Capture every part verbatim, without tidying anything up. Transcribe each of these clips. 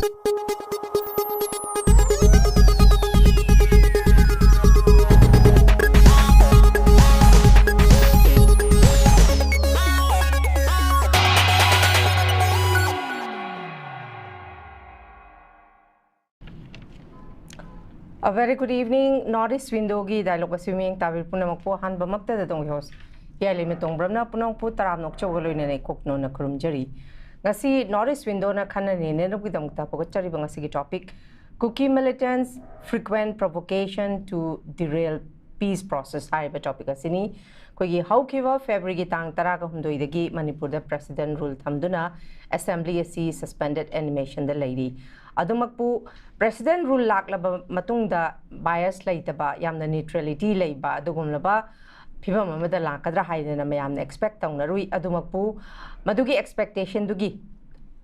A very good evening, North East Window-ꯒꯤ dialogue ꯑꯁꯤ ꯃꯤꯠꯌꯦꯡ ꯇꯥꯕꯤꯔꯤꯕ ꯄꯨꯝꯅꯃꯛꯄꯨ ꯑꯍꯥꯟꯕꯃꯛꯇꯗ ꯑꯗꯣꯝꯒꯤ host ꯍꯤꯌꯥꯂꯩꯃ ꯇꯣꯡꯕ꯭ꯔꯝꯅ ꯄꯨꯝꯅꯃꯛꯄꯨ ꯇꯔꯥꯝꯅ ꯑꯣꯛꯆꯕꯒ ꯂꯣꯏꯅꯅ ꯏꯀꯣꯛꯅꯣꯅ ꯈꯨꯔꯨꯝꯖꯔꯤ꯫ ꯉꯁꯤ North East Window-ꯅ ꯈꯟꯅ ꯅꯩꯅꯅꯕꯒꯤꯗꯃꯛꯇ ꯄꯨꯒꯠꯆꯔꯤꯕ ꯉꯁꯤꯒꯤ topic, Kuki militants frequent provocation to derail peace process ꯍꯥꯏꯔꯤꯕ topic ꯑꯁꯤꯅꯤ꯫ ꯑꯩꯈꯣꯏꯒꯤ ꯍꯧꯈꯤꯕ February-ꯒꯤ ꯇꯥꯡ ꯇꯔꯥꯒ ꯍꯨꯝꯗꯣꯏꯗꯒꯤ ꯃꯅꯤꯄꯨꯔꯗ President Rule ꯊꯝꯗꯨꯅ Assembly ꯑꯁꯤ suspended animation-ꯗ ꯂꯩꯔꯤ꯫ ꯑꯗꯨꯃꯛꯄꯨ President Rule ꯂꯥꯛꯂꯕ ꯃꯇꯨꯡꯗ bias ꯂꯩꯇꯕ, ꯌꯥꯝꯅ neutrality ꯂꯩꯕ ꯑꯗꯨꯒꯨꯝꯂꯕ ꯐꯤꯕꯝ ꯑꯃꯗ ꯂꯥꯛꯀꯗ꯭ꯔꯥ ꯍꯥꯏꯗꯅ ꯃꯌꯥꯝꯅ expect ꯇꯧꯅꯔꯨꯏ꯫ ꯑꯗꯨꯃꯛꯄꯨ ꯃꯗꯨꯒꯤ expectation-ꯗꯨꯒꯤ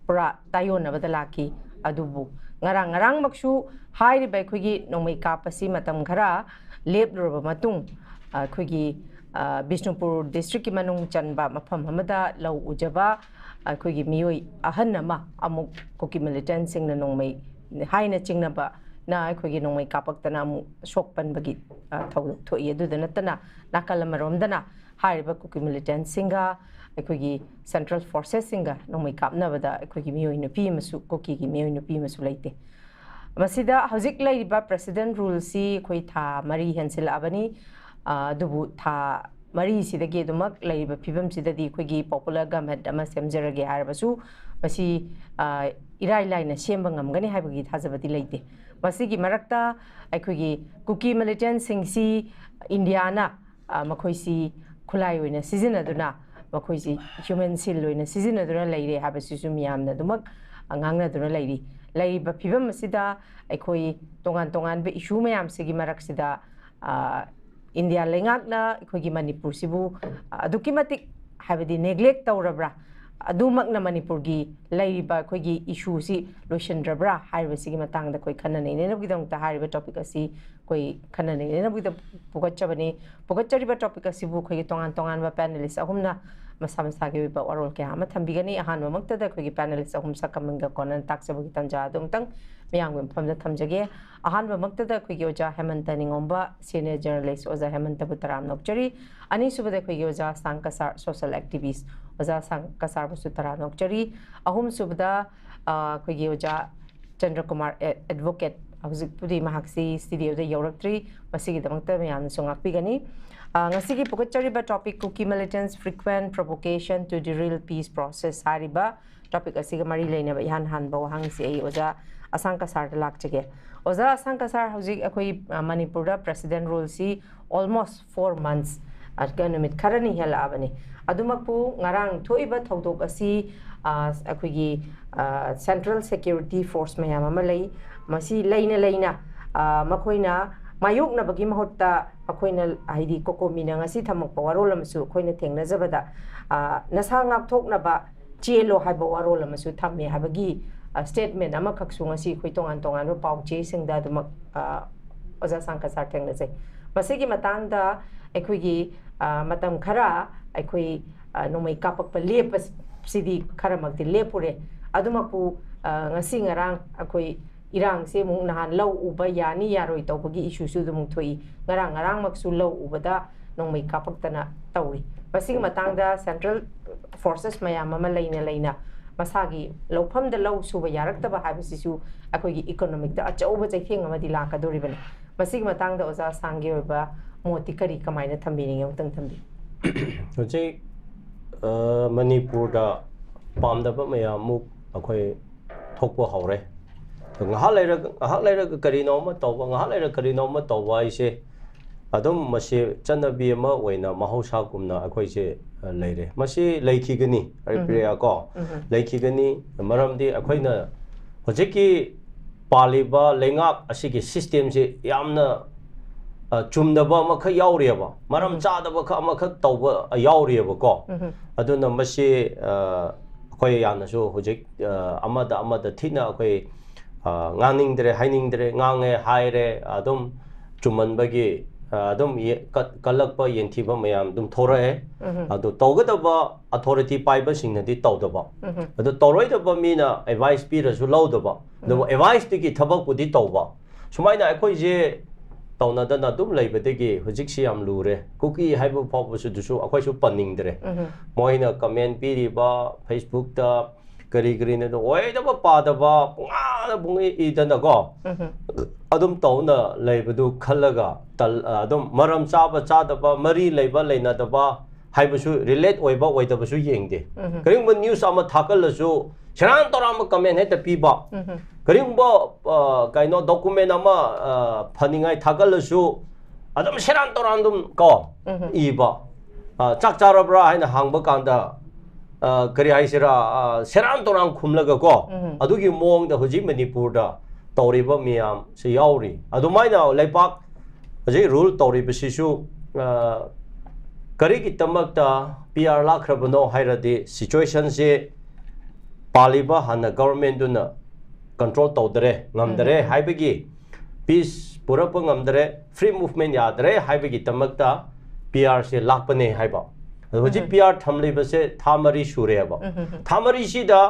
ꯄꯨꯔꯥ ꯇꯥꯏꯌꯣꯟꯅꯕꯗ ꯂꯥꯛꯈꯤ꯫ ꯑꯗꯨꯕꯨ ꯉꯔꯥꯡ ꯉꯔꯥꯡꯃꯛꯁꯨ ꯍꯥꯏꯔꯤꯕ ꯑꯩꯈꯣꯏꯒꯤ ꯅꯣꯡꯃꯩ ꯀꯥꯞꯄꯁꯤ ꯃꯇꯝ ꯈꯔ ꯂꯦꯞꯂꯨꯔꯕ ꯃꯇꯨꯡ, ꯑꯩꯈꯣꯏꯒꯤ, ꯑ, ꯕꯤꯁꯅꯨꯄꯨꯔ district-ꯀꯤ ꯃꯅꯨꯡ ꯆꯟꯕ ꯃꯐꯝ ꯑꯃꯗ ꯂꯧ ꯎꯖꯕ ꯑꯩꯈꯣꯏꯒꯤ ꯃꯤꯑꯣꯏ ꯑꯍꯟ ꯑꯃ ꯑꯃꯨꯛ ꯀꯨꯀꯤ militant-ꯁꯤꯡꯅ ꯅꯣꯡꯃꯩ ꯍꯥꯏꯅ ꯆꯤꯡꯅꯕꯅ ꯑꯩꯈꯣꯏꯒꯤ ꯅꯣꯡꯃꯩ ꯀꯥꯞꯄꯛꯇꯅ ꯑꯃꯨꯛ ꯁꯣꯛꯄꯟꯕꯒꯤ, ꯑ, ꯊꯧꯗꯣꯛ ꯊꯣꯛꯏ꯫ ꯑꯗꯨꯗ ꯅꯠꯇꯅ ꯅꯥꯀꯜ ꯑꯃꯔꯣꯝꯗꯅ ꯍꯥꯏꯔꯤꯕ ꯀꯨꯀꯤ militant-ꯁꯤꯡꯒ ꯑꯩꯈꯣꯏꯒꯤ central forces-ꯁꯤꯡꯒ ꯅꯣꯡꯃꯩ ꯀꯥꯞꯅꯕꯗ ꯑꯩꯈꯣꯏꯒꯤ ꯃꯤꯑꯣꯏ ꯅꯨꯄꯤ ꯑꯃꯁꯨ, ꯀꯨꯀꯤꯒꯤ ꯃꯤꯑꯣꯏ ꯅꯨꯄꯤ ꯑꯃꯁꯨ ꯂꯩꯇꯦ꯫ ꯃꯁꯤꯗ ꯍꯧꯖꯤꯛ ꯂꯩꯔꯤꯕ President Rule-ꯁꯤ ꯑꯩꯈꯣꯏ ꯊꯥ ꯃꯔꯤ ꯍꯦꯟꯁꯤꯜꯂꯛꯑꯕꯅꯤ꯫ ꯑ, ꯑꯗꯨꯕꯨ ꯊꯥ ꯃꯔꯤꯁꯤꯗꯒꯤ ꯑꯗꯨꯃꯛ ꯂꯩꯔꯤꯕ ꯐꯤꯕꯝꯁꯤꯗꯗꯤ ꯑꯩꯈꯣꯏꯒꯤ popular government ꯑꯃ ꯁꯦꯝꯖꯔꯒꯦ ꯍꯥꯏꯔꯕꯁꯨ ꯃꯁꯤ, ꯑ, ꯏꯔꯥꯏ ꯂꯥꯏꯅ ꯁꯦꯝꯕ ꯉꯝꯒꯅꯤ ꯍꯥꯏꯕꯒꯤ ꯊꯥꯖꯕꯗꯤ ꯂꯩꯇꯦ꯫ ꯃꯁꯤꯒꯤ ꯃꯔꯛꯇ ꯑꯩꯈꯣꯏꯒꯤ ꯀꯨꯀꯤ militant-ꯁꯤꯡꯁꯤ ꯏꯟꯗꯤꯌꯥꯅ, ꯑ, ꯃꯈꯣꯏꯁꯤ ꯈꯨꯠꯂꯥꯏ ꯑꯣꯏꯅ ꯁꯤꯖꯤꯟꯅꯗꯨꯅ, ꯃꯈꯣꯏꯁꯤ human shield ꯑꯣꯏꯅ ꯁꯤꯖꯤꯟꯅꯗꯨꯅ ꯂꯩꯔꯦ ꯍꯥꯏꯕꯁꯤꯁꯨ ꯃꯤꯌꯥꯝꯅ ꯑꯗꯨꯃꯛ, ꯑ, ꯉꯥꯡꯅꯗꯨꯅ ꯂꯩꯔꯤ꯫ ꯂꯩꯔꯤꯕ ꯐꯤꯕꯝ ꯑꯁꯤꯗ ꯑꯩꯈꯣꯏ ꯇꯣꯉꯥꯟ ꯇꯣꯉꯥꯟꯕ issue ꯃꯌꯥꯝꯁꯤꯒꯤ ꯃꯔꯛꯁꯤꯗ, ꯑ, ꯏꯟꯗꯤꯌꯥ ꯂꯩꯉꯥꯛꯅ ꯑꯩꯈꯣꯏꯒꯤ ꯃꯅꯤꯄꯨꯔꯁꯤꯕꯨ, ꯑ, ꯑꯗꯨꯛꯀꯤ ꯃꯇꯤꯛ, ꯍꯥꯏꯕꯗꯤ, neglect ꯇꯧꯔꯕ꯭ꯔꯥ? ꯑꯗꯨꯃꯛꯅ ꯃꯅꯤꯄꯨꯔꯒꯤ ꯂꯩꯔꯤꯕ ꯑꯩꯈꯣꯏꯒꯤ issue-ꯁꯤ ꯂꯣꯏꯁꯤꯟꯗ꯭ꯔꯕ꯭ꯔꯥ ꯍꯥꯏꯕꯁꯤꯒꯤ ꯃꯇꯥꯡꯗ ꯑꯩꯈꯣꯏ ꯈꯟꯅ ꯅꯩꯅꯅꯕꯒꯤꯗꯃꯛꯇ ꯍꯥꯏꯔꯤꯕ topic ꯑꯁꯤ ꯑꯩꯈꯣꯏ ꯈꯟꯅ ꯅꯩꯅꯅꯕꯒꯤꯗꯃꯛ ꯄꯨꯒꯠꯆꯕꯅꯤ꯫ ꯄꯨꯒꯠꯆꯔꯤꯕ topic ꯑꯁꯤꯕꯨ ꯑꯩꯈꯣꯏꯒꯤ ꯇꯣꯉꯥꯟ ꯇꯣꯉꯥꯟꯕ panelist ꯑꯍꯨꯝꯅ, ꯃꯁꯥ ꯃꯁꯥꯒꯤ ꯑꯣꯏꯕ ꯋꯥꯔꯣꯜ ꯀꯌꯥ ꯑꯃ ꯊꯝꯕꯤꯒꯅꯤ꯫ ꯑꯍꯥꯟꯕꯃꯛꯇꯗ ꯑꯩꯈꯣꯏꯒꯤ panelist ꯑꯍꯨꯝ ꯁꯛ ꯑꯃꯒ ꯀꯣꯟꯅꯅ ꯇꯥꯛꯆꯕꯒꯤ ꯇꯥꯟꯖꯥ ꯑꯗꯨ ꯑꯃꯨꯛꯇꯪ ꯃꯌꯥꯝꯒꯤ ꯃꯐꯝꯗ ꯊꯝꯖꯒꯦ꯫ ꯑꯍꯥꯟꯕꯃꯛꯇꯗ ꯑꯩꯈꯣꯏꯒꯤ ꯑꯣꯖꯥ ꯍꯦꯃꯟꯇ ꯅꯤꯉꯣꯝꯕ, senior journalist ꯑꯣꯖꯥ ꯍꯦꯃꯟꯇꯕꯨ ꯇꯔꯥꯝꯅ ꯑꯣꯛꯆꯔꯤ꯫ ꯑꯅꯤꯁꯨꯕꯗ ꯑꯩꯈꯣꯏꯒꯤ ꯑꯣꯖꯥ ꯑꯁꯥꯡ ꯀꯁꯥꯔ, social activist ꯑꯣꯖꯥ ꯑꯁꯥꯡ ꯀꯁꯥꯔꯕꯨꯁꯨ ꯇꯔꯥꯝꯅ ꯑꯣꯛꯆꯔꯤ꯫ ꯑꯍꯨꯝꯁꯨꯕꯗ, ꯑ, ꯑꯩꯈꯣꯏꯒꯤ ꯑꯣꯖꯥ ꯆꯟꯗ꯭ꯔꯀꯨꯃꯥꯔ ꯑꯦ-, advocate, ꯍꯧꯖꯤꯛꯄꯨꯗꯤ ꯃꯍꯥꯛꯁꯤ studioꯗ ꯌꯧꯔꯛꯇ꯭ꯔꯤ, ꯃꯁꯤꯒꯤꯗꯃꯛꯇ ꯃꯌꯥꯝꯅꯁꯨ ꯉꯥꯛꯄꯤꯒꯅꯤ꯫ ꯑ, ꯉꯁꯤꯒꯤ ꯄꯨꯈꯠꯆꯔꯤꯕ topic Kuki militants frequent provocation to derail peace process ꯍꯥꯏꯔꯤꯕ topic ꯑꯁꯤꯒ ꯃꯔꯤ ꯂꯩꯅꯕ ꯏꯍꯥꯟ ꯍꯥꯟꯕ ꯋꯥꯍꯪꯁꯤ ꯑꯩ ꯑꯣꯖꯥ ꯑꯁꯥꯡ ꯀꯁꯥꯔꯗ ꯂꯥꯛꯆꯒꯦ꯫ ꯑꯣꯖꯥ ꯑꯁꯥꯡ ꯀꯁꯥꯔ, ꯍꯧꯖꯤꯛ ꯑꯩꯈꯣꯏ, ꯑ, ꯃꯅꯤꯄꯨꯔꯗ president ruleꯁꯤ almost four months, ꯑ, ꯅꯨꯃꯤꯠ ꯈꯔꯅꯤ ꯍꯦꯜꯂꯛꯑꯕꯅꯤ꯫ ꯑꯗꯨꯃꯛꯄꯨ ꯉꯔꯥꯡ ꯊꯣꯛꯏꯕ ꯊꯧꯗꯣꯛ ꯑꯁꯤ, ꯑ, ꯑꯩꯈꯣꯏꯒꯤ, ꯑ, central security force ꯃꯌꯥꯝ ꯑꯃ ꯂꯩ꯫ ꯃꯁꯤ ꯂꯩꯅ ꯂꯩꯅ, ꯑ, ꯃꯈꯣꯏꯅ ꯃꯥꯌꯣꯛꯅꯕꯒꯤ ꯃꯍꯨꯠꯇ ꯃꯈꯣꯏꯅ, ꯍꯥꯏꯗꯤ, ꯀꯣꯀꯣꯃꯤꯅ ꯉꯁꯤ ꯊꯝꯃꯛꯄ ꯋꯥꯔꯣꯜ ꯑꯃꯁꯨ ꯑꯩꯈꯣꯏꯅ ꯊꯦꯡꯅꯖꯕꯗ, ꯑ, ꯅꯁꯥ ꯉꯥꯛꯊꯣꯛꯅꯕ ꯆꯦꯜꯂꯣ ꯍꯥꯏꯕ ꯋꯥꯔꯣꯜ ꯑꯃꯁꯨ ꯊꯝꯃꯦ ꯍꯥꯏꯕꯒꯤ, ꯑ, statement ꯑꯃꯈꯛꯁꯨ ꯉꯁꯤ ꯑꯩꯈꯣꯏ ꯇꯣꯉꯥꯟ ꯇꯣꯉꯥꯟꯕ ꯄꯥꯎ ꯆꯦꯁꯤꯡꯗ ꯑꯗꯨꯃꯛ, ꯑ, ꯑꯣꯖꯥ ꯁꯥꯡ ꯀꯁꯥꯔ ꯊꯦꯡꯅꯖꯩ꯫ ꯃꯁꯤꯒꯤ ꯃꯇꯥꯡꯗ ꯑꯩꯈꯣꯏꯒꯤ, ꯑ, ꯃꯇꯝ ꯈꯔ ꯑꯩꯈꯣꯏ, ꯑ, ꯅꯣꯡꯃꯩ ꯀꯥꯞꯄꯛꯄ ꯂꯦꯞꯄꯁꯤꯗꯤ ꯈꯔꯃꯛꯇꯤ ꯂꯦꯞꯄꯨꯔꯦ꯫ ꯑꯗꯨꯃꯛꯄꯨ, ꯑ, ꯉꯁꯤ ꯉꯔꯥꯡ ꯑꯩꯈꯣꯏ ꯏꯔꯥꯡꯁꯦ ꯑꯃꯨꯛ ꯅꯍꯥꯟ ꯂꯧ ꯎꯕ ꯌꯥꯅꯤ ꯌꯥꯔꯣꯏ ꯇꯧꯕꯒꯤ issueꯁꯨ ꯑꯗꯨꯃꯨꯛ ꯊꯣꯛꯏ꯫ ꯉꯔꯥꯡ ꯉꯔꯥꯡꯃꯛꯁꯨ ꯂꯧ ꯎꯕꯗ ꯅꯣꯡꯃꯩ ꯀꯥꯞꯄꯛꯇꯅ ꯇꯧꯔꯤ꯫ ꯃꯁꯤꯒꯤ ꯃꯇꯥꯡꯗ central forces ꯃꯌꯥꯝ ꯑꯃ ꯂꯩꯅ ꯂꯩꯅ ꯃꯁꯥꯒꯤ ꯂꯧꯐꯝꯗ ꯂꯧ ꯁꯨꯕ ꯌꯥꯔꯛꯇꯕ ꯍꯥꯏꯕꯁꯤꯁꯨ ꯑꯩꯈꯣꯏꯒꯤ economicꯇ ꯑꯆꯧꯕ ꯆꯩꯊꯦꯡ ꯑꯃꯗꯤ ꯂꯥꯛꯀꯗꯧꯔꯤꯕꯅꯤ꯫ ꯃꯁꯤꯒꯤ ꯃꯇꯥꯡꯗ ꯑꯣꯖꯥ ꯁꯥꯡꯒꯤ ꯑꯣꯏꯕ ꯃꯣꯠꯇꯤ ꯀꯔꯤ, ꯀꯃꯥꯏꯅ ꯊꯝꯕꯤꯅꯤꯡꯉꯤ? ꯑꯃꯨꯛꯇꯪ ꯊꯝꯕꯤꯌꯨ꯫ ꯍꯧꯖꯤꯛ, ꯑ, ꯃꯅꯤꯄꯨꯔꯗ ꯄꯥꯝꯗꯕ ꯃꯌꯥꯝ ꯑꯃꯨꯛ ꯑꯩꯈꯣꯏ ꯊꯣꯛꯄ ꯍꯧꯔꯦ꯫ ꯉꯥꯏꯍꯥꯛ ꯂꯩꯔꯒ, ꯉꯥꯏꯍꯥꯛ ꯂꯩꯔꯒ ꯀꯔꯤꯅꯣ ꯑꯃ ꯇꯧꯕ, ꯉꯥꯏꯍꯥꯛ ꯂꯩꯔꯒ ꯀꯔꯤꯅꯣ ꯑꯃ ꯇꯧꯕ ꯍꯥꯏꯁꯦ ꯑꯗꯨꯝ ꯃꯁꯤ ꯆꯠꯅꯕꯤ ꯑꯃ ꯑꯣꯏꯅ ꯃꯍꯧꯁꯥꯒꯨꯝꯅ ꯑꯩꯈꯣꯏꯁꯦ, ꯑ, ꯂꯩꯔꯦ꯫ ꯃꯁꯤ ꯂꯩꯈꯤꯒꯅꯤ, ꯍꯔꯤꯄ꯭ꯔꯤꯌꯥ, ꯀꯣ? ꯂꯩꯈꯤꯒꯅꯤ꯫ ꯃꯔꯝꯗꯤ ꯑꯩꯈꯣꯏꯅ ꯍꯧꯖꯤꯛꯀꯤ ꯄꯥꯜꯂꯤꯕ ꯂꯩꯉꯥꯛ ꯑꯁꯤꯒꯤ systemꯁꯤ ꯌꯥꯝꯅ, ꯑ, ꯆꯨꯝꯗꯕ ꯑꯃꯈꯛ ꯌꯥꯎꯔꯤꯑꯕ, ꯃꯔꯝ ꯆꯥꯗꯕ ꯈꯛ ꯑꯃꯈꯛ ꯇꯧꯕ ꯌꯥꯎꯔꯤꯑꯕꯀꯣ꯫ ꯑꯗꯨꯅ ꯃꯁꯤ, ꯑ, ꯑꯩꯈꯣꯏ ꯌꯥꯝꯅꯁꯨ ꯍꯧꯖꯤꯛ, ꯑ, ꯑꯃꯗ ꯑꯃꯗ ꯊꯤꯅ ꯑꯩꯈꯣꯏ, ꯑ, ꯉꯥꯡꯅꯤꯡꯗ꯭ꯔꯦ, ꯍꯥꯏꯅꯤꯡꯗ꯭ꯔꯦ, ꯉꯥꯡꯉꯦ, ꯍꯥꯏꯔꯦ, ꯑꯗꯨꯝ ꯆꯨꯝꯃꯟꯕꯒꯤ, ꯑ, ꯑꯗꯨꯝ ꯌꯦ-, ꯀꯠ-, ꯀꯜꯂꯛꯄ, ꯌꯦꯡꯊꯤꯕ ꯃꯌꯥꯝ ꯑꯗꯨꯝ ꯊꯣꯔꯛꯑꯦ꯫ ꯑꯗꯨ ꯇꯧꯒꯗꯕ authority ꯄꯥꯏꯕꯁꯤꯡꯅꯗꯤ ꯇꯧꯗꯕ, ꯑꯗꯨ ꯇꯧꯔꯣꯏꯗꯕ ꯃꯤꯅ advice ꯄꯤꯔꯁꯨ ꯂꯧꯗꯕ, ꯑꯗꯨꯕꯨ adviceꯇꯨꯒꯤ ꯊꯕꯛꯄꯨꯗꯤ ꯇꯧꯕ꯫ ꯁꯨꯃꯥꯏꯅ ꯑꯩꯈꯣꯏꯁꯦ ꯇꯧꯅꯗꯅ ꯑꯗꯨꯝ ꯂꯩꯕꯗꯒꯤ ꯍꯧꯖꯤꯛꯁꯤ ꯌꯥꯝ ꯂꯨꯔꯦ꯫ ꯀꯨꯀꯤ ꯍꯥꯏꯕ ꯐꯥꯎꯕꯁꯨ ꯑꯗꯨꯁꯨ ꯑꯩꯈꯣꯏꯁꯨ ꯄꯟꯅꯤꯡꯗ꯭ꯔꯦ꯫ ꯃꯣꯏꯅ comment ꯄꯤꯔꯤꯕ Facebookꯇ ꯀꯔꯤ ꯀꯔꯤꯅꯣ ꯑꯣꯏꯗꯕ ꯄꯥꯗꯕ ꯄꯨꯡꯉꯥꯗ ꯄꯨꯡꯏ ꯏꯗꯅꯀꯣ, ꯑꯗꯨꯝ ꯇꯧꯅ ꯂꯩꯕꯗꯨ ꯈꯜꯂꯒ ꯇꯜ-, ꯑꯗꯨꯝ ꯃꯔꯝ ꯆꯥꯕ ꯆꯥꯗꯕ, ꯃꯔꯤ ꯂꯩꯕ ꯂꯩꯅꯗꯕ ꯍꯥꯏꯕꯁꯨ, relate ꯑꯣꯏꯕ ꯑꯣꯏꯗꯕꯁꯨ ꯌꯦꯡꯗꯦ꯫ ꯀꯔꯤꯒꯨꯝꯕ news ꯑꯃ ꯊꯥꯒꯠꯂꯁꯨ ꯁꯦꯔꯥꯟ ꯇꯧꯔꯥꯟꯕ comment ꯍꯦꯛꯇ ꯄꯤꯕ꯫ ꯀꯔꯤꯒꯨꯝꯕ, ꯑ, ꯀꯩꯅꯣ document ꯑꯃ, ꯑ, ꯐꯅꯤꯡꯉꯥꯏ ꯊꯥꯒꯠꯂꯁꯨ ꯑꯗꯨꯝ ꯁꯦꯔꯥꯟ ꯇꯧꯔꯥꯟ ꯑꯗꯨꯝ ꯀꯣ ꯏꯕ꯫ ꯑ, ꯆꯥꯛ ꯆꯥꯔꯕ꯭ꯔꯥ ꯍꯥꯏꯅ ꯍꯪꯕ ꯀꯥꯟꯗ, ꯑ, ꯀꯔꯤ ꯍꯥꯏꯁꯤꯔꯥ, ꯑ, ꯁꯦꯔꯥꯟ ꯇꯧꯔꯥꯟ ꯈꯨꯝꯂꯒ ꯀꯣ, ꯑꯗꯨꯒꯤ ꯃꯑꯣꯡꯗ ꯍꯧꯖꯤꯛ ꯃꯅꯤꯄꯨꯔꯗ ꯇꯧꯔꯤꯕ ꯃꯌꯥꯝꯁꯤ ꯌꯥꯎꯔꯤ꯫ ꯑꯗꯨꯃꯥꯏꯅ ꯂꯩꯄꯥꯛ ꯍꯧꯖꯤꯛ rule ꯇꯧꯔꯤꯕꯁꯤꯁꯨ, ꯑ, ꯀꯔꯤꯒꯤꯗꯃꯛꯇ P R ꯂꯥꯛꯈ꯭ꯔꯕꯅꯣ ꯍꯥꯏꯔꯗꯤ, situationꯁꯦ ꯄꯥꯜꯂꯤꯕ ꯍꯥꯟꯅ governmentꯗꯨꯅ control ꯇꯧꯗꯔꯦ, ꯉꯝꯗꯔꯦ ꯍꯥꯏꯕꯒꯤ, peace ꯄꯨꯔꯛꯄ ꯉꯝꯗꯔꯦ, free movement ꯌꯥꯗꯔꯦ ꯍꯥꯏꯕꯒꯤꯗꯃꯛꯇ P Rꯁꯦ ꯂꯥꯛꯄꯅꯦ ꯍꯥꯏꯕ꯫ ꯑꯗꯣ ꯍꯧꯖꯤꯛ P R ꯊꯝꯂꯤꯕꯁꯦ ꯊꯥ ꯃꯔꯤ ꯁꯨꯔꯦꯕ꯫ ꯊꯥ ꯃꯔꯤꯁꯤꯗ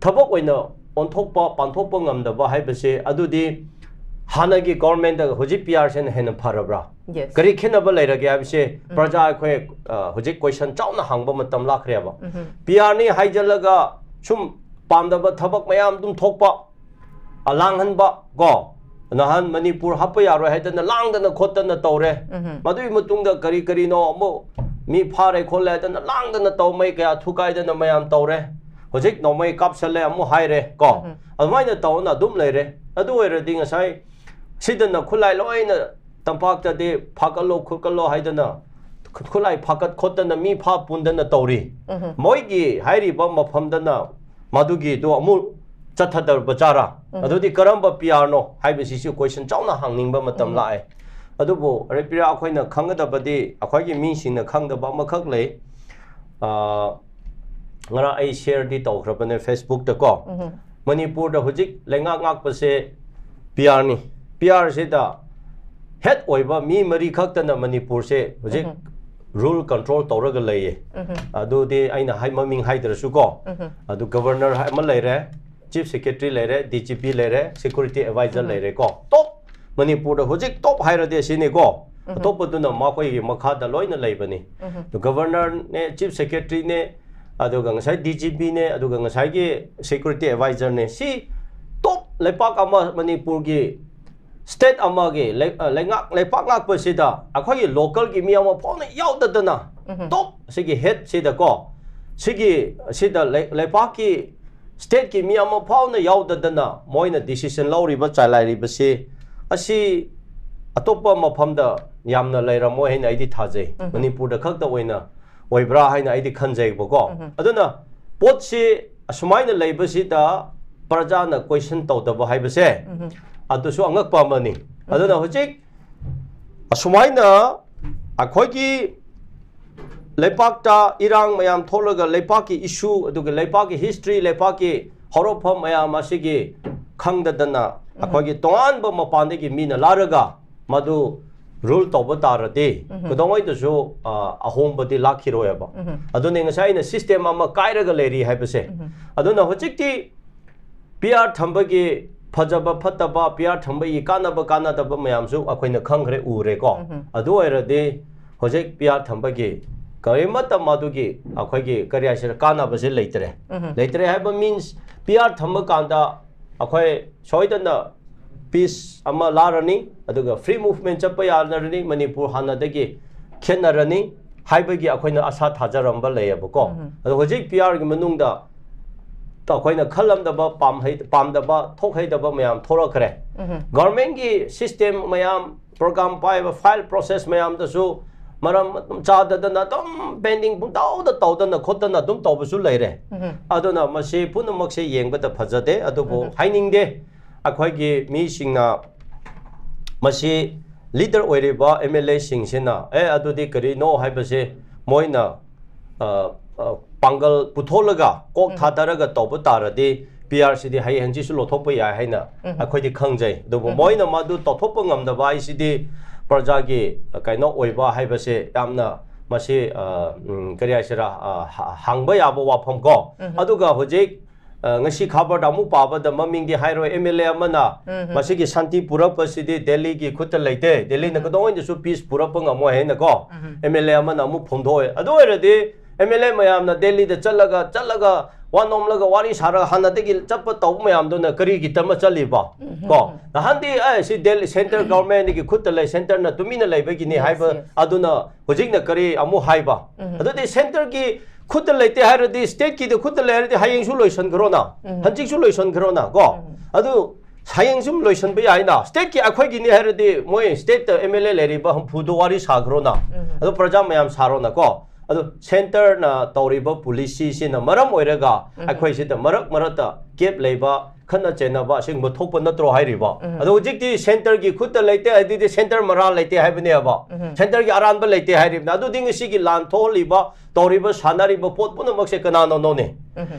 ꯊꯕꯛ ꯑꯣꯏꯅ ꯑꯣꯟꯊꯣꯛꯄ, ꯄꯥꯡꯊꯣꯛꯄ ꯉꯝꯗꯕ ꯍꯥꯏꯕꯁꯦ, ꯑꯗꯨꯗꯤ ꯍꯥꯟꯅꯒꯤ governmentꯗ ꯍꯧꯖꯤꯛ P Rꯁꯤꯅ ꯍꯦꯟꯅ ꯐꯔꯕ꯭ꯔꯥ? Yes. ꯀꯔꯤ ꯈꯦꯠꯅꯕ ꯂꯩꯔꯒꯦ ꯍꯥꯏꯕꯁꯦ ꯄ꯭ꯔꯖꯥ ꯑꯩꯈꯣꯏ, ꯑ, ꯍꯧꯖꯤꯛ question ꯆꯥꯎꯅ ꯍꯪꯕ ꯃꯇꯝ ꯂꯥꯛꯈ꯭ꯔꯦꯕ꯫ P Rꯅꯤ ꯍꯥꯏꯖꯜꯂꯒ ꯁꯨꯝ ꯄꯥꯝꯗꯕ ꯊꯕꯛ ꯃꯌꯥꯝ ꯑꯗꯨꯝ ꯊꯣꯛꯄ, ꯑ, ꯂꯥꯡꯍꯟꯕ ꯀꯣ, ꯅꯍꯥꯟ ꯃꯅꯤꯄꯨꯔ ꯍꯥꯞꯄ ꯌꯥꯔꯣꯏ ꯍꯥꯏꯗꯅ ꯂꯥꯡꯗꯅ ꯈꯣꯠꯇꯅ ꯇꯧꯔꯦ꯫ ꯃꯗꯨꯒꯤ ꯃꯇꯨꯡꯗ ꯀꯔꯤ ꯀꯔꯤꯅꯣ ꯑꯃꯨꯛ ꯃꯤ ꯐꯥꯔꯦ ꯈꯣꯠꯂꯦ ꯍꯥꯏꯗꯅ ꯂꯥꯡꯗꯅ ꯇꯧ, ꯃꯩ ꯀꯌꯥ ꯊꯨꯒꯥꯏꯗꯅ ꯃꯌꯥꯝ ꯇꯧꯔꯦ꯫ ꯍꯧꯖꯤꯛ ꯅꯣꯡꯃꯩ ꯀꯥꯞꯁꯜꯂꯦ ꯑꯃꯨꯛ ꯍꯥꯏꯔꯦ ꯀꯣ꯫ ꯑꯗꯨꯃꯥꯏꯅ ꯇꯧꯅ ꯑꯗꯨꯝ ꯂꯩꯔꯦ꯫ ꯑꯗꯨ ꯑꯣꯏꯔꯗꯤ ꯉꯁꯥꯏ ꯁꯤꯗꯅ ꯈꯨꯠꯂꯥꯏ ꯂꯣꯏꯅ ꯇꯝꯄꯥꯛꯇꯗꯤ ꯐꯥꯀꯠꯂꯣ ꯈꯣꯠꯀꯠꯂꯣ ꯍꯥꯏꯗꯅ ꯈꯨꯠꯂꯥꯏ ꯐꯥꯀꯠ ꯈꯣꯠꯇꯅ ꯃꯤ ꯐꯥ ꯄꯨꯟꯗꯅ ꯇꯧꯔꯤ꯫ ꯃꯣꯏꯒꯤ ꯍꯥꯏꯔꯤꯕ ꯃꯐꯝꯗꯅ ꯃꯗꯨꯒꯤꯗꯣ ꯑꯃꯨꯛ ꯆꯠꯊꯗꯕ ꯆꯥꯔꯥ? ꯑꯗꯨꯗꯤ ꯀꯔꯝꯕ P Rꯅꯣ ꯍꯥꯏꯕꯁꯤꯁꯨ question ꯆꯥꯎꯅ ꯍꯪꯅꯤꯡꯕ ꯃꯇꯝ ꯂꯥꯛꯑꯦ꯫ ꯑꯗꯨꯕꯨ ꯔꯦꯄꯤꯔꯥ ꯑꯩꯈꯣꯏꯅ ꯈꯪꯒꯗꯕꯗꯤ, ꯑꯩꯈꯣꯏꯒꯤ ꯃꯤꯁꯤꯡꯅ ꯈꯪꯗꯕ ꯑꯃꯈꯛ ꯂꯩ꯫ ꯑꯥ, ꯉꯔꯥꯡ ꯑꯩ shareꯗꯤ ꯇꯧꯈ꯭ꯔꯕꯅꯦ Facebookꯇ ꯀꯣ꯫ ꯃꯅꯤꯄꯨꯔꯗ ꯍꯧꯖꯤꯛ ꯂꯩꯉꯥꯛ ꯉꯥꯛꯄꯁꯦ P Rꯅꯤ꯫ P Rꯁꯤꯗ ꯍꯦꯠ ꯑꯣꯏꯕ ꯃꯤ ꯃꯔꯤ ꯈꯛꯇꯅ ꯃꯅꯤꯄꯨꯔꯁꯦ ꯍꯧꯖꯤꯛ ꯔꯨꯜ ꯀꯟꯇ꯭ꯔꯣꯜ ꯇꯧꯔꯒ ꯂꯩꯌꯦ꯫ ꯑꯗꯨꯗꯤ ꯑꯩꯅ ꯍꯥꯏ ꯃꯃꯤꯡ ꯍꯥꯏꯗ꯭ꯔꯁꯨ ꯀꯣ, ꯑꯗꯨ ꯒꯕꯔꯅꯔ ꯑꯃ ꯂꯩꯔꯦ, ꯆꯤꯐ ꯁꯦꯀ꯭ꯔꯦꯇꯔꯤ ꯂꯩꯔꯦ, ꯗꯤ ꯖꯤ ꯄꯤ ꯂꯩꯔꯦ, ꯁꯦꯀ꯭ꯌꯨꯔꯤꯇꯤ ꯑꯦꯗꯚꯥꯏꯖꯔ ꯂꯩꯔꯦ ꯀꯣ꯫ ꯇꯣꯞ ꯃꯅꯤꯄꯨꯔꯗ ꯍꯧꯖꯤꯛ ꯇꯣꯞ ꯍꯥꯏꯔꯗꯤ ꯑꯁꯤꯅꯤꯀꯣ꯫ ꯑꯇꯣꯞꯄꯗꯨꯅ ꯃꯈꯣꯏꯒꯤ ꯃꯈꯥꯗ ꯂꯣꯏꯅ ꯂꯩꯕꯅꯤ꯫ ꯑꯗꯨ ꯒꯕꯔꯅꯔꯅꯦ, ꯆꯤꯐ ꯁꯦꯀ꯭ꯔꯦꯇꯔꯤꯅꯦ, ꯑꯗꯨꯒ ꯉꯁꯥꯏ ꯗꯤ ꯖꯤ ꯄꯤꯅꯦ, ꯑꯗꯨꯒ ꯉꯁꯥꯏꯒꯤ ꯁꯦꯀ꯭ꯌꯨꯔꯤꯇꯤ ꯑꯦꯗꯚꯥꯏꯖꯔꯅꯦ꯫ ꯁꯤ ꯇꯣꯞ ꯂꯩꯄꯥꯛ ꯑꯃ, ꯃꯅꯤꯄꯨꯔꯒꯤ ꯁ꯭ꯇꯦꯠ ꯑꯃꯒꯤ ꯂꯩ-, ꯑ, ꯂꯩꯉꯥꯛ, ꯂꯩꯄꯥꯛ ꯉꯥꯛꯄꯁꯤꯗ ꯑꯩꯈꯣꯏꯒꯤ ꯂꯣꯀꯦꯜꯒꯤ ꯃꯤ ꯑꯃ ꯐꯥꯎꯅ ꯌꯥꯎꯗꯗꯅ ꯇꯣꯞ ꯁꯤꯒꯤ ꯍꯦꯠꯁꯤꯗꯀꯣ, ꯁꯤꯒꯤ, ꯁꯤꯗ ꯂꯩ-, ꯂꯩꯄꯥꯛꯀꯤ ꯁ꯭ꯇꯦꯠꯀꯤ ꯃꯤ ꯑꯃ ꯐꯥꯎꯅ ꯌꯥꯎꯗꯗꯅ ꯃꯣꯏꯅ ꯗꯤꯁꯤꯖꯟ ꯂꯧꯔꯤꯕ, ꯆꯂꯥꯏꯔꯤꯕꯁꯤ, ꯑꯁꯤ ꯑꯇꯣꯞꯄ ꯃꯐꯝꯗ ꯌꯥꯝꯅ ꯂꯩꯔꯝꯃꯣꯏ ꯍꯥꯏꯅ ꯑꯩꯗꯤ ꯊꯥꯖꯩ꯫ ꯃꯅꯤꯄꯨꯔꯗ ꯈꯛꯇ ꯑꯣꯏꯅ ꯑꯣꯏꯕ꯭ꯔꯥ ꯍꯥꯏꯅ ꯑꯩꯗꯤ ꯈꯟꯖꯩꯕꯀꯣ꯫ ꯑꯗꯨꯅ ꯄꯣꯠꯁꯤ ꯑꯁꯨꯃꯥꯏꯅ ꯂꯩꯕꯁꯤꯗ ꯄ꯭ꯔꯖꯥꯅ ꯀꯣꯏꯁꯟ ꯇꯧꯗꯕ ꯍꯥꯏꯕꯁꯦ, ꯑꯗꯨꯁꯨ ꯑꯉꯛꯄ ꯑꯃꯅꯤ꯫ ꯑꯗꯨꯅ ꯍꯧꯖꯤꯛ ꯑꯁꯨꯃꯥꯏꯅ ꯑꯩꯈꯣꯏꯒꯤ ꯂꯩꯄꯥꯛꯇ ꯏꯔꯥꯡ ꯃꯌꯥꯝ ꯊꯣꯛꯂꯒ ꯂꯩꯄꯥꯛꯀꯤ ꯏꯁꯨ, ꯑꯗꯨꯒ ꯂꯩꯄꯥꯛꯀꯤ ꯍꯤꯁꯇ꯭ꯔꯤ, ꯂꯩꯄꯥꯛꯀꯤ ꯍꯧꯔꯛꯐꯝ ꯃꯌꯥꯝ ꯑꯁꯤꯒꯤ ꯈꯪꯗꯗꯅ ꯑꯩꯈꯣꯏꯒꯤ ꯇꯣꯉꯥꯟꯕ ꯃꯄꯥꯟꯗꯒꯤ ꯃꯤꯅ ꯂꯥꯛꯔꯒ ꯃꯗꯨ ꯔꯨꯜ ꯇꯧꯕ ꯇꯥꯔꯗꯤ ꯀꯩꯗꯧꯉꯩꯗꯁꯨ, ꯑ, ꯑꯍꯣꯡꯕꯗꯤ ꯂꯥꯛꯈꯤꯔꯣꯏꯕ꯫ ꯑꯗꯨꯅꯤ ꯉꯁꯥꯏ ꯑꯩꯅ ꯁꯤꯁꯇꯦꯝ ꯑꯃ ꯀꯥꯏꯔꯒ ꯂꯩꯔꯤ ꯍꯥꯏꯕꯁꯦ꯫ ꯑꯗꯨꯅ ꯍꯧꯖꯤꯛꯇꯤ ꯄꯤ ꯑꯥꯔ ꯊꯝꯕꯒꯤ ꯐꯖꯕ ꯐꯠꯇꯕ, ꯄꯤ ꯑꯥꯔ ꯊꯝꯕꯒꯤ ꯀꯥꯟꯅꯕ ꯀꯥꯟꯅꯗꯕ ꯃꯌꯥꯝꯁꯨ ꯑꯩꯈꯣꯏꯅ ꯈꯪꯈ꯭ꯔꯦ, ꯎꯔꯦꯀꯣ꯫ ꯑꯗꯨ ꯑꯣꯏꯔꯗꯤ ꯍꯧꯖꯤꯛ ꯄꯤ ꯑꯥꯔ ꯊꯝꯕꯒꯤ ꯀꯔꯤꯃꯠꯇ ꯃꯗꯨꯒꯤ ꯑꯩꯈꯣꯏꯒꯤ ꯀꯔꯤ ꯍꯥꯏꯁꯤꯔ ꯀꯥꯟꯅꯕꯁꯦ ꯂꯩꯇ꯭ꯔꯦ꯫ ꯂꯩꯇ꯭ꯔꯦ ꯍꯥꯏꯕ ꯃꯤꯟꯁ ꯄꯤ ꯑꯥꯔ ꯊꯝꯕ ꯀꯥꯟꯗ ꯑꯩꯈꯣꯏ ꯁꯣꯏꯗꯅ ꯄꯤꯁ ꯑꯃ ꯂꯥꯛꯔꯅꯤ, ꯑꯗꯨꯒ ꯐ꯭ꯔꯤ ꯃꯨꯚꯃꯦꯟ ꯆꯠꯄ ꯌꯥꯔꯅꯤ, ꯃꯅꯤꯄꯨꯔ ꯍꯥꯟꯅꯗꯒꯤ ꯈꯦꯠꯅꯔꯅꯤ ꯍꯥꯏꯕꯒꯤ ꯑꯩꯈꯣꯏꯅ ꯑꯁꯥ ꯊꯥꯖꯔꯝꯕ ꯂꯩꯌꯦꯕꯀꯣ꯫ ꯑꯗꯣ ꯍꯧꯖꯤꯛ ꯄꯤ ꯑꯥꯔꯒꯤ ꯃꯅꯨꯡꯗ ꯑꯩꯈꯣꯏꯅ ꯈꯜꯂꯝꯗꯕ, ꯄꯥꯝꯍꯩ-, ꯄꯥꯝꯗꯕ, ꯊꯣꯛꯍꯩꯗꯕ ꯃꯌꯥꯝ ꯊꯣꯛꯂꯛꯈ꯭ꯔꯦ꯫ ꯒꯣꯔꯃꯦꯟꯒꯤ ꯁꯤꯁꯇꯦꯝ ꯃꯌꯥꯝ, ꯄ꯭ꯔꯣꯒ꯭ꯔꯥꯝ ꯄꯥꯏꯕ, ꯐꯥꯏꯜ ꯄ꯭ꯔꯣꯁꯦꯁ ꯃꯌꯥꯝꯗꯁꯨ ꯃꯔꯝ ꯑꯗꯨꯝ ꯆꯥꯗꯗꯅ ꯑꯗꯨꯝ ꯄꯦꯟꯗꯤꯡ ꯄꯨꯡꯇꯧꯗ ꯇꯧꯗꯅ ꯈꯣꯠꯇꯅ ꯑꯗꯨꯝ ꯇꯧꯕꯁꯨ ꯂꯩꯔꯦ꯫ ꯑꯗꯨꯅ ꯃꯁꯤ ꯄꯨꯝꯅꯃꯛꯁꯦ ꯌꯦꯡꯕꯗ ꯐꯖꯗꯦ, ꯑꯗꯨꯕꯨ ꯍꯥꯏꯅꯤꯡꯗꯦ꯫ ꯑꯩꯈꯣꯏꯒꯤ ꯃꯤꯁꯤꯡꯅ ꯃꯁꯤ ꯂꯤꯗꯔ ꯑꯣꯏꯔꯤꯕ ꯑꯦꯝ ꯑꯦꯜ ꯑꯦꯁꯤꯡꯁꯤꯅ, "ꯑꯦ, ꯑꯗꯨꯗꯤ ꯀꯔꯤꯅꯣ?" ꯍꯥꯏꯕꯁꯦ ꯃꯣꯏꯅ, ꯑ, ꯑ, ꯄꯥꯡꯒꯜ ꯄꯨꯊꯣꯛꯂꯒ, ꯀꯣꯛ ꯊꯥꯗꯔꯒ ꯇꯧꯕ ꯇꯥꯔꯗꯤ ꯄꯤ ꯑꯥꯔ ꯁꯤꯗꯤ ꯍꯌꯦꯡ ꯍꯪꯆꯤꯠꯁꯨ ꯂꯧꯊꯣꯛꯄ ꯌꯥꯏ ꯍꯥꯏꯅ ꯑꯩꯈꯣꯏꯗꯤ ꯈꯪꯖꯩ꯫ ꯑꯗꯨꯕꯨ ꯃꯣꯏꯅ ꯃꯗꯨ ꯇꯧꯊꯣꯛꯄ ꯉꯝꯗꯕ ꯍꯥꯏꯁꯤꯗꯤ ꯄ꯭ꯔꯖꯥꯒꯤ ꯀꯩꯅꯣ ꯑꯣꯏꯕ ꯍꯥꯏꯕꯁꯦ ꯌꯥꯝꯅ ꯃꯁꯤ ꯑ, ꯎꯝ, ꯀꯔꯤ ꯍꯥꯏꯁꯤꯔꯥ, ꯑ, ꯍ- ꯍꯪꯕ ꯌꯥꯕ ꯋꯥꯐꯝ ꯀꯣ꯫ ꯑꯗꯨꯒ ꯍꯧꯖꯤꯛ ꯑ, ꯉꯁꯤ ꯈꯕꯔꯗ ꯑꯃꯨꯛ ꯄꯥꯕꯗ ꯃꯃꯤꯡꯗꯤ ꯍꯥꯏꯔꯣꯏ, ꯑꯦꯝ ꯑꯦꯜ ꯑꯦ ꯑꯃꯅ ꯃꯁꯤꯒꯤ ꯁꯥꯟꯇꯤ ꯄꯨꯔꯛꯄꯁꯤꯗꯤ ꯗꯦꯜꯂꯤꯒꯤ ꯈꯨꯠꯇ ꯂꯩꯇꯦ, ꯗꯦꯜꯂꯤꯅ ꯀꯩꯗꯧꯉꯩꯗꯁꯨ ꯄꯤꯁ ꯄꯨꯔꯛꯄ ꯉꯝꯃꯣꯏ ꯍꯥꯏꯅꯀꯣ ꯑꯦꯝ ꯑꯦꯜ ꯑꯦ ꯑꯃꯅ ꯑꯃꯨꯛ ꯐꯣꯡꯗꯣꯛꯑꯦ꯫ ꯑꯗꯨ ꯑꯣꯏꯔꯗꯤ ꯑꯦꯝ ꯑꯦꯜ ꯑꯦ ꯃꯌꯥꯝꯅ ꯗꯦꯜꯂꯤꯗ ꯆꯠꯂꯒ ꯆꯠꯂꯒ ꯋꯥ ꯅꯣꯝꯂꯒ ꯋꯥꯔꯤ ꯁꯥꯔꯒ ꯍꯥꯟꯅꯗꯒꯤ ꯆꯠꯄ ꯇꯧꯕ ꯃꯌꯥꯝꯗꯨꯅ ꯀꯔꯤꯒꯤꯗꯃꯛ ꯆꯠꯂꯤꯕ? ꯀꯣ, ꯅꯍꯥꯟꯗꯤ ꯑꯦ ꯁꯤ ꯗꯦꯜꯂꯤ ꯁꯦꯟꯇ꯭ꯔ ꯒꯚꯔꯟꯃꯦꯟꯒꯤ ꯈꯨꯠꯇ ꯂꯩ, ꯁꯦꯟꯇꯔꯅ ꯇꯨꯃꯤꯟꯅ ꯂꯩꯕꯒꯤꯅꯤ ꯍꯥꯏꯕ ꯑꯗꯨꯅ ꯍꯧꯖꯤꯛꯅ ꯀꯔꯤ ꯑꯃꯨꯛ ꯍꯥꯏꯕ? ꯑꯗꯨꯗꯤ ꯁꯦꯟꯇꯔꯒꯤ ꯈꯨꯠꯇ ꯂꯩꯇꯦ ꯍꯥꯏꯔꯗꯤ, ꯁ꯭ꯇꯦꯠꯀꯤꯗ ꯈꯨꯠꯇ ꯂꯩ ꯍꯥꯏꯔꯗꯤ ꯍꯌꯦꯡꯁꯨ ꯂꯣꯏꯁꯟꯈ꯭ꯔꯣꯅ, ꯍꯟꯆꯤꯛꯁꯨ ꯂꯣꯏꯁꯟꯈ꯭ꯔꯣꯅ ꯀꯣ꯫ ꯑꯗꯨ ꯍꯌꯦꯡꯁꯨ ꯂꯣꯏꯁꯟꯕ ꯌꯥꯏꯅ, ꯁ꯭ꯇꯦꯠꯀꯤ ꯑꯩꯈꯣꯏꯒꯤꯅꯤ ꯍꯥꯏꯔꯗꯤ ꯃꯣꯏ ꯁ꯭ꯇꯦꯠꯇ ꯑꯦꯝ ꯑꯦꯜ ꯑꯦ ꯂꯩꯔꯤꯕ ꯍꯨꯝꯐꯨꯗꯣ ꯋꯥꯔꯤ ꯁꯥꯈ꯭ꯔꯣꯅ꯫ ꯑꯗꯨ ꯄ꯭ꯔꯖꯥ ꯃꯌꯥꯝ ꯁꯥꯔꯣꯅ ꯀꯣ꯫ ꯑꯗꯨ ꯁꯦꯟꯇꯔꯅ ꯇꯧꯔꯤꯕ ꯄꯣꯂꯤꯁꯤꯁꯤꯅ ꯃꯔꯝ ꯑꯣꯏꯔꯒ ꯑꯩꯈꯣꯏꯁꯤꯗ ꯃꯔꯛ ꯃꯔꯛꯇ ꯒꯦꯞ ꯂꯩꯕ, ꯈꯠꯅ ꯆꯩꯅꯕ ꯑꯁꯤꯒꯨꯝꯕ ꯊꯣꯛꯄ ꯅꯠꯇ꯭ꯔꯣ ꯍꯥꯏꯔꯤꯕ? ꯑꯗꯣ ꯍꯧꯖꯤꯛꯇꯤ ꯁꯦꯟꯇꯔꯒꯤ ꯈꯨꯠꯇ ꯂꯩꯇꯦ ꯍꯥꯏꯗꯨꯗꯤ ꯁꯦꯟꯇꯔ ꯃꯔꯥ ꯂꯩꯇꯦ ꯍꯥꯏꯕꯅꯦꯕ꯫ ꯁꯦꯟꯇꯔꯒꯤ ꯑꯔꯥꯟꯕ ꯂꯩꯇꯦ ꯍꯥꯏꯔꯤꯕꯅꯤ꯫ ꯑꯗꯨꯗꯤ ꯉꯁꯤꯒꯤ ꯂꯥꯟ ꯊꯣꯛꯍꯜꯂꯤꯕ, ꯇꯧꯔꯤꯕ, ꯁꯥꯟꯅꯔꯤꯕ ꯄꯣꯠ ꯄꯨꯝꯅꯃꯛꯁꯦ ꯀꯅꯥꯅꯅꯣꯅꯦ?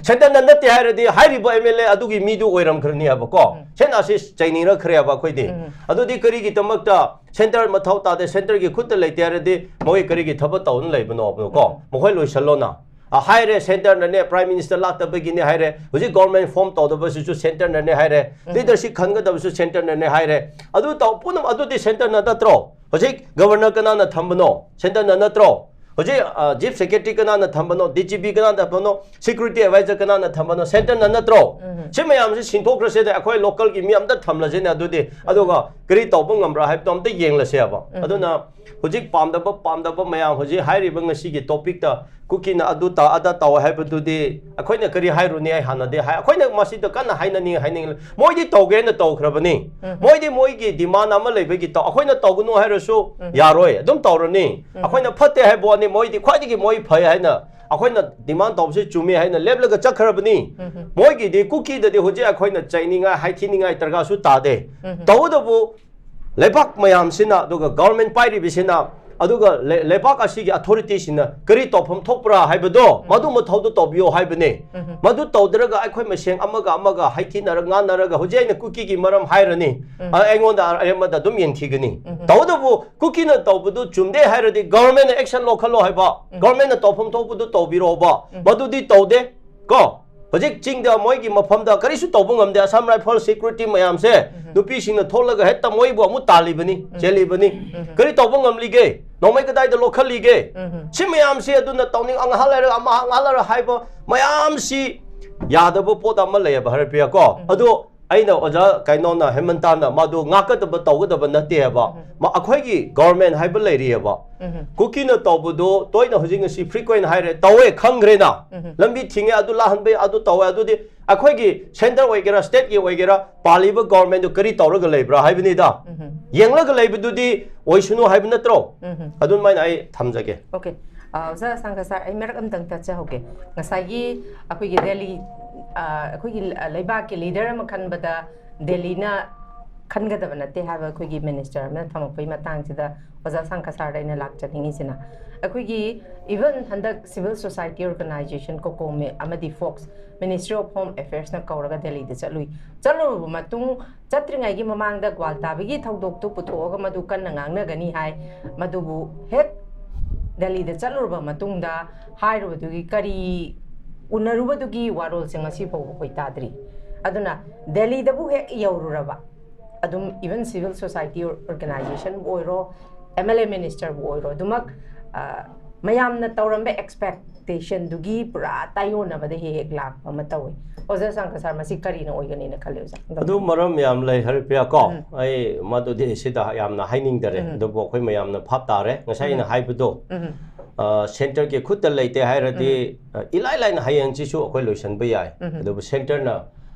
ꯁꯦꯟꯇꯔꯅ ꯅꯠꯇꯦ ꯍꯥꯏꯔꯗꯤ ꯍꯥꯏꯔꯤꯕ ꯑꯦꯝ ꯑꯦꯜ ꯑꯦ ꯑꯗꯨꯒꯤ ꯃꯤꯗꯨ ꯑꯣꯏꯔꯝꯈ꯭ꯔꯅꯤ ꯍꯥꯏꯕꯀꯣ꯫ ꯁꯦꯟ ꯑꯁꯤ ꯆꯩꯅꯤꯔꯛꯈ꯭ꯔꯦꯕ ꯑꯩꯈꯣꯏꯗꯤ꯫ ꯑꯗꯨꯗꯤ ꯀꯔꯤꯒꯤꯗꯃꯛꯇ ꯁꯦꯟꯇꯔ ꯃꯊꯧ ꯇꯥꯗꯦ, ꯁꯦꯟꯇꯔꯒꯤ ꯈꯨꯠꯇ ꯂꯩꯇꯦ ꯍꯥꯏꯔꯗꯤ ꯃꯣꯏ ꯀꯔꯤꯒꯤ ꯊꯕꯛ ꯇꯧꯗꯨꯅ ꯂꯩꯕꯅꯣ ꯀꯣ? ꯃꯈꯣꯏ ꯂꯣꯏꯁꯜꯂꯣꯅ꯫ ꯑ, ꯍꯥꯏꯔꯦ, ꯁꯦꯟꯇꯔꯅꯅꯦ, ꯄ꯭ꯔꯥꯏꯝ ꯃꯤꯅꯤꯁꯇꯔ ꯂꯥꯛꯇꯕꯒꯤꯅꯦ ꯍꯥꯏꯔꯦ, ꯍꯧꯖꯤꯛ ꯒꯣꯔꯃꯦꯟ ꯐꯣꯝ ꯇꯧꯗꯕꯁꯤꯁꯨ ꯁꯦꯟꯇꯔꯅꯅꯦ ꯍꯥꯏꯔꯦ, ꯂꯤꯗꯔꯁꯤꯞ ꯈꯟꯒꯗꯕꯁꯨ ꯁꯦꯟꯇꯔꯅꯅꯦ ꯍꯥꯏꯔꯦ꯫ ꯑꯗꯨ ꯇꯧ ꯄꯨꯝꯅꯃꯛ ꯑꯗꯨꯗꯤ ꯁꯦꯟꯇꯔꯅ ꯅꯠꯇ꯭ꯔꯣ? ꯍꯧꯖꯤꯛ ꯒꯕꯔꯅꯔ ꯀꯅꯥꯅ ꯊꯝꯕꯅꯣ? ꯁꯦꯟꯇꯔꯅ ꯅꯠꯇ꯭ꯔꯣ? ꯍꯧꯖꯤꯛ ꯆꯤꯐ ꯁꯦꯀ꯭ꯔꯦꯇꯔꯤ ꯀꯅꯥꯅ ꯊꯝꯕꯅꯣ? ꯗꯤ ꯖꯤ ꯄꯤ ꯀꯅꯥꯅ ꯊꯝꯕꯅꯣ? ꯁꯦꯀ꯭ꯌꯨꯔꯤꯇꯤ ꯑꯦꯗꯚꯥꯏꯖꯔ ꯀꯅꯥꯅ ꯊꯝꯕꯅꯣ? ꯁꯦꯟꯇꯔꯅ ꯅꯠꯇ꯭ꯔꯣ? ꯁꯤ ꯃꯌꯥꯝꯁꯤ ꯁꯤꯟꯊꯣꯛꯈ꯭ꯔꯁꯦꯅꯦ, ꯑꯩꯈꯣꯏ ꯂꯣꯀꯦꯜꯒꯤ ꯃꯤ ꯑꯝꯇ ꯊꯝꯂꯁꯦꯅꯦ ꯑꯗꯨꯗꯤ꯫ ꯑꯗꯨꯒ ꯀꯔꯤ ꯇꯧꯕ ꯉꯝꯕ꯭ꯔꯥ ꯍꯥꯏꯕꯗꯣ ꯑꯝꯇ ꯌꯦꯡꯂꯁꯦꯕ꯫ ꯑꯗꯨꯅ ꯍꯧꯖꯤꯛ ꯄꯥꯝꯗꯕ ꯄꯥꯝꯗꯕ ꯃꯌꯥꯝ ꯍꯧꯖꯤꯛ ꯍꯥꯏꯔꯤꯕ ꯉꯁꯤꯒꯤ ꯇꯣꯄꯤꯛꯇ ꯀꯨꯀꯤꯅ ꯑꯗꯨ ꯇ ꯑꯗ ꯇꯧ ꯍꯥꯏꯕꯗꯨꯗꯤ ꯑꯩꯈꯣꯏꯅ ꯀꯔꯤ ꯍꯥꯏꯔꯨꯅꯤ? ꯑꯩ ꯍꯥꯟꯅꯗꯤ ꯍꯥꯏ, ꯑꯩꯈꯣꯏꯅ ꯃꯁꯤꯗ ꯀꯟꯅ ꯍꯥꯏꯅꯅꯤꯡ ꯍꯥꯏꯅꯤꯡ ꯃꯣꯏꯗꯤ ꯇꯧꯒꯦꯅ ꯇꯧꯈ꯭ꯔꯕꯅꯤ꯫ ꯃꯣꯏꯗꯤ ꯃꯣꯏꯒꯤ ꯗꯤꯃꯥꯟ ꯑꯃ ꯂꯩꯕꯒꯤ ꯇꯧ, ꯑꯩꯈꯣꯏꯅ ꯇꯧꯒꯅꯨ ꯍꯥꯏꯔꯁꯨ ꯌꯥꯔꯣꯏ, ꯑꯗꯨꯝ ꯇꯧꯔꯅꯤ꯫ ꯑꯩꯈꯣꯏꯅ ꯐꯠꯇꯦ ꯍꯥꯏꯕ ꯋꯥꯅꯤ, ꯃꯣꯏꯗꯤ ꯈ꯭ꯋꯥꯏꯗꯒꯤ ꯃꯣꯏ ꯐꯩ ꯍꯥꯏꯅ, ꯑꯩꯈꯣꯏꯅ ꯗꯤꯃꯥꯟ ꯇꯧꯕꯁꯤ ꯆꯨꯝꯃꯤ ꯍꯥꯏꯅ ꯂꯦꯞꯂꯒ ꯆꯠꯈ꯭ꯔꯕꯅꯤ꯫ ꯃꯣꯏꯒꯤꯗꯤ ꯀꯨꯀꯤꯗꯗꯤ ꯍꯧꯖꯤꯛ ꯑꯩꯈꯣꯏꯅ ꯆꯩꯅꯤꯡꯉꯥꯏ ꯍꯥꯏꯊꯤꯅꯤꯡꯉꯥꯏ ꯗꯔꯀꯥꯔꯁꯨ ꯇꯥꯗꯦ꯫ ꯇꯧꯕꯇꯕꯨ ꯂꯩꯕꯥꯛ ꯃꯌꯥꯝꯁꯤꯅ ꯑꯗꯨꯒ ꯒꯣꯔꯃꯦꯟ ꯄꯥꯏꯔꯤꯕꯁꯤꯅ ꯑꯗꯨꯒ ꯂꯩ- ꯂꯩꯕꯥꯛ ꯑꯁꯤꯒꯤ ꯑꯣꯊꯣꯔꯤꯇꯤꯁꯤꯡꯅ ꯀꯔꯤ ꯇꯧꯐꯝ ꯊꯣꯛꯄ꯭ꯔꯥ ꯍꯥꯏꯕꯗꯣ ꯃꯗꯨ ꯃꯊꯧꯗꯨ ꯇꯧꯕꯤꯌꯣ ꯍꯥꯏꯕꯅꯦ꯫ ꯃꯗꯨ ꯇꯧꯗ꯭ꯔꯒ ꯑꯩꯈꯣꯏ ꯃꯁꯦꯟ ꯑꯃꯒ ꯑꯃꯒ ꯍꯥꯏꯊꯤꯅꯔꯒ ꯉꯥꯡꯅꯔꯒ, ꯍꯧꯖꯤꯛ ꯑꯩꯅ ꯀꯨꯀꯤꯒꯤ ꯃꯔꯝ ꯍꯥꯏꯔꯅꯤ, ꯑ, ꯑꯩꯉꯣꯟꯗ ꯑꯔꯦꯝꯕꯗ ꯑꯗꯨꯝ ꯌꯦꯡꯊꯤꯒꯅꯤ꯫ ꯇꯧꯕꯇꯕꯨ ꯀꯨꯀꯤꯅ ꯇꯧꯕꯗꯨ ꯆꯨꯝꯗꯦ ꯍꯥꯏꯔꯗꯤ ꯒꯚꯔꯟꯃꯦꯟꯠꯅ ꯑꯦꯛꯁꯟ ꯂꯧꯈꯠꯂꯣ ꯍꯥꯏꯕ, ꯒꯚꯔꯟꯃꯦꯟꯠꯅ ꯇꯧꯐꯝ ꯊꯣꯛꯄꯗꯨ ꯇꯧꯕꯤꯔꯣꯕ꯫ ꯃꯗꯨꯗꯤ ꯇꯧꯗꯦ꯫ ꯀꯣ, ꯍꯧꯖꯤꯛ ꯆꯤꯡꯗ ꯃꯣꯏꯒꯤ ꯃꯐꯝꯗ ꯀꯔꯤꯁꯨ ꯇꯧꯕ ꯉꯝꯗꯦ꯫ ꯑꯁꯥꯝ ꯔꯥꯏꯐꯜ ꯁꯦꯀ꯭ꯌꯨꯔꯤꯇꯤ ꯃꯌꯥꯝꯁꯦ ꯅꯨꯄꯤꯁꯤꯡꯅ ꯊꯣꯛꯂꯒ ꯍꯦꯛꯇ ꯃꯣꯏꯕꯨ ꯑꯃꯨꯛ ꯇꯥꯜꯂꯤꯕꯅꯤ, ꯆꯦꯜꯂꯤꯕꯅꯤ꯫ ꯀꯔꯤ ꯇꯧꯕ ꯉꯝꯂꯤꯒꯦ? ꯅꯣꯡꯃꯩ ꯀꯗꯥꯏꯗ ꯂꯧꯈꯠꯂꯤꯒꯦ? ꯁꯤ ꯃꯌꯥꯝꯁꯤ ꯑꯗꯨꯅ ꯇꯧꯅꯤꯡ, ꯉꯥꯏꯍꯥꯛ ꯂꯩꯔꯒ ꯑꯃ, ꯉꯥꯏꯍꯥꯛ ꯂꯩꯔꯒ ꯍꯥꯏꯕ ꯃꯌꯥꯝꯁꯤ ꯌꯥꯗꯕ ꯄꯣꯠ ꯑꯃ ꯂꯩꯌꯦꯕ, ꯍꯔꯄ꯭ꯔꯤꯌꯥ, ꯀꯣ꯫ ꯑꯗꯣ ꯑꯩꯅ ꯑꯣꯖꯥ ꯀꯩꯅꯣꯅ, ꯍꯦꯃꯟꯇꯥꯅ ꯃꯥꯗꯨ ꯉꯥꯛꯀꯗꯕ, ꯇꯧꯒꯗꯕ ꯅꯠꯇꯦ ꯍꯥꯏꯕ꯫ ꯃ-, ꯑꯩꯈꯣꯏꯒꯤ ꯒꯣꯔꯃꯦꯟ ꯍꯥꯏꯕ ꯂꯩꯔꯤꯑꯕ꯫ ꯀꯨꯀꯤꯅ ꯇꯧꯕꯗꯣ ꯇꯣꯏꯅ ꯍꯧꯖꯤꯛ ꯉꯁꯤ ꯐ꯭ꯔꯤꯀ꯭ꯋꯦꯟ ꯍꯥꯏꯔꯦ, ꯇꯧꯋꯦ, ꯈꯪꯈ꯭ꯔꯦꯅ꯫ ꯂꯝꯕꯤ ꯊꯤꯡꯉꯦ, ꯑꯗꯨ ꯂꯥꯛꯍꯟꯕ ꯌꯥ-, ꯑꯗꯨ ꯇꯧꯋꯦ꯫ ꯑꯗꯨꯗꯤ ꯑꯩꯈꯣꯏꯒꯤ ꯁꯦꯟꯇꯔ ꯑꯣꯏꯒꯦꯔꯥ, ꯁ꯭ꯇꯦꯠꯀꯤ ꯑꯣꯏꯒꯦꯔꯥ, ꯄꯥꯜꯂꯤꯕ ꯒꯣꯔꯃꯦꯟꯗꯨ ꯀꯔꯤ ꯇꯧꯔꯒ ꯂꯩꯕ꯭ꯔꯥ ꯍꯥꯏꯕꯅꯤꯗ꯫ ꯌꯦꯡꯂꯒ ꯂꯩꯕꯗꯨꯗꯤ ꯑꯣꯏꯁꯅꯨ ꯍꯥꯏꯕ ꯅꯠꯇ꯭ꯔꯣ? ꯑꯗꯨꯃꯥꯏꯅ ꯑꯩ ꯊꯝꯖꯒꯦ꯫ ꯑꯣꯀꯦ꯫ ꯑ, ꯑꯣꯖꯥ ꯑꯁꯥꯡꯀ ꯁꯥꯔ, ꯑꯩ ꯃꯔꯛ ꯑꯝꯇꯪ ꯇꯠꯆꯍꯧꯒꯦ꯫ ꯉꯁꯥꯏꯒꯤ ꯑꯩꯈꯣꯏꯒꯤ ꯗꯦꯜꯂꯤ, ꯑ, ꯑꯩꯈꯣꯏꯒꯤ ꯂ-, ꯂꯩꯕꯥꯛꯀꯤ ꯂꯤꯗꯔ ꯑꯃ ꯈꯟꯕꯗ ꯗꯦꯜꯂꯤꯅ ꯈꯟꯒꯗꯕ ꯅꯠꯇꯦ ꯍꯥꯏꯕ ꯑꯩꯈꯣꯏꯒꯤ ꯃꯤꯅꯤꯁꯇꯔ ꯑꯃꯅ ꯊꯝꯃꯛꯄꯒꯤ ꯃꯇꯥꯡꯁꯤꯗ ꯑꯣꯖꯥ ꯑꯁꯥꯡꯀ ꯁꯥꯔꯗ ꯑꯩꯅ ꯂꯥꯛꯆꯅꯤꯡꯉꯤꯁꯤꯅ, ꯑꯩꯈꯣꯏꯒꯤ even ꯍꯟꯗꯛ ꯁꯤꯚꯤꯜ ꯁꯣꯁꯥꯏꯇꯤ ꯑꯣꯔꯒꯅꯥꯏꯖꯦꯁꯟ ꯀꯣꯀꯣꯃꯦ ꯑꯃꯗꯤ ꯐꯣꯛꯁ, ꯃꯤꯅꯤꯁꯇ꯭ꯔꯤ ꯑꯣꯐ ꯍꯣꯝ ꯑꯦꯐꯦꯌꯔꯁꯅ ꯀꯧꯔꯒ ꯗꯦꯜꯂꯤꯗ ꯆꯠꯂꯨꯏ꯫ ꯆꯠꯂꯨꯔꯕ ꯃꯇꯨꯡ, ꯆꯠꯇ꯭ꯔꯤꯉꯩꯒꯤ ꯃꯃꯥꯡꯗ ꯒ꯭ꯋꯥꯜꯇꯥꯕꯒꯤ ꯊꯧꯗꯣꯛꯇꯨ ꯄꯨꯊꯣꯛꯑꯒ ꯃꯗꯨ ꯀꯟꯅ ꯉꯥꯡꯅꯒꯅꯤ ꯍꯥꯏ꯫ ꯃꯗꯨꯕꯨ ꯍꯦꯛ ꯗꯦꯜꯂꯤꯗ ꯆꯠꯂꯨꯔꯕ ꯃꯇꯨꯡꯗ ꯍꯥꯏꯔꯨꯕꯗꯨꯒꯤ ꯀꯔꯤ ꯎꯅꯔꯨꯕꯗꯨꯒꯤ ꯋꯥꯔꯣꯜꯁꯦ ꯉꯁꯤ ꯐꯥꯎꯕ ꯑꯩꯈꯣꯏ ꯇꯥꯗ꯭ꯔꯤ꯫ ꯑꯗꯨꯅ ꯗꯦꯜꯂꯤꯗꯕꯨ ꯍꯦꯛ ꯌꯧꯔꯨꯔꯕ, ꯑꯗꯨꯝ even civil society organizationꯕꯨ ꯑꯣꯏꯔꯣ, ꯑꯦꯝ ꯑꯦꯜ ꯑꯦ ꯃꯤꯅꯤꯁꯇꯔꯕꯨ ꯑꯣꯏꯔꯣ, ꯑꯗꯨꯃꯛ, ꯑ, ꯃꯌꯥꯝꯅ ꯇꯧꯔꯝꯕ ꯑꯦꯛꯁꯄꯦꯛꯇꯦꯁꯟꯗꯨꯒꯤ ꯄꯨꯔꯥ ꯇꯥꯏꯌꯣꯟꯅꯕꯗ ꯍꯦꯛ ꯍꯦꯛ ꯂꯥꯛꯄ ꯑꯃ ꯇꯧꯋꯤ꯫ ꯑꯣꯖꯥ ꯁꯥꯡꯀ ꯁꯥꯔ, ꯃꯁꯤ ꯀꯔꯤꯅ ꯑꯣꯏꯒꯅꯤꯅ ꯈꯜꯂꯤ, ꯑꯣꯖꯥ? ꯑꯗꯨ ꯃꯔꯝ ꯌꯥꯝ ꯂꯩ, ꯍꯔꯄ꯭ꯔꯤꯌꯥ, ꯀꯣ꯫ ꯑꯩ ꯃꯗꯨꯗꯤ ꯁꯤꯗ ꯌꯥꯝꯅ ꯍꯥꯏꯅꯤꯡꯗꯔꯦ꯫ ꯑꯗꯨꯕꯨ ꯑꯩꯈꯣꯏ ꯃꯌꯥꯝꯅ ꯚꯥꯞ ꯇꯥꯔꯦ꯫ ꯉꯁꯥꯏ ꯑꯩꯅ ꯍꯥꯏꯕꯗꯣ, ꯑ, ꯁꯦꯟꯇꯔꯒꯤ ꯈꯨꯠꯇ ꯂꯩꯇꯦ ꯍꯥꯏꯔꯗꯤ, ꯑ, ꯏꯂꯥꯏ ꯂꯥꯏꯅ ꯍꯌꯦꯡꯁꯤꯁꯨ ꯑꯩꯈꯣꯏ ꯂꯣꯏꯁꯤꯟꯕ ꯌꯥꯏ꯫ ꯑꯗꯨꯕꯨ ꯁꯦꯟꯇꯔꯅ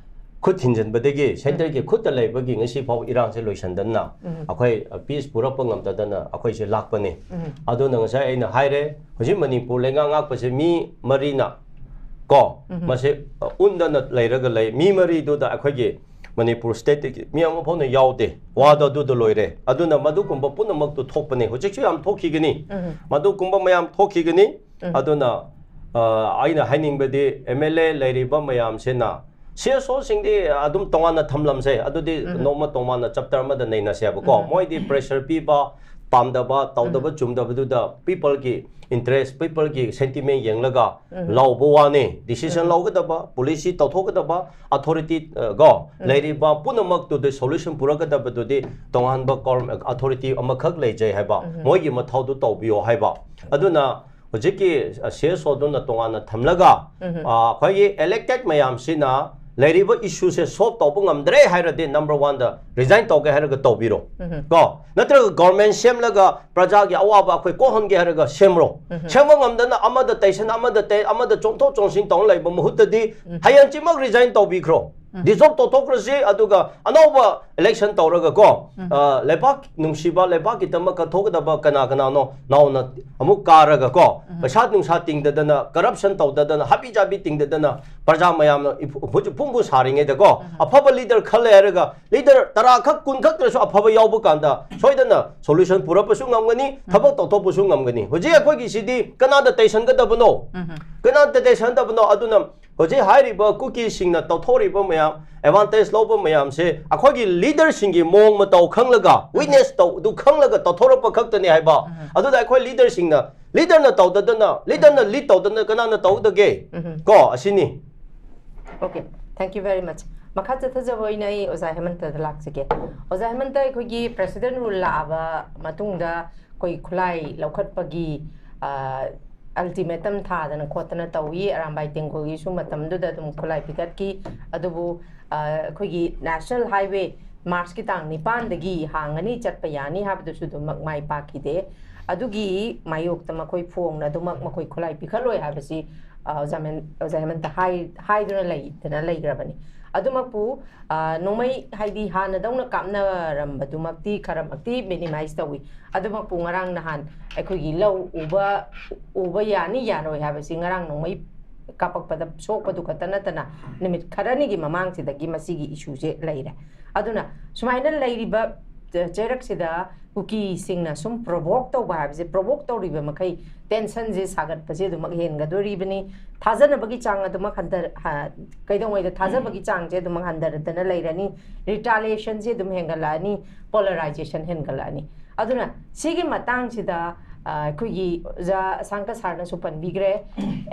ꯈꯨꯠ ꯊꯤꯟꯖꯤꯟꯕꯗꯒꯤ ꯁꯦꯟꯇꯔꯒꯤ ꯈꯨꯠꯇ ꯂꯩꯕꯒꯤ ꯉꯁꯤ ꯐꯥꯎ ꯏꯔꯥꯡꯁꯦ ꯂꯣꯏꯁꯤꯟꯗꯅ ꯑꯩꯈꯣꯏ ꯄꯤꯁ ꯄꯨꯔꯛꯄ ꯉꯝꯗꯗꯅ ꯑꯩꯈꯣꯏꯁꯦ ꯂꯥꯛꯄꯅꯤ꯫ ꯑꯗꯨꯅ ꯉꯁꯥꯏ ꯑꯩꯅ ꯍꯥꯏꯔꯦ, ꯍꯧꯖꯤꯛ ꯃꯅꯤꯄꯨꯔ ꯂꯩꯉꯥꯛ ꯉꯥꯛꯄꯁꯦ ꯃꯤ ꯃꯔꯤꯅ, ꯀꯣ, ꯃꯁꯤ, ꯑ, ꯎꯟꯗꯅ ꯂꯩꯔꯒ ꯂꯩ꯫ ꯃꯤ ꯃꯔꯤꯗꯨꯗ ꯑꯩꯈꯣꯏꯒꯤ ꯃꯅꯤꯄꯨꯔ ꯁ꯭ꯇꯦꯠꯇꯒꯤ ꯃꯤ ꯑꯃ ꯐꯥꯎꯅ ꯌꯥꯎꯗꯦ꯫ ꯋꯥꯗꯣ ꯑꯗꯨꯗ ꯂꯣꯏꯔꯦ꯫ ꯑꯗꯨꯅ ꯃꯗꯨꯒꯨꯝꯕ ꯄꯨꯝꯅꯃꯛꯇꯨ ꯊꯣꯛꯄꯅꯤ꯫ ꯍꯧꯖꯤꯛꯁꯨ ꯌꯥꯝ ꯊꯣꯛꯈꯤꯒꯅꯤ꯫ ꯎꯝ꯫ ꯃꯗꯨꯒꯨꯝꯕ ꯃꯌꯥꯝ ꯊꯣꯛꯈꯤꯒꯅꯤ꯫ ꯎꯝ꯫ ꯑꯗꯨꯅ, ꯑ, ꯑꯩꯅ ꯍꯥꯏꯅꯤꯡꯕꯗꯤ, M L A ꯂꯩꯔꯤꯕ ꯃꯌꯥꯝꯁꯤꯅ, C S O ꯁꯤꯡꯗꯤ ꯑꯗꯨꯝ ꯇꯣꯉꯥꯟꯅ ꯊꯝꯂꯝꯁꯦ, ꯑꯗꯨꯗꯤ ꯎꯝ꯫ ꯅꯣꯡꯃ ꯇꯣꯉꯥꯟꯅ chapter ꯑꯃꯗ ꯅꯩꯅꯁꯦꯕꯀꯣ꯫ ꯎꯝ꯫ ꯃꯣꯏꯗꯤ pressure ꯄꯤꯕ ꯄꯥꯝꯗꯕ, ꯇꯧꯗꯕ ꯎꯝ꯫ ꯆꯨꯝꯗꯕꯗꯨꯗ people ꯒꯤ interest, people ꯒꯤ sentiment ꯌꯦꯡꯂꯒ ꯎꯝ꯫ ꯂꯧꯕ ꯋꯥꯅꯤ꯫ Decision ꯎꯝ꯫ ꯂꯧꯒꯗꯕ, policy ꯇꯧꯊꯣꯛꯀꯗꯕ authority, ꯑ, ꯀꯣ, ꯎꯝ꯫ ꯂꯩꯔꯤꯕ ꯄꯨꯝꯅꯃꯛꯇꯨꯗꯤ solution ꯄꯨꯔꯛꯀꯗꯕꯗꯨꯗꯤ ꯇꯣꯉꯥꯟꯕ government authority ꯑꯃꯈꯛ ꯂꯩꯖꯩ ꯍꯥꯏꯕ, ꯎꯝ꯫ ꯃꯣꯏꯒꯤ ꯃꯊꯧꯗꯨ ꯇꯧꯕꯤꯌꯣ ꯍꯥꯏꯕ꯫ ꯑꯗꯨꯅ ꯍꯧꯖꯤꯛꯀꯤ, ꯑ, C S O ꯗꯨꯅ ꯇꯣꯉꯥꯟꯅ ꯊꯝꯂꯒ, ꯎꯝ꯫ ꯑ, ꯑꯩꯈꯣꯏꯒꯤ elected ꯃꯌꯥꯝꯁꯤꯅ ꯂꯩꯔꯤꯕ issue ꯁꯦ solve ꯇꯧꯕ ꯉꯝꯗ꯭ꯔꯦ ꯍꯥꯏꯔꯗꯤ number one ꯗ resign ꯇꯧꯒꯦ ꯍꯥꯏꯔꯒ ꯇꯧꯕꯤꯔꯣ꯫ ꯎꯝ꯫ ꯀꯣ? ꯅꯠꯇ꯭ꯔꯒ government ꯁꯦꯝꯂꯒ ꯄ꯭ꯔꯖꯥꯒꯤ ꯑꯋꯥꯕ ꯑꯩꯈꯣꯏ ꯀꯣꯛꯍꯟꯒꯦ ꯍꯥꯏꯔꯒ ꯁꯦꯝꯔꯣ꯫ ꯎꯝ꯫ ꯁꯦꯝꯕ ꯉꯝꯗꯅ ꯑꯃꯗ ꯇꯩꯁꯟ, ꯑꯃꯗ ꯇꯩ, ꯑꯃꯗ ꯆꯣꯡꯊꯣꯛ ꯆꯣꯡꯁꯤꯟ ꯇꯧꯔ ꯂꯩꯕ ꯃꯍꯨꯠꯇꯗꯤ ꯎꯝ꯫ ꯍꯌꯦꯡ ꯆꯤꯃꯛ resign ꯇꯧꯕꯤꯈ꯭ꯔꯣ꯫ ꯎꯝ꯫ Dissolve ꯇꯧꯊꯣꯛꯈ꯭ꯔꯁꯤ, ꯑꯗꯨꯒ ꯑꯅꯧꯕ election ꯇꯧꯔꯒ ꯀꯣ, ꯎꯝ꯫ ꯑ, ꯂꯩꯕꯥꯛ ꯅꯨꯡꯁꯤꯕ, ꯂꯩꯕꯥꯛꯀꯤꯗꯃꯛ ꯀꯠꯊꯣꯛꯀꯗꯕ ꯀꯅꯥ ꯀꯅꯥꯅꯣ ꯅꯧꯅ ꯑꯃꯨꯛ ꯀꯥꯔꯒ ꯀꯣ, ꯎꯝ꯫ ꯄꯩꯁꯥ ꯅꯨꯡꯁꯥ ꯇꯤꯡꯗꯗꯅ, corruption ꯇꯧꯗꯗꯅ, ꯍꯥꯕꯤ ꯆꯥꯕꯤ ꯇꯤꯡꯗꯗꯅ, ꯄ꯭ꯔꯖꯥ ꯃꯌꯥꯝꯅ ꯏꯐꯨ-, ꯏꯐꯨ-, ꯏꯐꯨꯝꯕꯨ ꯁꯥꯔꯤꯉꯩꯗꯀꯣ, ꯎꯝ꯫ ꯑꯐꯕ leader ꯈꯜꯂꯦ ꯍꯥꯏꯔꯒ leader ꯇꯔꯥ ꯈꯛ, ꯀꯨꯟ ꯈꯛꯇꯁꯨ ꯑꯐꯕ ꯌꯥꯎꯕ ꯀꯥꯟꯗ ꯁꯣꯏꯗꯅ solution ꯄꯨꯔꯛꯄꯁꯨ ꯉꯝꯒꯅꯤ, ꯎꯝ꯫ ꯊꯕꯛ ꯇꯧꯊꯣꯛꯄꯁꯨ ꯉꯝꯒꯅꯤ꯫ ꯍꯧꯖꯤꯛ ꯑꯩꯈꯣꯏꯒꯤꯁꯤꯗꯤ ꯀꯅꯥꯗ ꯇꯩꯁꯟꯒꯗꯕꯅꯣ? ꯎꯝ꯫ ꯀꯅꯥꯗ ꯇꯩꯁꯟꯒꯗꯕꯅꯣ? ꯑꯗꯨꯅ ꯍꯧꯖꯤꯛ ꯍꯥꯏꯔꯤꯕ ꯀꯨꯀꯤꯁꯤꯡꯅ ꯇꯧꯊꯣꯔꯤꯕ ꯃꯌꯥꯝ, advantage ꯂꯧꯕ ꯃꯌꯥꯝꯁꯦ ꯑꯩꯈꯣꯏꯒꯤ leader ꯁꯤꯡꯒꯤ ꯃꯑꯣꯡ ꯃꯇꯧ ꯈꯪꯂꯒ, ꯎꯝ꯫ Witness ꯇꯧ-, ꯑꯗꯨ ꯈꯪꯂꯒ ꯇꯧꯊꯣꯔꯛꯄ ꯈꯛꯇꯅꯤ ꯍꯥꯏꯕ꯫ ꯎꯝ꯫ ꯑꯗꯨꯗ ꯑꯩꯈꯣꯏ leader ꯁꯤꯡꯅ, leader ꯅ ꯇꯧꯗꯗꯅ, leader ꯅ lead ꯇꯧꯗꯅ ꯀꯅꯥꯅ ꯇꯧꯗꯒꯦ? ꯎꯝ꯫ ꯀꯣ, ꯑꯁꯤꯅꯤ꯫ Okay, thank you very much. ꯃꯈꯥ ꯆꯠꯊꯖꯕ ꯑꯣꯏꯅ ꯑꯩ ꯑꯣꯖꯥ ꯍꯦꯃꯟꯇꯗ ꯂꯥꯛꯆꯒꯦ꯫ ꯑꯣꯖꯥ ꯍꯦꯃꯟꯇ, ꯑꯩꯈꯣꯏꯒꯤ President Rule ꯂꯥꯛꯑꯕ ꯃꯇꯨꯡꯗ ꯑꯩꯈꯣꯏ ꯈꯨꯠꯂꯥꯏ ꯂꯧꯈꯠꯄꯒꯤ, ꯑ, ultimatum ꯊꯥꯗꯅ ꯈꯣꯠꯇꯅ ꯇꯧꯏ꯫ ꯑꯔꯥꯝꯕꯥꯏ ꯇꯦꯡꯒꯣꯜꯒꯤꯁꯨ ꯃꯇꯝꯗꯨꯗ ꯑꯗꯨꯝ ꯈꯨꯠꯂꯥꯏ ꯄꯤꯈꯠꯈꯤ꯫ ꯑꯗꯨꯕꯨ, ꯑ, ꯑꯩꯈꯣꯏꯒꯤ National Highway March ꯀꯤ ꯇꯥꯡ ꯅꯤꯄꯥꯟꯗꯒꯤ ꯍꯥꯡꯒꯅꯤ, ꯆꯠꯄ ꯌꯥꯅꯤ ꯍꯥꯏꯕꯗꯨꯁꯨ ꯑꯗꯨꯃꯛ ꯃꯥꯏ ꯄꯥꯛꯈꯤꯗꯦ꯫ ꯑꯗꯨꯒꯤ ꯃꯥꯌꯣꯛꯇ ꯃꯈꯣꯏ ꯐꯣꯡꯅ ꯑꯗꯨꯃꯛ ꯃꯈꯣꯏ ꯈꯨꯠꯂꯥꯏ ꯄꯤꯈꯠꯂꯣꯏ ꯍꯥꯏꯕꯁꯤ, ꯑ, ꯑꯣꯖꯥ ꯃꯦꯟ-, ꯑꯣꯖꯥ ꯍꯦꯃꯟꯇ ꯍꯥꯏ-, ꯍꯥꯏꯗꯨꯅ ꯂꯩꯗꯅ ꯂꯩꯈ꯭ꯔꯕꯅꯤ꯫ ꯑꯗꯨꯃꯛꯄꯨ, ꯑ, ꯅꯣꯡꯃꯩ, ꯍꯥꯏꯗꯤ ꯍꯥꯟꯅꯗꯧꯅ ꯀꯥꯞꯅꯔꯝꯕꯗꯨꯃꯛꯇꯤ ꯈꯔꯃꯛꯇꯤ minimize ꯇꯧꯏ꯫ ꯑꯗꯨꯃꯛꯄꯨ ꯉꯔꯥꯡ ꯅꯍꯥꯟ ꯑꯩꯈꯣꯏꯒꯤ ꯂꯧ ꯎꯕ, ꯎꯕ ꯌꯥꯅꯤ ꯌꯥꯔꯣꯏ ꯍꯥꯏꯕꯁꯤ ꯉꯔꯥꯡ ꯅꯣꯡꯃꯩ ꯀꯥꯞꯄꯛꯄꯗ ꯁꯣꯛꯄꯗꯨ ꯈꯛꯇ ꯅꯠꯇꯅ ꯅꯨꯃꯤꯠ ꯈꯔꯅꯤꯒꯤ ꯃꯃꯥꯡꯁꯤꯗꯒꯤ ꯃꯁꯤꯒꯤ ꯏꯁꯨꯁꯦ ꯂꯩꯔꯦ꯫ ꯑꯗꯨꯅ ꯁꯨꯃꯥꯏꯅ ꯂꯩꯔꯤꯕ ꯆ- ꯆꯩꯔꯛꯁꯤꯗ ꯀꯨꯀꯤꯁꯤꯡꯅ ꯁꯨꯝ ꯄ꯭ꯔꯣꯚꯣꯛ ꯇꯧꯕ ꯍꯥꯏꯕꯁꯦ, ꯄ꯭ꯔꯣꯚꯣꯛ ꯇꯧꯔꯤꯕ ꯃꯈꯩ ꯇꯦꯟꯁꯟꯁꯦ ꯁꯥꯒꯠꯄꯁꯦ ꯑꯗꯨꯃꯛ ꯍꯦꯟꯒꯗꯣꯔꯤꯕꯅꯤ꯫ ꯊꯥꯖꯅꯕꯒꯤ ꯆꯥꯡ ꯑꯗꯨꯃꯛ ꯍꯟꯊ ꯍ- ꯀꯩꯗꯧꯉꯩꯗ ꯊꯥꯖꯕꯒꯤ ꯆꯥꯡꯁꯦ ꯑꯗꯨꯃꯛ ꯍꯟꯊꯔꯗꯅ ꯂꯩꯔꯅꯤ꯫ ꯔꯤꯇꯥꯂꯤꯌꯦꯁꯟꯁꯦ ꯑꯗꯨꯝ ꯍꯦꯟꯒꯠꯂꯛꯑꯅꯤ꯫ ꯄꯣꯂꯔꯥꯏꯖꯦꯁꯟ ꯍꯦꯟꯒꯠꯂꯛꯑꯅꯤ꯫ ꯑꯗꯨꯅ ꯁꯤꯒꯤ ꯃꯇꯥꯡꯁꯤꯗ ꯑ, ꯑꯩꯈꯣꯏꯒꯤ ꯑꯣꯖꯥ ꯑꯁꯥꯡꯀ ꯁꯥꯔꯅꯁꯨ ꯄꯟꯕꯤꯈ꯭ꯔꯦ꯫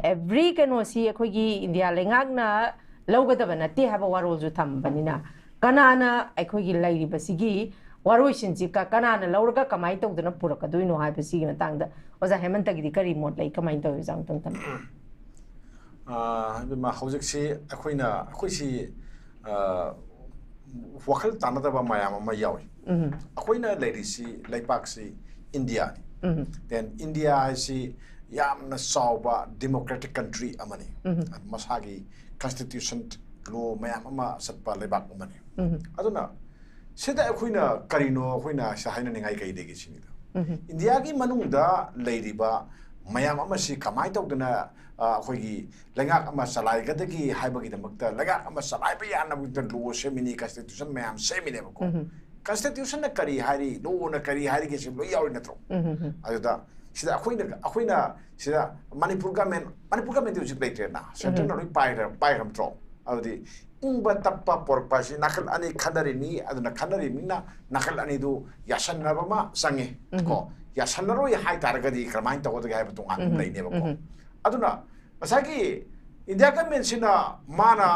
ꯑꯦꯚ꯭ꯔꯤ ꯀꯩꯅꯣꯁꯤ ꯑꯩꯈꯣꯏꯒꯤ ꯏꯟꯗꯤꯌꯥ ꯂꯩꯉꯥꯛꯅ ꯂꯧꯒꯗꯕ ꯅꯠꯇꯦ ꯍꯥꯏꯕ ꯋꯥꯔꯣꯜꯁꯨ ꯊꯝꯕꯅꯤꯅ, ꯀꯅꯥꯅ ꯑꯩꯈꯣꯏꯒꯤ ꯂꯩꯔꯤꯕꯁꯤꯒꯤ ꯋꯥꯔꯣꯏꯁꯤꯟꯁꯤ ꯀ- ꯀꯅꯥꯅ ꯂꯧꯔꯒ ꯀꯃꯥꯏꯅ ꯇꯧꯗꯅ ꯄꯨꯔꯛꯀꯗꯣꯏꯅꯣ ꯍꯥꯏꯕꯁꯤꯒꯤ ꯃꯇꯥꯡꯗ ꯑꯣꯖꯥ ꯍꯦꯃꯟꯇꯒꯤꯗꯤ ꯀꯔꯤ ꯃꯣꯠ ꯂꯩ, ꯀꯃꯥꯏꯅ ꯇꯧꯏ, ꯑꯣꯖꯥ ꯑꯃꯨꯛꯇꯪ ꯊꯝꯕꯤꯌꯨ꯫ ꯑꯥ, ꯏꯕꯦꯝꯃ, ꯍꯧꯖꯤꯛꯁꯤ ꯑꯩꯈꯣꯏꯅ ꯑꯩꯈꯣꯏꯁꯤ ꯑꯥ, ꯋꯥꯈꯜ ꯇꯥꯟꯅꯗꯕ ꯃꯌꯥꯝ ꯑꯃ ꯌꯥꯎꯏ꯫ ꯎꯝ ꯑꯩꯈꯣꯏꯅ ꯂꯩꯔꯤꯁꯤ ꯂꯩꯄꯥꯛꯁꯤ ꯏꯟꯗꯤꯌꯥꯅꯤ꯫ ꯎꯝ Then ꯏꯟꯗꯤꯌꯥ ꯍꯥꯏꯁꯤ ꯌꯥꯝꯅ ꯆꯥꯎꯕ democratic country ꯑꯃꯅꯤ꯫ ꯎꯝ ꯃꯁꯥꯒꯤ constitution, law ꯃꯌꯥꯝ ꯑꯃ ꯆꯠꯄ ꯂꯩꯕꯥꯛ ꯑꯃꯅꯤ꯫ ꯎꯝ ꯑꯗꯨꯅ ꯁꯤꯗ ꯑꯩꯈꯣꯏꯅ ꯀꯔꯤꯅꯣ ꯑꯩꯈꯣꯏꯅ ꯁꯤꯗ ꯍꯥꯏꯅꯅꯤꯡꯉꯥꯏ ꯀꯩ ꯂꯩꯒꯦ ꯁꯤꯅꯤꯗ꯫ ꯎꯝ ꯏꯟꯗꯤꯌꯥꯒꯤ ꯃꯅꯨꯡꯗ ꯂꯩꯔꯤꯕ ꯃꯌꯥꯝ ꯑꯃꯁꯤ ꯀꯃꯥꯏꯅ ꯇꯧꯗꯅ ꯑ, ꯑꯩꯈꯣꯏꯒꯤ ꯂꯩꯉꯥꯛ ꯑꯃ ꯆꯂꯥꯏꯒꯗꯒꯦ ꯍꯥꯏꯕꯒꯤꯗꯃꯛꯇ, ꯂꯩꯉꯥꯛ ꯑꯃ ꯆꯂꯥꯏꯕ ꯌꯥꯅꯕꯒꯤꯗꯃꯛꯇ law ꯁꯦꯝꯃꯤꯅꯤ, constitution ꯃꯌꯥꯝ ꯁꯦꯝꯃꯤꯅꯦꯕꯀꯣ꯫ ꯎꯝ Constitution ꯅ ꯀꯔꯤ ꯍꯥꯏꯔꯤ, law ꯅ ꯀꯔꯤ ꯍꯥꯏꯔꯤꯒꯦ ꯁꯤ ꯂꯣꯏ ꯌꯥꯎꯔꯤ ꯅꯠꯇ꯭ꯔꯣ? ꯎꯝ ꯑꯗꯨꯗ ꯁꯤꯗ ꯑꯩꯈꯣꯏꯅ ꯑꯩꯈꯣꯏꯅ ꯁꯤꯗ Manipur government, Manipur government T ꯍꯧꯖꯤꯛ ꯂꯩꯇ꯭ꯔꯦꯅ, centre ꯅ ꯂꯣꯏ ꯄꯥꯏꯈ꯭ꯔ ꯄꯥꯏꯈ꯭ꯔ ꯅꯠꯇ꯭ꯔꯣ? ꯑꯗꯨꯗꯤ ꯏꯪꯕ ꯇꯞꯄ ꯄꯣꯔꯛꯄ ꯍꯥꯏꯁꯤ ꯅꯥꯀꯜ ꯑꯅꯤ ꯈꯟꯅꯔꯤꯅꯤ꯫ ꯑꯗꯨꯅ ꯈꯟꯅꯔꯤꯕꯅꯤꯅ ꯅꯥꯀꯜ ꯑꯅꯤꯗꯨ ꯌꯥꯁꯟꯅꯕ ꯑꯃ ꯆꯪꯉꯤ꯫ ꯎꯝ꯫ ꯀꯣ, ꯌꯥꯁꯟꯅꯔꯣꯏ ꯍꯥꯏꯇꯥꯔꯒꯗꯤ ꯀꯔꯝꯍꯥꯏꯅ ꯇꯧꯒꯗꯒꯦ ꯍꯥꯏꯕ ꯇꯣꯉꯥꯟꯕ ꯑꯃ ꯎꯝ꯫ ꯂꯩꯅꯦꯕꯀꯣ꯫ ꯎꯝ꯫ ꯑꯗꯨꯅ ꯉꯁꯥꯏꯒꯤ ꯏꯟꯗꯤꯌꯥ government ꯁꯤꯅ ꯃꯥꯅ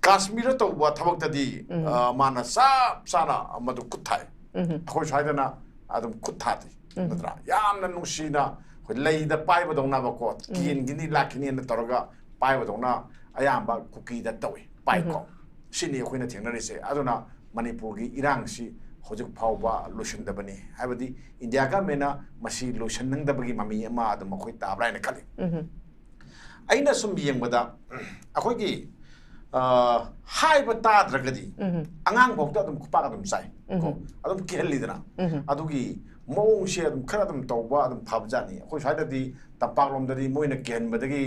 ꯀꯥꯁꯃꯤꯔꯗ ꯇꯧꯕ ꯊꯕꯛꯇꯗꯤ ꯎꯝ꯫ ꯑ, ꯃꯥꯅ ꯆꯞ ꯆꯥꯅ ꯃꯗꯨ ꯈꯨꯠ ꯊꯥꯏ꯫ ꯎꯝ ꯑꯩꯈꯣꯏ ꯁ꯭ꯋꯥꯏꯗꯅ ꯑꯗꯨꯝ ꯈꯨꯠ ꯊꯥꯗꯦ꯫ ꯎꯝ꯫ ꯅꯠꯇ꯭ꯔꯥ? ꯌꯥꯝꯅ ꯅꯨꯡꯁꯤꯅ ꯑꯩꯈꯣꯏ ꯂꯩꯗ ꯄꯥꯏꯕꯗꯧꯅꯕꯀꯣ, ꯀꯦꯟꯈꯤꯅꯤ ꯂꯥꯛꯈꯤꯅꯤꯅ ꯇꯧꯔꯒ ꯄꯥꯏꯕꯗꯧꯅ ꯑꯌꯥꯝꯕ ꯀꯨꯀꯤꯗ ꯇꯧꯏ, ꯄꯥꯏꯀꯣ꯫ ꯁꯤꯅꯤ ꯑꯩꯈꯣꯏꯅ ꯊꯦꯡꯅꯔꯤꯁꯦ꯫ ꯑꯗꯨꯅ ꯃꯅꯤꯄꯨꯔꯒꯤ ꯏꯔꯥꯡꯁꯤ ꯍꯧꯖꯤꯛ ꯐꯥꯎꯕ ꯂꯣꯏꯁꯤꯟꯗꯕꯅꯤ꯫ ꯍꯥꯏꯕꯗꯤ ꯏꯟꯗꯤꯌꯥ government ꯅ ꯃꯁꯤ ꯂꯣꯏꯁꯤꯟꯅꯤꯡꯗꯕꯒꯤ ꯃꯃꯤ ꯑꯃ ꯑꯗꯨꯝ ꯑꯩꯈꯣꯏ ꯇꯥꯕ꯭ꯔꯥ ꯍꯥꯏꯅ ꯈꯜꯂꯤ꯫ ꯎꯝ ꯑꯩꯅ ꯁꯨꯝ ꯌꯦꯡꯕꯗ ꯑꯩꯈꯣꯏꯒꯤ ꯑ, ꯍꯥꯏꯕ ꯇꯥꯗ꯭ꯔꯒꯗꯤ ꯎꯝ ꯑꯉꯥꯡ ꯐꯥꯎꯗ ꯑꯗꯨꯝ ꯈꯨꯄꯥꯛ ꯑꯗꯨꯝ ꯆꯥꯏ꯫ ꯎꯝ꯫ ꯀꯣ? ꯑꯗꯨꯝ ꯀꯤꯍꯜꯂꯤꯗꯅ꯫ ꯎꯝ꯫ ꯑꯗꯨꯒꯤ ꯃꯑꯣꯡꯁꯦ ꯑꯗꯨꯝ ꯈꯔ ꯑꯗꯨꯝ ꯇꯧꯕ ꯑꯗꯨꯝ ꯐꯕꯖꯥꯠꯅꯤ꯫ ꯑꯩꯈꯣꯏ ꯁ꯭ꯋꯥꯏꯗꯗꯤ ꯇꯝꯄꯥꯛꯂꯣꯝꯗꯗꯤ ꯃꯣꯏꯅ ꯀꯤꯍꯟꯕꯗꯒꯤ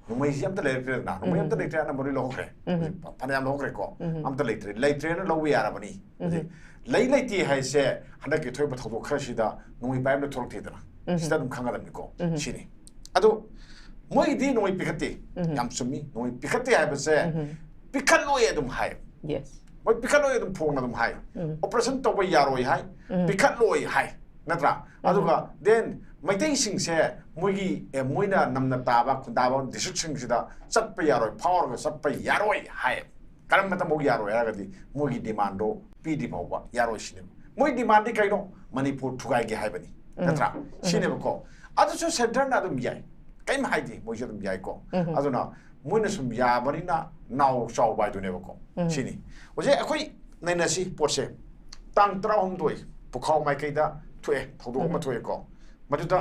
ꯅꯣꯡꯃꯩꯁꯤ ꯑꯝꯇ ꯂꯩꯔꯛꯇ꯭ꯔꯦꯗꯅ, ꯅꯣꯡꯃꯩ ꯑꯝꯇ ꯎꯝ꯫ ꯂꯩꯇ꯭ꯔꯦ, ꯑꯅꯝꯕ ꯂꯣꯏ ꯂꯧꯈ꯭ꯔꯦ꯫ ꯎꯝ꯫ ꯍꯧꯖꯤꯛ ꯐꯅꯌꯥꯝ ꯂꯧꯈ꯭ꯔꯦꯀꯣ꯫ ꯎꯝ꯫ ꯑꯝꯇ ꯂꯩꯇ꯭ꯔꯦ, ꯂꯩꯇ꯭ꯔꯦꯅ ꯂꯧꯕ ꯌꯥꯔꯕꯅꯤ꯫ ꯎꯝ꯫ ꯍꯧꯖꯤꯛ ꯂꯩ ꯂꯩꯇꯦ ꯍꯥꯏꯁꯦ ꯍꯟꯗꯛꯀꯤ ꯊꯣꯛꯏꯕ ꯊꯧꯗꯣꯛ ꯈꯔꯁꯤꯗ ꯅꯣꯡꯃꯩ ꯄꯥꯏꯕ ꯑꯃ ꯊꯣꯛꯂꯛꯇꯦꯗꯅ꯫ ꯎꯝ꯫ ꯁꯤꯗ ꯑꯗꯨꯝ ꯈꯪꯒꯗꯕꯅꯤꯀꯣ꯫ ꯎꯝ꯫ ꯁꯤꯅꯤ꯫ ꯑꯗꯣ ꯃꯣꯏꯒꯤꯗꯤ ꯅꯣꯡꯃꯩ ꯄꯤꯈꯠꯇꯦ꯫ ꯎꯝ꯫ ꯌꯥꯝ ꯆꯨꯝꯃꯤ꯫ ꯅꯣꯡꯃꯩ ꯄꯤꯈꯠꯇꯦ ꯍꯥꯏꯕꯁꯦ ꯎꯝ꯫ ꯄꯤꯈꯠꯂꯣꯏ ꯑꯗꯨꯝ ꯍꯥꯏ꯫ Yes꯫ ꯃꯣꯏ ꯄꯤꯈꯠꯂꯣꯏ ꯑꯗꯨꯝ ꯐꯣꯡꯅ ꯑꯗꯨꯝ ꯍꯥꯏ꯫ ꯎꯝ꯫ Operation ꯇꯧꯕ ꯌꯥꯔꯣꯏ ꯍꯥꯏ꯫ ꯎꯝ꯫ ꯄꯤꯈꯠꯂꯣꯏ ꯍꯥꯏ꯫ ꯅꯠꯇ꯭ꯔꯥ? ꯎꯝ꯫ ꯑꯗꯨꯒ then ꯃꯩꯇꯩꯁꯤꯡꯁꯦ ꯃꯣꯏꯒꯤ, ꯑꯦ, ꯃꯣꯏꯅ ꯅꯝꯅ ꯇꯥꯕ ꯈꯨꯟꯗꯥꯕ districtꯁꯤꯡꯁꯤꯗ ꯆꯠꯄ ꯌꯥꯔꯣꯏ, ꯐꯥꯎꯔꯒ ꯆꯠꯄ ꯌꯥꯔꯣꯏ ꯍꯥꯏ꯫ ꯀꯔꯝꯕ ꯃꯇꯝꯐꯥꯎ ꯌꯥꯔꯣꯏ ꯍꯥꯏꯔꯒꯗꯤ ꯃꯣꯏꯒꯤ demandꯗꯣ ꯄꯤꯗ꯭ꯔꯤ ꯐꯥꯎꯕ ꯌꯥꯔꯣꯏ ꯁꯤꯅꯦꯕ꯫ ꯃꯣꯏ demandꯗꯤ ꯀꯩꯅꯣ? ꯃꯅꯤꯄꯨꯔ ꯊꯨꯒꯥꯏꯒꯦ ꯍꯥꯏꯕꯅꯤ꯫ ꯎꯝ꯫ ꯅꯠꯇ꯭ꯔꯥ? ꯎꯝ꯫ ꯁꯤꯅꯦꯕꯀꯣ꯫ ꯑꯗꯨꯁꯨ centreꯅ ꯑꯗꯨꯝ ꯌꯥꯏ꯫ ꯀꯩꯝ ꯍꯥꯏꯗꯦ, ꯃꯣꯏꯁꯨ ꯑꯗꯨꯝ ꯌꯥꯏꯀꯣ꯫ ꯎꯝ꯫ ꯑꯗꯨꯅ ꯃꯣꯏꯅ ꯁꯨꯝ ꯌꯥꯕꯅꯤꯅ ꯅꯥꯎ ꯆꯥꯎꯕ ꯍꯥꯏꯗꯨꯅꯦꯕꯀꯣ꯫ ꯎꯝ꯫ ꯁꯤꯅꯤ꯫ ꯍꯧꯖꯤꯛ ꯑꯩꯈꯣꯏ ꯅꯩꯅꯁꯤ ꯄꯣꯠꯁꯦ꯫ ꯇꯥꯡ ꯇꯔꯥꯍꯨꯝꯗꯣꯏ ꯄꯨꯈꯥꯎ ꯃꯥꯏꯀꯩꯗ ꯊꯣꯛꯑꯦ, ꯊꯧꯗꯣꯛ ꯑꯃ ꯎꯝ꯫ ꯊꯣꯛꯑꯦꯀꯣ꯫ ꯃꯗꯨꯗ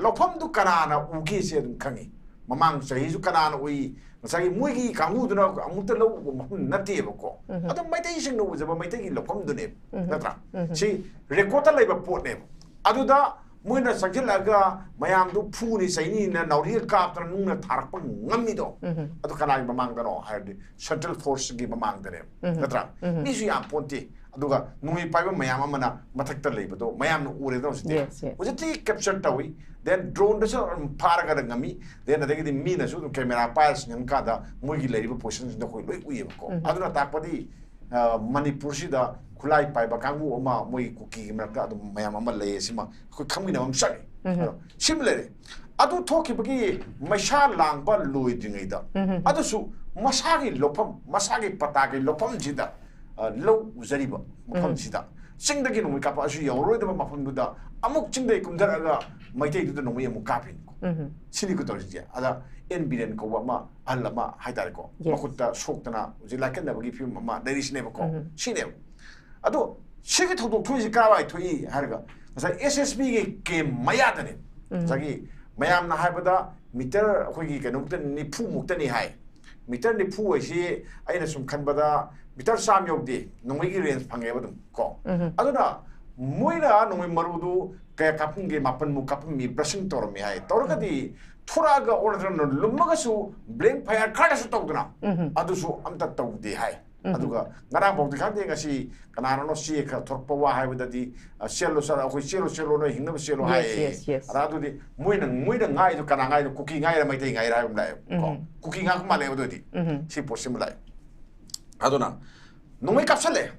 ꯂꯧꯐꯝꯗꯨ ꯀꯅꯥꯅ ꯎꯒꯦꯁꯦ ꯑꯗꯨꯝ ꯈꯪꯉꯤ꯫ ꯃꯃꯥꯡ ꯆꯍꯤꯁꯨ ꯀꯅꯥꯅ ꯎꯏ, ꯉꯁꯥꯏꯒꯤ ꯃꯣꯏꯒꯤ ꯀꯥꯡꯕꯨꯗꯨꯅ ꯑꯃꯨꯛꯇ ꯂꯧ ꯎꯕ ꯃꯐꯝ ꯅꯠꯇꯦꯕꯀꯣ꯫ ꯎꯝ꯫ ꯑꯗꯨꯝ ꯃꯩꯇꯩꯁꯤꯡꯅ ꯎꯖꯕ ꯃꯩꯇꯩꯒꯤ ꯂꯧꯐꯝꯗꯨꯅꯦꯕ꯫ ꯎꯝ꯫ ꯅꯠꯇ꯭ꯔꯥ? ꯎꯝ꯫ ꯁꯤ recordꯇ ꯂꯩꯕ ꯄꯣꯠꯅꯦꯕ꯫ ꯑꯗꯨꯗ ꯃꯣꯏꯅ ꯆꯪꯁꯤꯜꯂꯛꯑꯒ ꯃꯌꯥꯝꯗꯨ ꯐꯨꯅꯤ ꯆꯩꯅꯤꯅ ꯅꯥꯎꯔꯤꯒ ꯀꯥꯞꯇꯅ ꯅꯨꯡꯅ ꯊꯥꯔꯛꯄ ꯉꯝꯃꯤꯗꯣ꯫ ꯎꯝ꯫ ꯑꯗꯨ ꯀꯅꯥꯒꯤ ꯃꯃꯥꯡꯗꯅꯣ ꯍꯥꯏꯔꯗꯤ central forceꯀꯤ ꯃꯃꯥꯡꯗꯅꯦꯕ꯫ ꯎꯝ꯫ ꯅꯠꯇ꯭ꯔꯥ? ꯎꯝ꯫ ꯃꯤꯁꯨ ꯌꯥꯝ ꯄꯣꯟꯇꯦ꯫ ꯑꯗꯨꯒ ꯅꯣꯡꯃꯩ ꯄꯥꯏꯕ ꯃꯌꯥꯝ ꯑꯃꯅ ꯃꯊꯛꯇ ꯂꯩꯕꯗꯣ ꯃꯌꯥꯝꯅ ꯎꯔꯦꯗꯅ ꯍꯧꯖꯤꯛꯇꯤ꯫ Yes, yes꯫ ꯍꯧꯖꯤꯛꯇꯤ capture ꯇꯧꯏ꯫ Then droneꯗꯁꯨ ꯑꯗꯨꯝ ꯐꯥꯔꯒ ꯉꯝꯃꯤ꯫ Then ꯑꯗꯒꯤꯗꯤ ꯃꯤꯅꯁꯨ ꯑꯗꯨꯝ camera ꯄꯥꯏꯔ ꯁꯤꯡꯍꯟ ꯀꯥꯟꯗ ꯃꯣꯏꯒꯤ ꯂꯩꯔꯤꯕ positionꯁꯤꯡꯗꯣ ꯑꯩꯈꯣꯏ ꯂꯣꯏ ꯎꯏꯌꯦꯕꯀꯣ꯫ ꯎꯝ꯫ ꯑꯗꯨꯅ ꯇꯥꯛꯄꯗꯤ, ꯑ, ꯃꯅꯤꯄꯨꯔꯁꯤꯗ ꯈꯨꯠꯂꯥꯏ ꯄꯥꯏꯕ ꯀꯥꯡꯕꯨ ꯑꯃ ꯃꯣꯏꯒꯤ ꯀꯨꯀꯤꯒꯤ ꯃꯔꯛꯇ ꯑꯗꯨꯝ ꯃꯌꯥꯝ ꯑꯃ ꯂꯩꯌꯦ, ꯁꯤꯃ ꯑꯩꯈꯣꯏ ꯈꯪꯃꯤꯟꯅꯕ ꯑꯃ ꯆꯪꯉꯤ꯫ ꯎꯝ꯫ ꯑꯗꯣ ꯁꯤꯃ ꯂꯩꯔꯦ꯫ ꯑꯗꯨ ꯊꯣꯛꯈꯤꯕꯒꯤ ꯃꯩꯁꯥ ꯂꯥꯡꯕ ꯂꯣꯏꯗ꯭ꯔꯤꯉꯩꯗ ꯎꯝ꯫ ꯑꯗꯨꯁꯨ ꯃꯁꯥꯒꯤ ꯂꯧꯐꯝ, ꯃꯁꯥꯒꯤ ꯄꯇꯥꯒꯤ ꯂꯧꯐꯝꯁꯤꯗ, ꯑ, ꯂꯧ ꯎꯖꯔꯤꯕ ꯃꯐꯝꯁꯤꯗ ꯆꯤꯡꯗꯒꯤ ꯅꯣꯡꯃꯩ ꯀꯥꯞꯄꯛꯑꯁꯨ ꯌꯧꯔꯔꯣꯏꯗꯕ ꯃꯐꯝꯗꯨꯗ ꯑꯃꯨꯛ ꯆꯤꯡꯗꯒꯤ ꯀꯨꯝꯊꯔꯛꯑꯒ ꯃꯩꯇꯩꯗꯨꯗ ꯅꯣꯡꯃꯩ ꯑꯃꯨꯛ ꯀꯥꯞꯄꯤꯅꯤꯀꯣ꯫ ꯎꯝ꯫ ꯁꯤꯅꯤꯀꯣ ꯇꯧꯔꯤꯁꯦ꯫ ꯑꯗ ꯑꯦꯟ ꯕꯤꯔꯦꯟ ꯀꯧꯕ ꯑꯃ, ꯑꯍꯜ ꯑꯃ ꯍꯥꯏꯇꯥꯔꯦꯀꯣ, Yes꯫ ꯃꯈꯨꯠꯇ ꯁꯣꯛꯇꯅ ꯍꯧꯖꯤꯛ ꯂꯥꯏꯀꯠꯅꯕꯒꯤ ꯐꯤꯕꯝ ꯑꯃ ꯂꯩꯔꯤꯁꯤꯅꯦꯕꯀꯣ꯫ ꯎꯝ꯫ ꯁꯤꯅꯦꯕ꯫ ꯑꯗꯣ ꯁꯤꯒꯤ ꯊꯧꯗꯣꯛ ꯊꯣꯛꯏꯁꯤ ꯀꯥꯏꯋꯥꯏ ꯊꯣꯛꯏ ꯍꯥꯏꯔꯒ ꯉꯁꯥꯏ S S Bꯒꯤ camp ꯃꯌꯥꯗꯅꯦ꯫ ꯎꯝ꯫ ꯉꯁꯥꯏꯒꯤ ꯃꯌꯥꯝꯅ ꯍꯥꯏꯕꯗ meter, ꯑꯩꯈꯣꯏꯒꯤ ꯀꯩꯅꯣꯃꯨꯛꯇ ꯅꯤꯐꯨ ꯃꯨꯛꯇꯅꯤ ꯍꯥꯏ꯫ Meter ꯅꯤꯐꯨ ꯍꯥꯏꯁꯤ ꯑꯩꯅ ꯁꯨꯝ ꯈꯟꯕꯗ meter ꯆꯥꯝꯃ ꯌꯧꯗꯦ, ꯅꯣꯡꯃꯩꯒꯤ range ꯐꯪꯉꯦꯕ ꯑꯗꯨꯝ ꯀꯣ꯫ ꯎꯝ꯫ ꯑꯗꯨꯅ ꯃꯣꯏꯅ ꯅꯣꯡꯃꯩ ꯃꯔꯨꯗꯨ ꯀꯌꯥ ꯀꯥꯞꯄꯝꯒꯦ? ꯃꯥꯄꯟꯃꯨꯛ ꯀꯥꯞꯄꯝꯃꯤ, ꯕ꯭ꯔꯁꯤꯡ ꯇꯧꯔꯝꯃꯤ ꯍꯥꯏ꯫ ꯇꯧꯔꯒꯗꯤ ꯊꯣꯔꯛꯑꯒ ꯑꯣꯔꯗꯔꯅ ꯂꯨꯝꯃꯒꯁꯨ ꯕ꯭ꯂꯦꯡ ꯐꯌꯥꯔ ꯈꯔꯗꯁꯨ ꯇꯧꯗꯅ ꯑꯗꯨꯁꯨ ꯑꯝꯇ ꯇꯧꯗꯦ ꯍꯥꯏ꯫ ꯑꯗꯨꯒ ꯉꯔꯥꯡ ꯐꯥꯎꯗꯤ ꯈꯪꯗꯦ, ꯉꯁꯤ ꯀꯅꯥꯅꯣ ꯆꯦ ꯈꯔ ꯊꯣꯔꯛꯄ ꯋꯥ ꯍꯥꯏꯕꯗꯗꯤ, "ꯑ, ꯆꯦꯜꯂꯣ, ꯆꯦꯜꯂꯣ, ꯑꯩꯈꯣꯏ ꯆꯦꯜꯂꯣ, ꯆꯦꯜꯂꯣ, ꯅꯣꯏ ꯍꯤꯡꯅꯕ ꯆꯦꯜꯂꯣ" ꯍꯥꯏ꯫ Yes, yes. ꯑꯗ ꯑꯗꯨꯗꯤ ꯃꯣꯏꯅ, ꯃꯣꯏꯅ ꯉꯥꯏꯗꯣ ꯀꯅꯥ ꯉꯥꯏꯅꯣ? ꯀꯨꯀꯤ ꯉꯥꯏꯔ ꯃꯩꯇꯩ ꯉꯥꯏꯔ ꯍꯥꯏꯕ ꯑꯃ ꯂꯥꯛꯑꯦꯕ ꯀꯣ꯫ ꯀꯨꯀꯤ ꯉꯥꯛꯄ ꯃꯥꯜꯂꯦꯕ ꯑꯗꯨꯗꯤ꯫ ꯁꯤ ꯄꯣꯠꯁꯤꯃ ꯂꯥꯛꯑꯦ꯫ ꯑꯗꯨꯅ ꯅꯣꯡꯃꯩ ꯀꯥꯞꯁꯜꯂꯦ꯫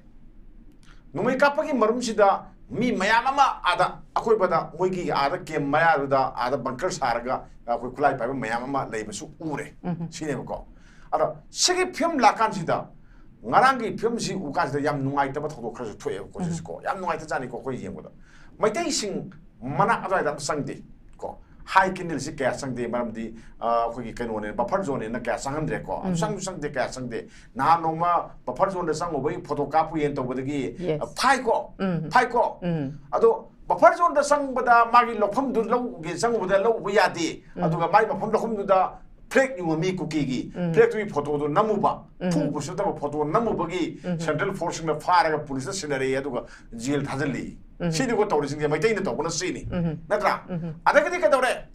ꯅꯣꯡꯃꯩ ꯀꯥꯞꯄꯒꯤ ꯃꯔꯨꯝꯁꯤꯗ ꯃꯤ ꯃꯌꯥꯝ ꯑꯃ ꯑꯥꯗ ꯑꯀꯣꯏꯕꯗ ꯃꯣꯏꯒꯤ ꯑꯥꯗ ꯀꯦꯝ ꯃꯌꯥꯗꯨꯗ ꯑꯥꯗ ꯕꯪꯀꯔ ꯁꯥꯔꯒ ꯑꯩꯈꯣꯏ ꯈꯨꯠꯂꯥꯏ ꯄꯥꯏꯕ ꯃꯌꯥꯝ ꯑꯃ ꯂꯩꯕꯁꯨ ꯎꯔꯦ꯫ ꯁꯤꯅꯦꯕꯀꯣ꯫ ꯑꯗꯣ ꯁꯤꯒꯤ ꯐꯤꯂꯝ ꯂꯥꯛꯀꯥꯟꯁꯤꯗ, ꯉꯔꯥꯡꯒꯤ ꯐꯤꯂꯝꯁꯤ ꯎꯀꯥꯟꯁꯤꯗ ꯌꯥꯝ ꯅꯨꯡꯉꯥꯏꯇꯕ ꯊꯧꯗꯣꯛ ꯈꯔꯁꯨ ꯊꯣꯛꯑꯦꯕꯀꯣ꯫ ꯁꯤꯁꯤꯀꯣ ꯌꯥꯝ ꯅꯨꯡꯉꯥꯏꯇꯖꯥꯠꯅꯤꯀꯣ ꯑꯩꯈꯣꯏ ꯌꯦꯡꯕꯗ꯫ ꯃꯩꯇꯩꯁꯤꯡ ꯃꯅꯥꯛ ꯑꯗꯨꯋꯥꯏꯗ ꯑꯝꯇ ꯆꯪꯗꯦ ꯀꯣ꯫ ꯍꯥꯏ ꯀꯦꯅꯦꯜꯁꯤ ꯀꯌꯥ ꯆꯪꯗꯦ, ꯃꯔꯝꯗꯤ ꯑ, ꯑꯩꯈꯣꯏꯒꯤ ꯀꯩꯅꯣꯅꯦ, ꯕꯐꯔ ꯖꯣꯟꯅꯦꯅ ꯀꯌꯥ ꯆꯪꯍꯟꯗ꯭ꯔꯦꯀꯣ꯫ ꯑꯗꯨ ꯆꯪꯁꯨ ꯆꯪꯗꯦ, ꯀꯌꯥ ꯆꯪꯗꯦ꯫ ꯅꯍꯥꯟ ꯅꯣꯡꯃ ꯕꯐꯔ ꯖꯣꯟꯗ ꯆꯪꯉꯨꯕꯒꯤ ꯐꯣꯇꯣ ꯀꯥꯞꯄꯨꯏꯅ ꯇꯧꯕꯗꯒꯤ Yes. ꯑ, ꯐꯥꯏꯀꯣ꯫ ꯐꯥꯏꯀꯣ꯫ ꯑꯗꯣ ꯕꯐꯔ ꯖꯣꯟꯗ ꯆꯪꯕꯗ ꯃꯥꯒꯤ ꯂꯧꯐꯝꯗꯨ ꯂꯧꯒꯦ ꯆꯪꯉꯨꯕꯗ ꯂꯧꯕ ꯌꯥꯗꯦ꯫ ꯑꯗꯨꯒ ꯃꯥꯒꯤ ꯃꯐꯝ ꯂꯧꯐꯝꯗꯨꯗ ꯐ꯭ꯂꯦꯛ ꯌꯨꯡꯉꯝꯃꯤ ꯀꯨꯀꯤꯒꯤ꯫ ꯐ꯭ꯂꯦꯛꯇꯨꯒꯤ ꯐꯣꯇꯣꯗꯨ ꯅꯝꯃꯨꯕ, ꯐꯨꯕꯁꯨ ꯅꯠꯇꯕ ꯐꯣꯇꯣ ꯅꯝꯃꯨꯕꯒꯤ ꯁꯦꯟꯇ꯭ꯔꯦꯜ ꯐꯣꯔꯁꯁꯤꯡꯅ ꯐꯥꯔꯒ ꯄꯨꯂꯤꯁꯇ ꯁꯤꯟꯅꯔꯛꯏ, ꯑꯗꯨꯒ ꯖꯦꯜ ꯊꯥꯖꯤꯜꯂꯤ꯫ ꯁꯤꯅꯤꯀꯣ ꯇꯧꯔꯤꯁꯤꯡꯁꯦ, ꯃꯩꯇꯩꯅ ꯇꯧꯕꯅ ꯁꯤꯅꯤ꯫ ꯅꯠꯇ꯭ꯔꯥ? ꯑꯗꯒꯤꯗꯤ ꯀꯩꯗꯧꯔꯦ?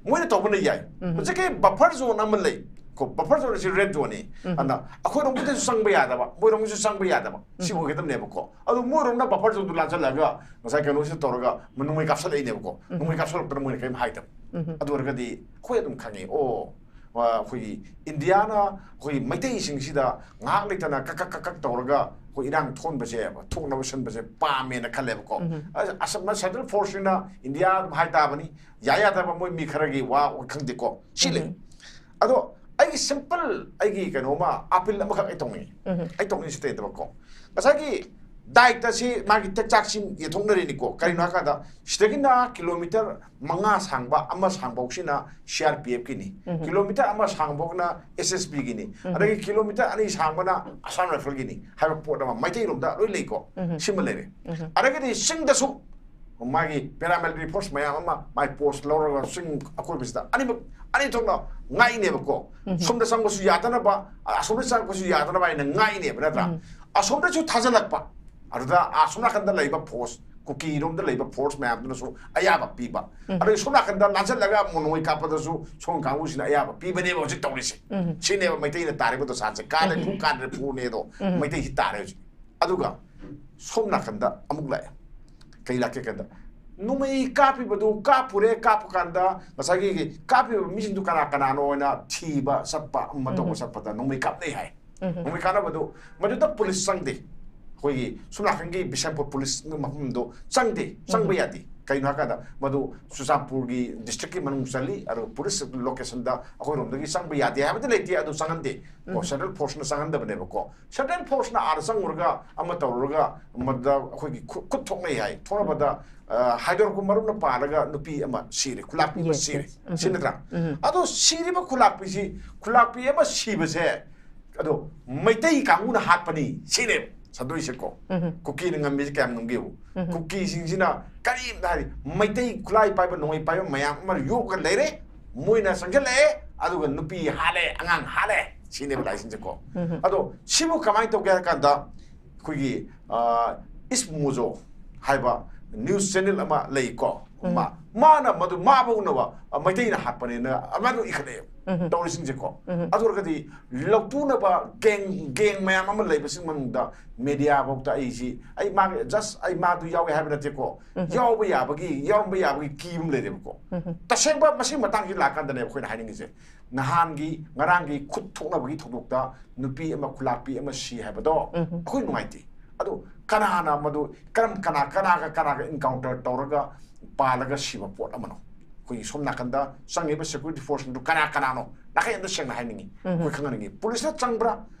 ꯃꯣꯏꯅ ꯇꯧꯕꯅ ꯌꯥꯏ꯫ ꯍꯧꯖꯤꯛꯀꯤ ꯕꯐꯔ ꯖꯣꯟ ꯑꯃ ꯂꯩ ꯀꯣ, ꯕꯐꯔ ꯖꯣꯟ ꯑꯁꯤ ꯔꯦꯗ ꯖꯣꯟꯅꯤ꯫ ꯑꯗ ꯑꯩꯈꯣꯏꯔꯣꯝꯒꯤꯗꯁꯨ ꯆꯪꯕ ꯌꯥꯗꯕ, ꯃꯣꯏꯔꯣꯝꯒꯤꯁꯨ ꯆꯪꯕ ꯌꯥꯗꯕ, ꯁꯤ ꯑꯣꯏꯒꯗꯕꯅꯦꯕꯀꯣ꯫ ꯑꯗꯣ ꯃꯣꯏꯔꯣꯝꯅ ꯕꯐꯔ ꯖꯣꯟꯗꯨ ꯂꯥꯟꯁꯤꯜꯂꯒ ꯉꯁꯥꯏ ꯀꯩꯅꯣꯁꯤ ꯇꯧꯔꯒ ꯅꯣꯡꯃꯩ ꯀꯥꯞꯁꯜꯂꯛꯏꯅꯦꯕꯀꯣ꯫ ꯅꯣꯡꯃꯩ ꯀꯥꯞꯁꯜꯂꯛꯇꯅ ꯃꯣꯏꯅ ꯀꯔꯤꯝ ꯍꯥꯏꯗꯕ꯫ ꯑꯗꯨ ꯑꯣꯏꯔꯒꯗꯤ ꯑꯩꯈꯣꯏ ꯑꯗꯨꯝ ꯈꯪꯉꯤ, ꯑꯣ, ꯑ, ꯑꯩꯈꯣꯏꯒꯤ ꯏꯟꯗꯤꯌꯥꯅ ꯑꯩꯈꯣꯏꯒꯤ ꯃꯩꯇꯩꯁꯤꯡꯁꯤꯗ ꯉꯥꯏꯍꯥꯛ ꯂꯩꯇꯅ ꯀꯛ ꯀꯛ ꯀꯛ ꯀꯛ ꯇꯧꯔꯒ ꯑꯩꯈꯣꯏ ꯏꯔꯥꯡ ꯊꯣꯛꯍꯟꯕꯁꯦ, ꯊꯣꯛꯅꯕ ꯁꯤꯟꯕꯁꯦ ꯄꯥꯝꯃꯦꯅ ꯈꯜꯂꯦꯕꯀꯣ꯫ ꯑꯁ, ꯑꯁ, ꯁꯦꯟꯇ꯭ꯔꯦꯜ ꯐꯣꯔꯁꯁꯤꯅ ꯏꯟꯗꯤꯌꯥ ꯑꯗꯨꯝ ꯍꯥꯏꯇꯥꯕꯅꯤ, ꯌꯥ ꯌꯥꯗꯕ ꯃꯣꯏ ꯃꯤ ꯈꯔꯒꯤ ꯋꯥ ꯈꯪꯗꯦꯀꯣ꯫ ꯁꯤ ꯂꯩ꯫ ꯑꯗꯣ ꯑꯩꯒꯤ ꯁꯤꯝꯄꯜ, ꯑꯩꯒꯤ ꯀꯩꯅꯣꯃ ꯑꯥꯄꯤꯜ ꯑꯃꯈꯛ ꯑꯩ ꯇꯧꯅꯤꯡꯉꯤ꯫ ꯑꯩ ꯇꯧꯅꯤꯡꯉꯤꯁꯤ ꯇꯧꯗꯕꯀꯣ꯫ ꯉꯁꯥꯏꯒꯤ ꯗꯥꯏꯠꯇ ꯁꯤ ꯃꯥꯒꯤ ꯇꯦꯛꯆꯥꯛꯁꯤ ꯌꯦꯟꯊꯣꯛꯅꯔꯤꯅꯤꯀꯣ꯫ ꯀꯔꯤꯅꯣ ꯍꯥꯏꯀꯥꯟꯗ ꯁꯤꯗꯒꯤꯅ ꯀꯤꯂꯣꯃꯤꯇꯔ ꯃꯉꯥ ꯁꯥꯡꯕ, ꯑꯃ ꯁꯥꯡꯕꯧꯁꯤꯅ ꯁꯤ ꯑꯥꯔ ꯄꯤ ꯑꯦꯐꯀꯤꯅꯤ, ꯀꯤꯂꯣꯃꯤꯇꯔ ꯑꯃ ꯁꯥꯡꯕꯧꯅ ꯑꯦꯁ ꯑꯦꯁ ꯕꯤꯒꯤꯅꯤ, ꯑꯗꯒꯤ ꯀꯤꯂꯣꯃꯤꯇꯔ ꯑꯅꯤ ꯁꯥꯡꯕꯅ ꯑꯁꯥꯝ ꯔꯥꯏꯐꯜꯒꯤꯅꯤ ꯍꯥꯏꯕ ꯄꯣꯠ ꯑꯃ ꯃꯩꯇꯩꯔꯣꯝꯗ ꯂꯣꯏ ꯂꯩꯀꯣ꯫ ꯁꯤꯃ ꯂꯩꯔꯦ꯫ ꯑꯗꯒꯤꯗꯤ ꯆꯤꯡꯗꯁꯨ ꯃꯥꯒꯤ ꯄꯦꯔꯥꯃꯤꯂꯤꯇꯔꯤ ꯐꯣꯔꯁ ꯃꯌꯥꯝ ꯑꯃ ꯃꯥꯏ ꯄꯣꯁ ꯂꯧꯔꯒ ꯆꯤꯡ ꯑꯀꯣꯏꯕꯁꯤꯗ ꯑꯅꯤꯃꯛ, ꯑꯅꯤ ꯊꯣꯛꯅ ꯉꯥꯛꯏꯅꯦꯕꯀꯣ꯫ ꯁꯣꯝꯗ ꯆꯪꯕꯁꯨ ꯌꯥꯗꯅꯕ, ꯑꯁꯣꯝꯗ ꯆꯪꯕꯁꯨ ꯌꯥꯗꯅꯕ ꯍꯥꯏꯅ ꯉꯥꯛꯏꯅꯦꯕ, ꯅꯠꯇ꯭ꯔꯥ? ꯑꯁꯣꯝꯗꯁꯨ ꯊꯥꯖꯤꯜꯂꯛꯄ, ꯑꯗꯨꯗ ꯑꯥ ꯁꯣꯝ ꯅꯥꯀꯟꯗ ꯂꯩꯕ ꯐꯣꯔꯁ, ꯀꯨꯀꯤꯔꯣꯝꯗ ꯂꯩꯕ ꯐꯣꯔꯁ ꯃꯌꯥꯝꯗꯨꯅꯁꯨ ꯑꯌꯥꯕ ꯄꯤꯕ, ꯑꯗꯩ ꯁꯣꯝ ꯅꯥꯀꯟꯗ ꯂꯥꯟꯖꯜꯂꯒ ꯑꯃꯨꯛ ꯅꯣꯡꯃꯩ ꯀꯥꯞꯄꯗꯁꯨ ꯁꯣꯝ ꯀꯥꯡꯕꯨꯁꯤꯅ ꯑꯌꯥꯕ ꯄꯤꯕꯅꯦꯕ ꯍꯧꯖꯤꯛ ꯇꯧꯔꯤꯁꯦ꯫ ꯁꯤꯅꯦꯕ ꯃꯩꯇꯩꯅ ꯇꯥꯔꯤꯕ ꯗꯁꯥꯁꯦ꯫ ꯀꯥꯟꯗ ꯐꯨ, ꯀꯥꯟꯗ ꯐꯨꯅꯦ ꯑꯗꯣ ꯃꯩꯇꯩꯁꯤ ꯇꯥꯔꯦ ꯍꯧꯖꯤꯛ꯫ ꯑꯗꯨꯒ ꯁꯣꯝ ꯅꯥꯀꯟꯗ ꯑꯃꯨꯛ ꯂꯥꯛꯑꯦ꯫ ꯀꯩ ꯂꯥꯛꯀꯦ ꯀꯥꯟꯗ, ꯅꯣꯡꯃꯩ ꯀꯥꯞꯄꯤꯕꯗꯨ ꯀꯥꯞꯄꯨꯔꯦ, ꯀꯥꯞꯄ ꯀꯥꯟꯗ ꯉꯁꯥꯏꯒꯤ ꯀꯥꯞꯄꯤꯕ ꯃꯤꯁꯤꯡꯗꯨ ꯀꯅꯥ ꯀꯅꯥꯅꯣ ꯍꯥꯏꯅ ꯊꯤꯕ ꯆꯠꯄ, ꯑꯃ ꯇꯧꯕ ꯆꯠꯄꯗ ꯅꯣꯡꯃꯩ ꯀꯥꯞꯅꯩ ꯍꯥꯏ꯫ ꯅꯣꯡꯃꯩ ꯀꯥꯞꯅꯕꯗꯨ ꯃꯗꯨꯗ ꯄꯨꯂꯤꯁ ꯆꯪꯗꯦ꯫ ꯑꯩꯈꯣꯏꯒꯤ ꯁꯣꯝ ꯅꯥꯀꯟꯒꯤ ꯕꯤꯁꯦꯝꯄꯨꯔ ꯄꯨꯂꯤꯁ ꯃꯐꯝꯗꯣ ꯆꯪꯗꯦ, ꯆꯪꯕ ꯌꯥꯗꯦ꯫ ꯀꯩꯅꯣ ꯍꯥꯏꯀꯥꯟꯗ ꯃꯗꯨ ꯆꯨꯔꯆꯥꯟꯄꯨꯔꯒꯤ ꯗꯤꯁꯇ꯭ꯔꯤꯛꯀꯤ ꯃꯅꯨꯡ ꯆꯜꯂꯤ, ꯑꯗꯨꯒ ꯄꯨꯂꯤꯁ ꯂꯣꯀꯦꯁꯟꯗ ꯑꯩꯈꯣꯏꯔꯣꯝꯗꯒꯤ ꯆꯪꯕ ꯌꯥꯗꯦ ꯍꯥꯏꯕꯗꯤ ꯂꯩꯇꯦ, ꯑꯗꯨ ꯆꯪꯍꯟꯗꯦ꯫ ꯀꯣ, ꯁꯦꯟꯇ꯭ꯔꯦꯜ ꯐꯣꯔꯁꯅ ꯆꯪꯍꯟꯗꯕꯅꯦꯕꯀꯣ꯫ ꯁꯦꯟꯇ꯭ꯔꯦꯜ ꯐꯣꯔꯁꯅ ꯑꯥꯗ ꯆꯪꯉꯨꯔꯒ ꯑꯃ ꯇꯧꯔꯨꯔꯒ ꯃꯗꯨꯗ ꯑꯩꯈꯣꯏꯒꯤ ꯈꯨ-, ꯈꯨꯠ ꯊꯣꯛꯅꯩ ꯍꯥꯏ꯫ ꯊꯣꯛꯅꯕꯗ, ꯑ, ꯍꯥꯏꯗꯣꯔꯛꯄ ꯃꯔꯨꯞꯅ ꯄꯥꯜꯂꯒ ꯅꯨꯄꯤ ꯑꯃ ꯁꯤꯔꯦ, ꯈꯨꯂꯥꯛꯄꯤ ꯑꯃ ꯁꯤꯔꯦ꯫ ꯁꯤ ꯅꯠꯇ꯭ꯔꯥ? ꯑꯗꯣ ꯁꯤꯔꯤꯕ ꯈꯨꯂꯥꯛꯄꯤꯁꯤ, ꯈꯨꯂꯥꯛꯄꯤ ꯑꯃ ꯁꯤꯕꯁꯦ ꯑꯗꯣ ꯃꯩꯇꯩ ꯀꯥꯡꯕꯨꯅ ꯍꯥꯠꯄꯅꯤ ꯁꯤꯅꯦꯕ ꯁꯟꯗꯣꯛꯏꯁꯦꯀꯣ꯫ ꯀꯨꯀꯤꯅ ꯉꯝꯃꯤꯁꯦ ꯀꯌꯥꯝ ꯉꯝꯒꯦꯕꯨ? ꯀꯨꯀꯤꯁꯤꯡꯁꯤꯅ ꯀꯔꯤꯝꯇ ꯍꯥꯏꯗꯤ, ꯃꯩꯇꯩ ꯈꯨꯠꯂꯥꯏ ꯄꯥꯏꯕ, ꯅꯣꯡꯃꯩ ꯄꯥꯏꯕ ꯃꯌꯥꯝ ꯑꯃ ꯌꯣꯛꯑꯒ ꯂꯩꯔꯦ꯫ ꯃꯣꯏꯅ ꯆꯪꯁꯤꯜꯂꯛꯑꯦ, ꯑꯗꯨꯒ ꯅꯨꯄꯤ ꯍꯥꯠꯂꯦ, ꯑꯉꯥꯡ ꯍꯥꯠꯂꯦ ꯁꯤꯅꯦꯕ ꯂꯥꯏꯁꯤꯡꯁꯦꯀꯣ꯫ ꯑꯗꯣ ꯁꯤꯕꯨ ꯀꯃꯥꯏꯅ ꯇꯧꯒꯦ ꯍꯥꯏ ꯀꯥꯟꯗ, ꯑꯩꯈꯣꯏꯒꯤ, ꯑ, ꯏꯁ ꯃꯣꯖꯣ ꯍꯥꯏꯕ ꯅ꯭ꯌꯨꯁ ꯆꯦꯅꯦꯜ ꯑꯃ ꯂꯩꯀꯣ꯫ ꯃꯥ, ꯃꯥꯅ ꯃꯗꯨ ꯃꯥꯕꯨ ꯎꯅꯕ, ꯑ, ꯃꯩꯇꯩꯅ ꯍꯥꯠꯄꯅꯦꯅ ꯑꯃꯗꯨ ꯏꯈꯠꯂꯛꯑꯦꯕ ꯇꯧꯔꯤꯁꯤꯡꯁꯦꯀꯣ꯫ ꯑꯗꯨ ꯑꯣꯏꯔꯒꯗꯤ ꯂꯧꯇꯨꯅꯕ ꯒꯦꯡ, ꯒꯦꯡ ꯃꯌꯥꯝ ꯑꯃ ꯂꯩꯕꯁꯤꯡ ꯃꯅꯨꯡꯗ ꯃꯦꯗꯤꯌꯥ ꯐꯥꯎꯗ ꯑꯩꯁꯤ, ꯑꯩ ꯃꯥꯒꯤ, just ꯑꯩ ꯃꯥꯗꯨ ꯌꯥꯎꯋꯦ ꯍꯥꯏꯕ ꯅꯠꯇꯦꯀꯣ꯫ ꯌꯥꯎꯕ ꯌꯥꯕꯒꯤ, ꯌꯥꯎꯔꯝꯕ ꯌꯥꯕꯒꯤ ꯀꯤ ꯑꯃ ꯂꯩꯔꯦꯕꯀꯣ꯫ ꯇꯁꯦꯡꯕ ꯃꯁꯤꯒꯤ ꯃꯇꯥꯡꯁꯤ ꯂꯥꯛꯀꯥꯟꯗꯅꯦ ꯑꯩꯈꯣꯏꯅ ꯍꯥꯏꯅꯤꯡꯉꯤꯁꯦ꯫ ꯅꯍꯥꯟꯒꯤ, ꯉꯔꯥꯡꯒꯤ ꯈꯨꯠ ꯊꯣꯛꯅꯕꯒꯤ ꯊꯧꯗꯣꯛꯇ ꯅꯨꯄꯤ ꯑꯃ, ꯈꯨꯂꯥꯛꯄꯤ ꯑꯃ ꯁꯤ ꯍꯥꯏꯕꯗꯣ ꯑꯩꯈꯣꯏ ꯅꯨꯡꯉꯥꯏꯇꯦ꯫ ꯑꯗꯣ ꯀꯅꯥꯅ ꯃꯗꯨ, ꯀꯔꯝ, ꯀꯅꯥ, ꯀꯅꯥꯒ, ꯀꯅꯥꯒ encounter ꯇꯧꯔꯒ ꯄꯥꯜꯂꯒ ꯁꯤꯕ ꯄꯣꯠ ꯑꯃꯅꯣ? ꯑꯩꯈꯣꯏꯒꯤ ꯁꯣꯝ ꯅꯥꯀꯟꯗ ꯆꯪꯉꯤꯕ security forceꯁꯤꯡꯗꯨ ꯀꯅꯥ ꯀꯅꯥꯅꯣ? ꯅꯥꯀꯩ ꯑꯃꯗ ꯁꯦꯡꯅ ꯍꯥꯏꯅꯤꯡꯉꯤ꯫ ꯑꯩꯈꯣꯏ ꯈꯪꯍꯟꯅꯤꯡꯉꯤ꯫ ꯄꯨꯂꯤꯁꯅ ꯆꯪꯕ꯭ꯔꯥ?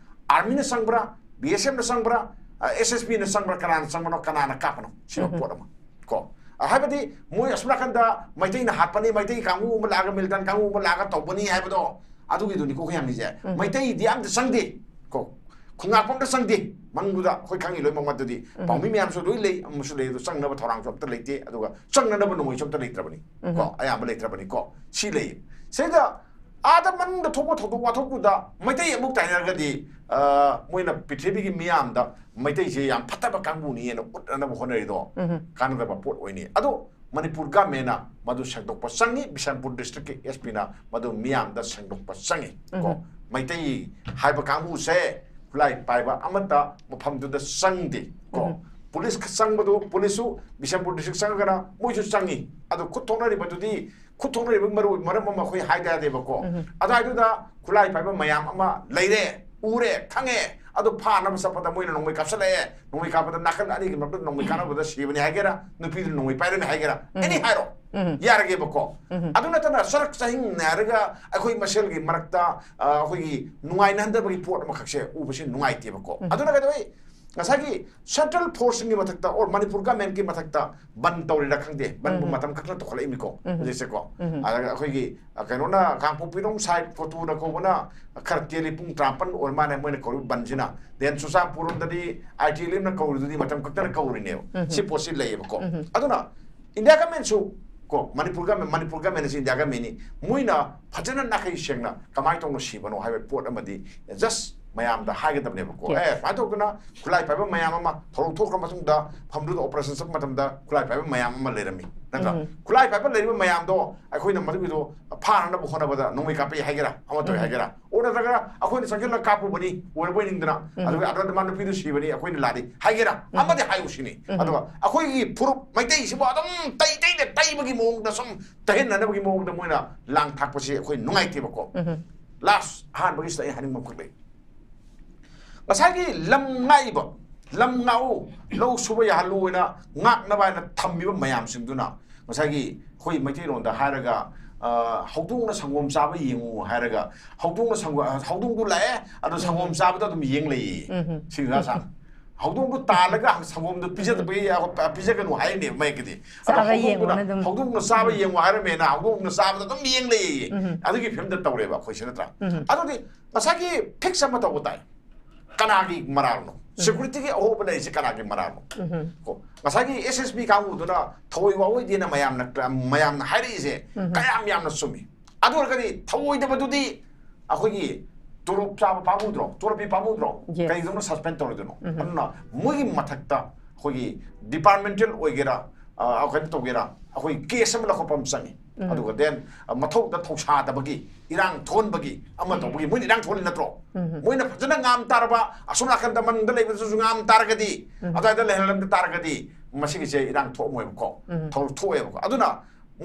ꯑꯥꯔꯃꯤꯅ ꯆꯪꯕ꯭ꯔꯥ? ꯕꯤ ꯑꯦꯁ ꯑꯦꯐꯅ ꯆꯪꯕ꯭ꯔꯥ? ꯑ, ꯑꯦꯁ ꯑꯦꯁ ꯕꯤꯅ ꯆꯪꯕ꯭ꯔꯥ? ꯀꯅꯥꯅ ꯆꯪꯕꯅꯣ? ꯀꯅꯥꯅ ꯀꯥꯞꯄꯅꯣ? ꯁꯤꯕ ꯄꯣꯠ ꯑꯃ꯫ ꯀꯣ? ꯑ, ꯍꯥꯏꯕꯗꯤ ꯃꯣꯏ ꯑꯁꯣꯝ ꯅꯥꯀꯟꯗ ꯃꯩꯇꯩꯅ ꯍꯥꯠꯄꯅꯤ, ꯃꯩꯇꯩ ꯀꯥꯡꯕꯨ ꯑꯃ ꯂꯥꯛꯑꯒ, militant ꯀꯥꯡꯕꯨ ꯑꯃ ꯂꯥꯛꯑꯒ ꯇꯧꯕꯅꯤ ꯍꯥꯏꯕꯗꯣ, ꯑꯗꯨꯒꯤꯗꯨꯅꯤꯀꯣ ꯑꯩꯈꯣꯏ ꯍꯪꯉꯤꯁꯦ꯫ ꯃꯩꯇꯩꯗꯤ ꯑꯝꯇ ꯆꯪꯗꯦ꯫ ꯀꯣ? ꯈꯨꯟꯉꯥꯛꯄ ꯑꯝꯇ ꯆꯪꯗꯦ꯫ ꯃꯅꯨꯡꯗꯨꯗ ꯑꯩꯈꯣꯏ ꯈꯪꯉꯤ ꯂꯣꯏꯅꯃꯛ꯫ ꯃꯗꯨꯗꯤ ꯄꯥꯎꯃꯤ ꯃꯌꯥꯝꯁꯨ ꯂꯣꯏ ꯂꯩ, ꯑꯃꯁꯨ ꯂꯩ, ꯑꯗꯨ ꯆꯪꯅꯕ ꯊꯧꯔꯥꯡꯁꯨ ꯑꯝꯇ ꯂꯩꯇꯦ, ꯑꯗꯨꯒ ꯆꯪꯅꯅꯕ ꯅꯣꯡꯃꯩꯁꯨ ꯑꯝꯇ ꯂꯩꯇ꯭ꯔꯕꯅꯤ꯫ ꯀꯣ? ꯑꯌꯥꯝꯕ ꯂꯩꯇ꯭ꯔꯕꯅꯤꯀꯣ꯫ ꯁꯤ ꯂꯩ꯫ ꯁꯤꯗ ꯑꯥꯗ ꯃꯅꯨꯡꯗ ꯊꯣꯛꯄ ꯊꯧꯗꯣꯛ ꯋꯥꯊꯣꯛꯇꯨꯗ ꯃꯩꯇꯩ ꯑꯃꯨꯛ ꯇꯥꯏꯅꯔꯒꯗꯤ, ꯑ, ꯃꯣꯏꯅ ꯄ꯭ꯔꯤꯊꯤꯕꯤꯒꯤ ꯃꯤꯌꯥꯝꯗ ꯃꯩꯇꯩꯁꯦ ꯌꯥꯝ ꯐꯠꯇꯕ ꯀꯥꯡꯕꯨꯅꯤꯅ ꯎꯠꯅꯅꯕ ꯍꯣꯠꯅꯔꯤꯗꯣ ꯀꯥꯟꯅꯗꯕ ꯄꯣꯠ ꯑꯣꯏꯅꯤ꯫ ꯑꯗꯣ ꯃꯅꯤꯄꯨꯔ ꯒꯃꯦꯟꯅ ꯃꯗꯨ ꯁꯦꯡꯗꯣꯛꯄ ꯆꯪꯉꯤ, ꯕꯤꯁꯦꯝꯄꯨꯔ ꯗꯤꯁꯇ꯭ꯔꯤꯛꯀꯤ ꯑꯦꯁ ꯄꯤꯅ ꯃꯗꯨ ꯃꯤꯌꯥꯝꯗ ꯁꯦꯡꯗꯣꯛꯄ ꯆꯪꯉꯤ꯫ ꯀꯣ, ꯃꯩꯇꯩ ꯍꯥꯏꯕ ꯀꯥꯡꯕꯨꯁꯦ ꯈꯨꯠꯂꯥꯏ ꯄꯥꯏꯕ ꯑꯃꯠꯇ ꯃꯐꯝꯗꯨꯗ ꯆꯪꯗꯦ꯫ ꯀꯣ, ꯄꯨꯂꯤꯁ ꯆꯪꯕꯗꯨ, ꯄꯨꯂꯤꯁꯁꯨ ꯕꯤꯁꯦꯝꯄꯨꯔ ꯗꯤꯁꯇ꯭ꯔꯤꯛ ꯆꯪꯉꯒꯅ ꯃꯣꯏꯁꯨ ꯆꯪꯉꯤ꯫ ꯑꯗꯣ ꯈꯨꯠ ꯊꯣꯛꯅꯔꯤꯕꯗꯨꯗꯤ, ꯈꯨꯠ ꯊꯣꯛꯅꯔꯤꯕꯒꯤ ꯃꯔꯨ ꯑꯣꯏꯕ ꯃꯔꯝ ꯑꯃ ꯑꯩꯈꯣꯏ ꯍꯥꯏꯗ ꯌꯥꯗꯦꯕꯀꯣ꯫ ꯑꯗꯨꯋꯥꯏꯗꯨꯗ ꯈꯨꯠꯂꯥꯏ ꯄꯥꯏꯕ ꯃꯌꯥꯝ ꯑꯃ ꯂꯩꯔꯦ, ꯎꯔꯦ, ꯈꯪꯉꯦ꯫ ꯑꯗꯣ ꯐꯥꯅꯕ ꯆꯠꯄꯗ ꯃꯣꯏꯅ ꯅꯣꯡꯃꯩ ꯀꯥꯞꯁꯤꯜꯂꯛꯑꯦ, ꯅꯣꯡꯃꯩ ꯀꯥꯞꯄꯗ ꯅꯥꯀꯟ ꯑꯅꯤꯒꯤ ꯃꯔꯛꯇ ꯅꯣꯡꯃꯩ ꯀꯥꯞꯅꯕꯗ ꯁꯤꯕꯅꯤ ꯍꯥꯏꯒꯦꯔꯥ, ꯅꯨꯄꯤꯗꯨꯅ ꯅꯣꯡꯃꯩ ꯄꯥꯏꯔꯝꯃꯦ ꯍꯥꯏꯒꯦꯔꯥ, ꯑꯦꯅꯤ ꯍꯥꯏꯔꯣ, ꯌꯥꯔꯒꯦꯕꯀꯣ꯫ ꯑꯗꯨ ꯅꯠꯇꯅ ꯆꯔꯛ ꯆꯍꯤꯡꯅꯔꯒ ꯑꯩꯈꯣꯏ ꯃꯁꯦꯜꯒꯤ ꯃꯔꯛꯇ, ꯑ, ꯑꯩꯈꯣꯏꯒꯤ ꯅꯨꯡꯉꯥꯏꯅꯍꯟꯗꯕꯒꯤ ꯄꯣꯠ ꯑꯃꯈꯛꯁꯦ ꯎꯕꯁꯤ ꯅꯨꯡꯉꯥꯏꯇꯦꯕꯀꯣ꯫ ꯑꯗꯨꯅ ꯀꯩꯗꯧꯋꯤ? ꯉꯁꯥꯏꯒꯤ ꯁꯦꯟꯇ꯭ꯔꯦꯜ ꯐꯣꯔꯁꯁꯤꯡꯒꯤ ꯃꯊꯛꯇ, ꯑꯣꯔ ꯃꯅꯤꯄꯨꯔ ꯒꯃꯦꯟꯒꯤ ꯃꯊꯛꯇ ꯕꯟ ꯇꯧꯔꯤꯔꯥ ꯈꯪꯗꯦ, ꯕꯟꯕꯨ ꯃꯇꯝ ꯈꯛꯇ ꯇꯧꯈꯠꯂꯛꯏꯃꯤꯀꯣ ꯍꯧꯖꯤꯛꯁꯦꯀꯣ꯫ ꯑꯗꯨꯒ ꯑꯩꯈꯣꯏꯒꯤ, ꯑ, ꯀꯩꯅꯣꯅ, ꯀꯥꯡꯄꯣꯛꯄꯤꯔꯣꯝ ꯁꯥꯏꯠ ꯀꯣꯇꯨꯅ ꯀꯧꯕꯅ ꯈꯔ ꯇꯦꯜꯂꯤ, ꯄꯨꯡ ꯇꯔꯥꯃꯥꯄꯟ ꯑꯣꯏꯔ ꯃꯥꯜꯂꯦ ꯃꯣꯏꯅ ꯀꯧꯔꯤꯕ ꯕꯟꯁꯤꯅ꯫ ꯗꯦꯟ ꯆꯨꯔꯆꯥꯟꯄꯨꯔ ꯔꯣꯝꯗꯗꯤ ꯑꯥꯏ ꯇꯤ ꯑꯦꯜ ꯑꯦꯐꯅ ꯀꯧꯔꯤꯗꯨꯗꯤ ꯃꯇꯝ ꯈꯛꯇꯅ ꯀꯧꯔꯤꯅꯦꯕ꯫ ꯁꯤ ꯄꯣꯠꯁꯤ ꯂꯩꯌꯦꯕꯀꯣ꯫ ꯑꯗꯨꯅ ꯏꯟꯗꯤꯌꯥ ꯒꯃꯦꯟꯁꯨ ꯀꯣ, ꯃꯅꯤꯄꯨꯔ ꯒꯃꯦꯟ, ꯃꯅꯤꯄꯨꯔ ꯒꯃꯦꯟ ꯑꯁꯤ ꯏꯟꯗꯤꯌꯥ ꯒꯃꯦꯟꯅꯤ, ꯃꯣꯏꯅ ꯐꯖꯅ ꯅꯥꯈꯩ ꯁꯦꯡꯅ ꯀꯃꯥꯏꯅ ꯇꯧꯅ ꯁꯤꯕꯅꯣ ꯍꯥꯏꯕ ꯄꯣꯠ ꯑꯃꯗꯤ ꯖꯁ ꯃꯌꯥꯝꯗ ꯍꯥꯏꯒꯗꯕꯅꯦꯕꯀꯣ꯫ ꯑꯦ, ꯁꯨꯃꯥꯏꯅ ꯇꯧꯗꯅ ꯈꯨꯠꯂꯥꯏ ꯄꯥꯏꯕ ꯃꯌꯥꯝ ꯑꯃ ꯊꯧꯔꯝ ꯊꯣꯛꯈ꯭ꯔ ꯃꯇꯨꯡꯗ, ꯃꯐꯝꯗꯨꯗ ꯑꯣꯄꯔꯦꯁꯟ ꯆꯠꯄ ꯃꯇꯝꯗ ꯈꯨꯠꯂꯥꯏ ꯄꯥꯏꯕ ꯃꯌꯥꯝ ꯑꯃ ꯂꯩꯔꯝꯃꯤ, ꯅꯠꯇ꯭ꯔꯥ? ꯈꯨꯠꯂꯥꯏ ꯄꯥꯏꯕ ꯂꯩꯔꯤꯕ ꯃꯌꯥꯝꯗꯣ ꯑꯩꯈꯣꯏꯅ ꯃꯗꯨꯒꯤꯗꯣ ꯐꯥꯅꯅꯕ ꯍꯣꯠꯅꯕꯗ ꯅꯣꯡꯃꯩ ꯀꯥꯞꯄꯛꯏ ꯍꯥꯏꯒꯦꯔꯥ, ꯑꯃ ꯇꯧꯏ ꯍꯥꯏꯒꯦꯔꯥ, ꯑꯣꯔ ꯅꯠꯇ꯭ꯔꯒ ꯑꯩꯈꯣꯏꯅ ꯆꯪꯁꯤꯜꯂꯒ ꯀꯥꯞꯄꯨꯕꯅꯤ, ꯑꯣꯏꯔꯕꯣꯏ ꯅꯤꯡꯗꯅ, ꯑꯗꯨꯒ ꯑꯗꯨꯗ ꯃꯥ ꯅꯨꯄꯤꯗꯨ ꯁꯤꯕꯅꯤ, ꯑꯩꯈꯣꯏꯅ ꯂꯥꯜꯂꯤ ꯍꯥꯏꯒꯦꯔꯥ, ꯑꯃꯗꯤ ꯍꯥꯏꯌꯨ ꯁꯤꯅꯤ꯫ ꯑꯗꯨꯒ ꯑꯩꯈꯣꯏꯒꯤ ꯐꯨꯔꯨꯞ ꯃꯩꯇꯩꯁꯤꯕꯨ ꯑꯗꯨꯝ ꯇꯩ ꯇꯩꯗ ꯇꯩꯕꯒꯤ ꯃꯑꯣꯡꯗ, ꯁꯨꯝ ꯇꯩꯍꯟꯅꯅꯕꯒꯤ ꯃꯑꯣꯡꯗ ꯃꯣꯏꯅ ꯂꯥꯡ ꯊꯥꯛꯄꯁꯤ ꯑꯩꯈꯣꯏ ꯅꯨꯡꯉꯥꯏꯇꯦꯕꯀꯣ꯫ ꯂꯥꯁ, ꯑꯍꯥꯟꯕꯒꯤꯁꯤꯗ ꯑꯩ ꯍꯥꯏꯅꯤꯡꯕ ꯑꯃꯈꯛ ꯂꯩ꯫ ꯉꯁꯥꯏꯒꯤ ꯂꯝ ꯉꯥꯛꯏꯕ, ꯂꯝ ꯉꯥꯛꯎ, ꯂꯧ ꯁꯨꯕ ꯌꯥꯍꯜꯂꯨ ꯍꯥꯏꯅ ꯉꯥꯛꯅꯕ ꯍꯥꯏꯅ ꯊꯝꯃꯤꯕ ꯃꯌꯥꯝꯁꯤꯡꯗꯨꯅ, ꯉꯁꯥꯏꯒꯤ ꯑꯩꯈꯣꯏ ꯃꯩꯇꯩꯂꯣꯟꯗ ꯍꯥꯏꯔꯒ, ꯑ, "ꯍꯧꯗꯣꯡꯅ ꯁꯪꯒꯣꯝ ꯆꯥꯕ ꯌꯦꯡꯉꯨ" ꯍꯥꯏꯔꯒ, ꯍꯧꯗꯣꯡꯅ ꯁꯪꯒꯣ-, ꯍꯧꯗꯣꯡꯗꯨ ꯂꯥꯛꯑꯦ, ꯑꯗꯣ ꯁꯪꯒꯣꯝ ꯆꯥꯕꯗ ꯑꯗꯨꯝ ꯌꯦꯡ ꯂꯩꯌꯦ꯫ ꯁꯤ ꯉꯁꯥꯡ ꯍꯧꯗꯣꯡꯗꯨ ꯇꯥꯜꯂꯒ ꯁꯪꯒꯣꯝꯗꯨ ꯄꯤꯖꯗꯕꯒꯤ, ꯄꯤꯖꯒꯅꯨ ꯍꯥꯏꯔꯤꯅꯦꯕ ꯃꯌꯦꯛꯀꯤꯗꯤ꯫ ꯑꯗꯣ ꯆꯥꯕ ꯍꯧꯗꯣꯡꯗꯨꯅ, ꯌꯦꯡꯉꯣꯅ ꯑꯗꯨꯝ꯫ "ꯍꯧꯗꯣꯡꯅ ꯆꯥꯕ ꯌꯦꯡꯉꯨ" ꯍꯥꯏꯔꯝꯃꯦꯅ ꯍꯧꯗꯣꯡꯅ ꯆꯥꯕꯗ ꯑꯗꯨꯝ ꯌꯦꯡ ꯂꯩꯌꯦ꯫ ꯑꯗꯨꯒꯤ ꯐꯤꯕꯝꯗ ꯇꯧꯔꯦꯕ ꯑꯩꯈꯣꯏꯁꯦ, ꯅꯠꯇ꯭ꯔꯥ? ꯑꯗꯨꯗꯤ ꯉꯁꯥꯏꯒꯤ ꯐꯤꯛꯁ ꯑꯃ ꯇꯧꯕ ꯇꯥꯏ꯫ ꯀꯅꯥꯒꯤ ꯃꯔꯥꯜꯅꯣ? ꯁꯦꯀ꯭ꯌꯨꯔꯤꯇꯤꯒꯤ ꯑꯍꯣꯕ ꯂꯩꯔꯤꯁꯦ ꯀꯅꯥꯒꯤ ꯃꯔꯥꯜꯅꯣ? ꯀꯣ, ꯉꯁꯥꯏꯒꯤ ꯑꯦꯁ ꯑꯦꯁ ꯕꯤ ꯀꯥꯡꯕꯨꯗꯨꯅ ꯊꯑꯣꯏ ꯋꯥꯑꯣꯏꯗꯦꯅ ꯃꯌꯥꯝꯅ, ꯃꯌꯥꯝꯅ ꯍꯥꯏꯔꯛꯏꯁꯦ ꯀꯌꯥꯝ ꯌꯥꯝꯅ ꯆꯨꯝꯃꯤ? ꯑꯗꯨ ꯑꯣꯏꯔꯒꯗꯤ ꯊꯧꯑꯣꯏꯗꯕꯗꯨꯗꯤ ꯑꯩꯈꯣꯏꯒꯤ ꯇꯣꯂꯣꯞ ꯆꯥꯕ ꯄꯥꯝꯃꯨꯗ꯭ꯔꯣ? ꯇꯣꯂꯣꯞ ꯄꯤ ꯄꯥꯝꯃꯨꯗ꯭ꯔꯣ? Yes. ꯀꯩꯗꯧꯅ suspend ꯇꯧꯔꯣꯏꯗꯣꯏꯅꯣ? ꯎꯝ. ꯑꯗꯨꯅ ꯃꯣꯏꯒꯤ ꯃꯊꯛꯇ ꯑꯩꯈꯣꯏꯒꯤ departmental ꯑꯣꯏꯒꯦꯔꯥ, ꯑ, ꯀꯩꯅꯣ ꯇꯧꯒꯦꯔꯥ, ꯑꯩꯈꯣꯏ case ꯑꯃ ꯂꯧꯈꯠꯄ ꯑꯃ ꯆꯪꯉꯤ꯫ ꯎꯝ. ꯑꯗꯨꯒ then, ꯑ, ꯃꯊꯧꯗ ꯊꯧꯁꯥꯗꯕꯒꯤ, ꯏꯔꯥꯡ ꯊꯣꯛꯍꯟꯕꯒꯤ, ꯑꯃ ꯇꯧꯕꯒꯤ ꯃꯣꯏꯅ ꯏꯔꯥꯡ ꯊꯣꯛꯍꯜꯂꯤ ꯅꯠꯇ꯭ꯔꯣ? ꯎꯝ. ꯃꯣꯏꯅ ꯐꯖꯅ ꯉꯥꯝ ꯇꯥꯔꯕ, ꯑꯁꯣꯝ ꯅꯥꯀꯟꯗ ꯃꯅꯨꯡꯗ ꯂꯩꯕꯗꯨꯁꯨ ꯉꯥꯝ ꯇꯥꯔꯒꯗꯤ, ꯎꯝ. ꯑꯗꯨꯋꯥꯏꯗ ꯂꯩꯍꯜꯂꯝꯕ ꯇꯥꯔꯒꯗꯤ ꯃꯁꯤꯒꯤꯁꯦ ꯏꯔꯥꯡ ꯊꯣꯛꯑꯝꯃꯣꯏꯕꯀꯣ꯫ ꯎꯝ. ꯊꯧ-, ꯊꯣꯛꯑꯦꯕꯀꯣ꯫ ꯑꯗꯨꯅ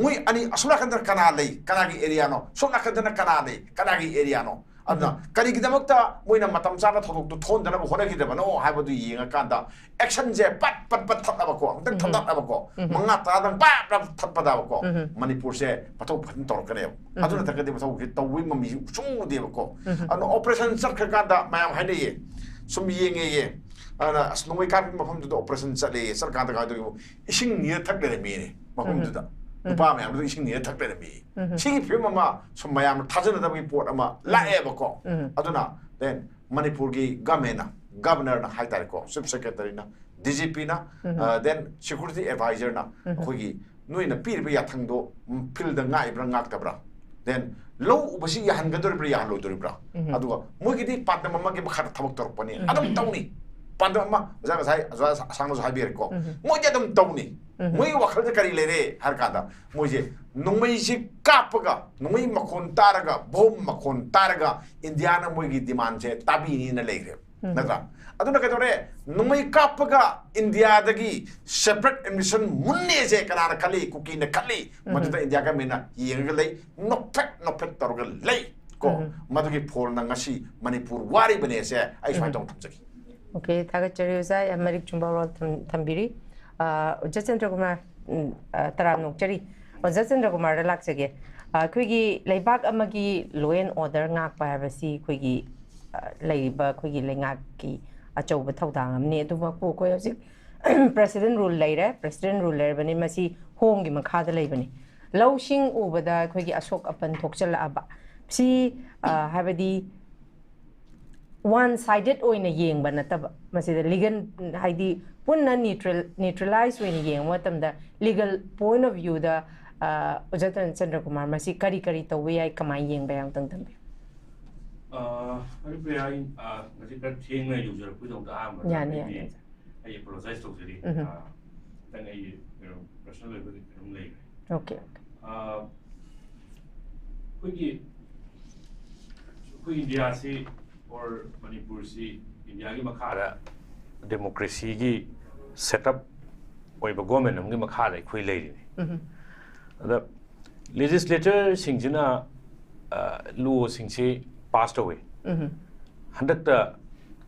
ꯃꯣꯏ ꯑꯅꯤ ꯑꯁꯣꯝ ꯅꯥꯀꯟꯗ ꯀꯅꯥ ꯂꯩ, ꯀꯅꯥꯒꯤ areaꯅꯣ, ꯁꯣꯝ ꯅꯥꯀꯟꯗꯅ ꯀꯅꯥ ꯂꯩ, ꯀꯅꯥꯒꯤ areaꯅꯣ? ꯑꯗꯨꯅ ꯀꯔꯤꯒꯤꯗꯃꯛꯇ ꯃꯣꯏꯅ ꯃꯇꯝ ꯆꯥꯅ ꯊꯧꯗꯣꯛꯇꯨ ꯊꯣꯛꯍꯟꯗꯅꯕ ꯍꯣꯠꯅꯈꯤꯗꯕꯅꯣ ꯍꯥꯏꯕꯗꯨ ꯌꯦꯡꯉꯀꯥꯟꯗ actionꯁꯦ ꯄꯠ ꯄꯠ ꯄꯠ ꯊꯠꯂꯕꯀꯣ, ꯑꯃꯨꯛꯇꯪ ꯎꯝ. ꯊꯠꯂꯛꯑꯕꯀꯣ, ꯎꯝ. ꯃꯉꯥ ꯇꯔꯥꯗꯪ ꯄꯥꯞ ꯄꯥꯞ ꯊꯠꯄꯗꯕꯀꯣ, ꯎꯝ. ꯃꯅꯤꯄꯨꯔꯁꯦ ꯃꯊꯧ ꯐꯖꯅ ꯇꯧꯔꯛꯀꯅꯦꯕ꯫ ꯎꯝ. ꯑꯗꯨ ꯅꯠꯇ꯭ꯔꯒꯗꯤ ꯃꯊꯧꯁꯦ ꯇꯧꯕꯒꯤ ꯃꯃꯤ ꯁꯨꯡꯎ ꯎꯗꯦꯕꯀꯣ꯫ ꯎꯝ. ꯑꯗꯨꯅ operation ꯆꯠꯈ꯭ꯔꯀꯥꯟꯗ ꯃꯌꯥꯝ ꯍꯥꯏꯅꯩꯌꯦ, ꯁꯨꯝ ꯌꯦꯡꯉꯦꯌꯦ, ꯑꯗꯨꯅ ꯑꯁ ꯅꯣꯡꯃꯩ ꯀꯥꯞꯄꯤ ꯃꯐꯝꯗꯨꯗ operation ꯆꯠꯂꯦꯌꯦ, ꯆꯠꯂꯀꯥꯟꯗ ꯀꯃꯥꯏꯅ ꯇꯧꯒꯦꯕꯨ ꯏꯁꯤꯡ ꯅꯤꯔ ꯊꯛ ꯂꯩꯔꯝꯃꯦꯅꯦ ꯃꯐꯝꯗꯨꯗ꯫ ꯎꯝ. ꯅꯨꯄꯥ ꯃꯌꯥꯝꯗꯨꯗ ꯏꯁꯤꯡ ꯅꯤꯔ ꯊꯛ ꯂꯩꯔꯝꯃꯦꯌꯦ꯫ ꯎꯝ. ꯁꯤꯒꯤ ꯐꯤꯕꯝ ꯑꯃ ꯁꯨꯝ ꯃꯌꯥꯝꯅ ꯊꯥꯖꯅꯗꯕꯒꯤ ꯄꯣꯠ ꯑꯃ ꯂꯥꯛꯑꯦꯕꯀꯣ꯫ ꯎꯝ. ꯑꯗꯨꯅ then ꯃꯅꯤꯄꯨꯔꯒꯤ governmentꯅ, governorꯅ ꯍꯥꯏꯇꯥꯔꯦꯀꯣ, chief secretaryꯅ, DGPꯅ, ꯎꯝ. ꯑ, then security advisorꯅ ꯎꯝ. ꯑꯩꯈꯣꯏꯒꯤ ꯅꯣꯏꯅ ꯄꯤꯔꯤꯕ ꯌꯥꯊꯪꯗꯣ, ꯎꯝ, fieldꯗ ꯉꯥꯛꯏꯕ꯭ꯔꯥ ꯉꯥꯛꯇꯕ꯭ꯔꯥ, then ꯂꯧ ꯎꯕꯁꯤ ꯌꯥꯍꯟꯒꯗꯧꯔꯤꯕ꯭ꯔꯥ ꯌꯥꯍꯜꯂꯣꯏꯗꯧꯔꯤꯕ꯭ꯔꯥ? ꯎꯝ. ꯑꯗꯨꯒ ꯃꯣꯏꯒꯤꯗꯤ ꯄꯥꯟꯗꯝ ꯑꯃꯒꯤ ꯃꯈꯥꯗ ꯊꯕꯛ ꯇꯧꯔꯛꯄꯅꯤ꯫ ꯎꯝ. ꯑꯗꯨꯝ ꯇꯧꯅꯤ꯫ ꯄꯥꯟꯗꯝ ꯑꯃ ꯑꯣꯖꯥ ꯉꯁꯥꯏ ꯑꯣꯖꯥ ꯑꯁꯥꯡꯅꯁꯨ ꯍꯥꯏꯕꯤꯔꯦꯀꯣ꯫ ꯎꯝ. ꯃꯣꯏꯗꯤ ꯑꯗꯨꯝ ꯇꯧꯅꯤ꯫ ꯎꯝ. ꯃꯣꯏꯒꯤ ꯋꯥꯈꯜꯗ ꯀꯔꯤ ꯂꯩꯔꯦ ꯍꯥꯏꯔ ꯀꯥꯟꯗ ꯃꯣꯏꯁꯦ ꯅꯣꯡꯃꯩꯁꯤ ꯀꯥꯞꯄꯒ, ꯅꯣꯡꯃꯩ ꯃꯈꯣꯟ ꯇꯥꯔꯒ, ꯕꯣꯝ ꯃꯈꯣꯟ ꯇꯥꯔꯒ ꯏꯟꯗꯤꯌꯥꯅ ꯃꯣꯏꯒꯤ demandꯁꯦ ꯇꯥꯕꯤꯅꯤꯅ ꯂꯩꯈ꯭ꯔꯦꯕ꯫ ꯎꯝ. ꯅꯠꯇ꯭ꯔꯥ? ꯑꯗꯨꯅ ꯀꯩꯗꯧꯔꯦ? ꯅꯣꯡꯃꯩ ꯀꯥꯞꯄꯒ ꯏꯟꯗꯤꯌꯥꯗꯒꯤ separate administration ꯃꯨꯟꯅꯦꯁꯦ ꯀꯅꯥꯅ ꯈꯜꯂꯤ? ꯀꯨꯀꯤꯅ ꯈꯜꯂꯤ꯫ ꯎꯝ. ꯃꯗꯨꯗ ꯏꯟꯗꯤꯌꯥ governmentꯅ ꯌꯦꯡꯉꯒ ꯂꯩ, ꯅꯣꯛꯐꯦꯠ ꯅꯣꯛꯐꯦꯠ ꯇꯧꯔꯒ ꯂꯩ ꯀꯣ꯫ ꯎꯝ. ꯃꯗꯨꯒꯤ ꯐꯣꯜꯅ ꯉꯁꯤ ꯃꯅꯤꯄꯨꯔ ꯋꯥꯔꯤꯕꯅꯦꯁꯦ ꯑꯩ ꯁꯨꯃꯥꯏꯅ ꯎꯝ. ꯇꯧꯅ ꯊꯝꯖꯒꯦ꯫ Okay, ꯊꯥꯒꯠꯆꯔꯤ ꯑꯣꯖꯥ, ꯌꯥꯝ ꯃꯔꯤꯛ ꯆꯨꯝꯕ ꯋꯥꯔꯣꯜ ꯊꯝ-, ꯊꯝꯕꯤꯔꯤ꯫ ꯑ, ꯑꯣꯖꯥ ꯆꯟꯗ꯭ꯔꯀꯨꯃꯥꯔ, ꯎꯝ, ꯑ, ꯇꯔꯥꯝꯅ ꯑꯣꯛꯆꯔꯤ꯫ ꯑꯣꯖꯥ ꯆꯟꯗ꯭ꯔꯀꯨꯃꯥꯔꯗ ꯂꯥꯛꯆꯒꯦ꯫ ꯑ, ꯑꯩꯈꯣꯏꯒꯤ ꯂꯩꯕꯥꯛ ꯑꯃꯒꯤ law and order ꯉꯥꯛꯄ ꯍꯥꯏꯕꯁꯤ ꯑꯩꯈꯣꯏꯒꯤ, ꯑ, ꯂꯩꯔꯤꯕ ꯑꯩꯈꯣꯏꯒꯤ ꯂꯩꯉꯥꯛꯀꯤ ꯑꯆꯧꯕ ꯊꯧꯗꯥꯡ ꯑꯃꯅꯤ꯫ ꯑꯗꯨꯃꯛꯄꯨ ꯑꯩꯈꯣꯏ ꯍꯧꯖꯤꯛ president rule ꯂꯩꯔꯦ, president rule ꯂꯩꯔꯕꯅꯤ, ꯃꯁꯤ ꯍꯣꯝꯒꯤ ꯃꯈꯥꯗ ꯂꯩꯕꯅꯤ꯫ ꯂꯧꯁꯤꯡ ꯎꯕꯗ ꯑꯩꯈꯣꯏꯒꯤ ꯑꯁꯣꯛ ꯑꯄꯟ ꯊꯣꯛꯆꯜꯂꯛꯑꯕ ꯁꯤ, ꯑ, ꯍꯥꯏꯕꯗꯤ one sided ꯑꯣꯏꯅ ꯌꯦꯡꯕ ꯅꯠꯇꯕ, ꯃꯁꯤꯗ legal, ꯍꯥꯏꯗꯤ ꯄꯨꯟꯅ neutral, neutralize ꯑꯣꯏꯅ ꯌꯦꯡꯕ ꯃꯇꯝꯗ legal point of viewꯗ ꯑꯣꯖꯥ ꯆꯟꯗ꯭ꯔꯀꯨꯃꯥꯔ, ꯃꯁꯤ ꯀꯔꯤ ꯀꯔꯤ ꯇꯧꯕ ꯌꯥꯏ, ꯀꯃꯥꯏꯅ ꯌꯦꯡꯕ ꯌꯥꯏ, ꯑꯃꯨꯛꯇꯪ ꯊꯝꯕꯤꯌꯨ꯫ ꯍꯔꯤꯄ꯭ꯔꯤꯌꯥ, ꯑꯩ ꯉꯁꯤ ꯈꯔ ꯊꯦꯡꯅ ꯌꯧꯖꯔꯛꯄꯒꯤꯗꯃꯛꯇ ꯑꯍꯥꯟꯕꯗ ꯌꯥꯅꯤ, ꯑꯩꯒꯤ ꯌꯥꯅꯤ꯫ ꯑꯩ ꯑꯦꯄꯣꯂꯣꯖꯥꯏꯁ ꯇꯧꯖꯔꯤ꯫ ꯎꯝ꯫ ꯈꯤꯇꯪ ꯑꯩꯒꯤ ꯀꯩꯅꯣ ꯄꯔꯁꯅꯦꯜ ꯑꯣꯏꯕ ꯀꯩꯅꯣꯝ ꯂꯩꯈ꯭ꯔꯦ꯫ Okay, okay. ꯑꯩꯈꯣꯏꯒꯤ ꯑꯩꯈꯣꯏ ꯏꯟꯗꯤꯌꯥꯁꯤ ꯑꯣꯔ ꯃꯅꯤꯄꯨꯔꯁꯤ ꯏꯟꯗꯤꯌꯥꯒꯤ ꯃꯈꯥꯗ ꯗꯦꯃꯣꯀ꯭ꯔꯦꯁꯤꯒꯤ ꯁꯦꯠ ꯑꯞ ꯑꯣꯏꯕ ꯒꯣꯔꯃꯦꯟ ꯑꯃꯒꯤ ꯃꯈꯥꯗ ꯑꯩꯈꯣꯏ ꯂꯩꯔꯤꯅꯤ꯫ ꯎꯝ꯫ ꯑꯗ ꯂꯦꯖꯤꯁꯂꯦꯆꯔꯁꯤꯡꯁꯤꯅ ꯂꯣꯁꯤꯡꯁꯤ ꯄꯥꯁ ꯇꯧꯏ꯫ ꯎꯝ꯫ ꯍꯟꯗꯛꯇ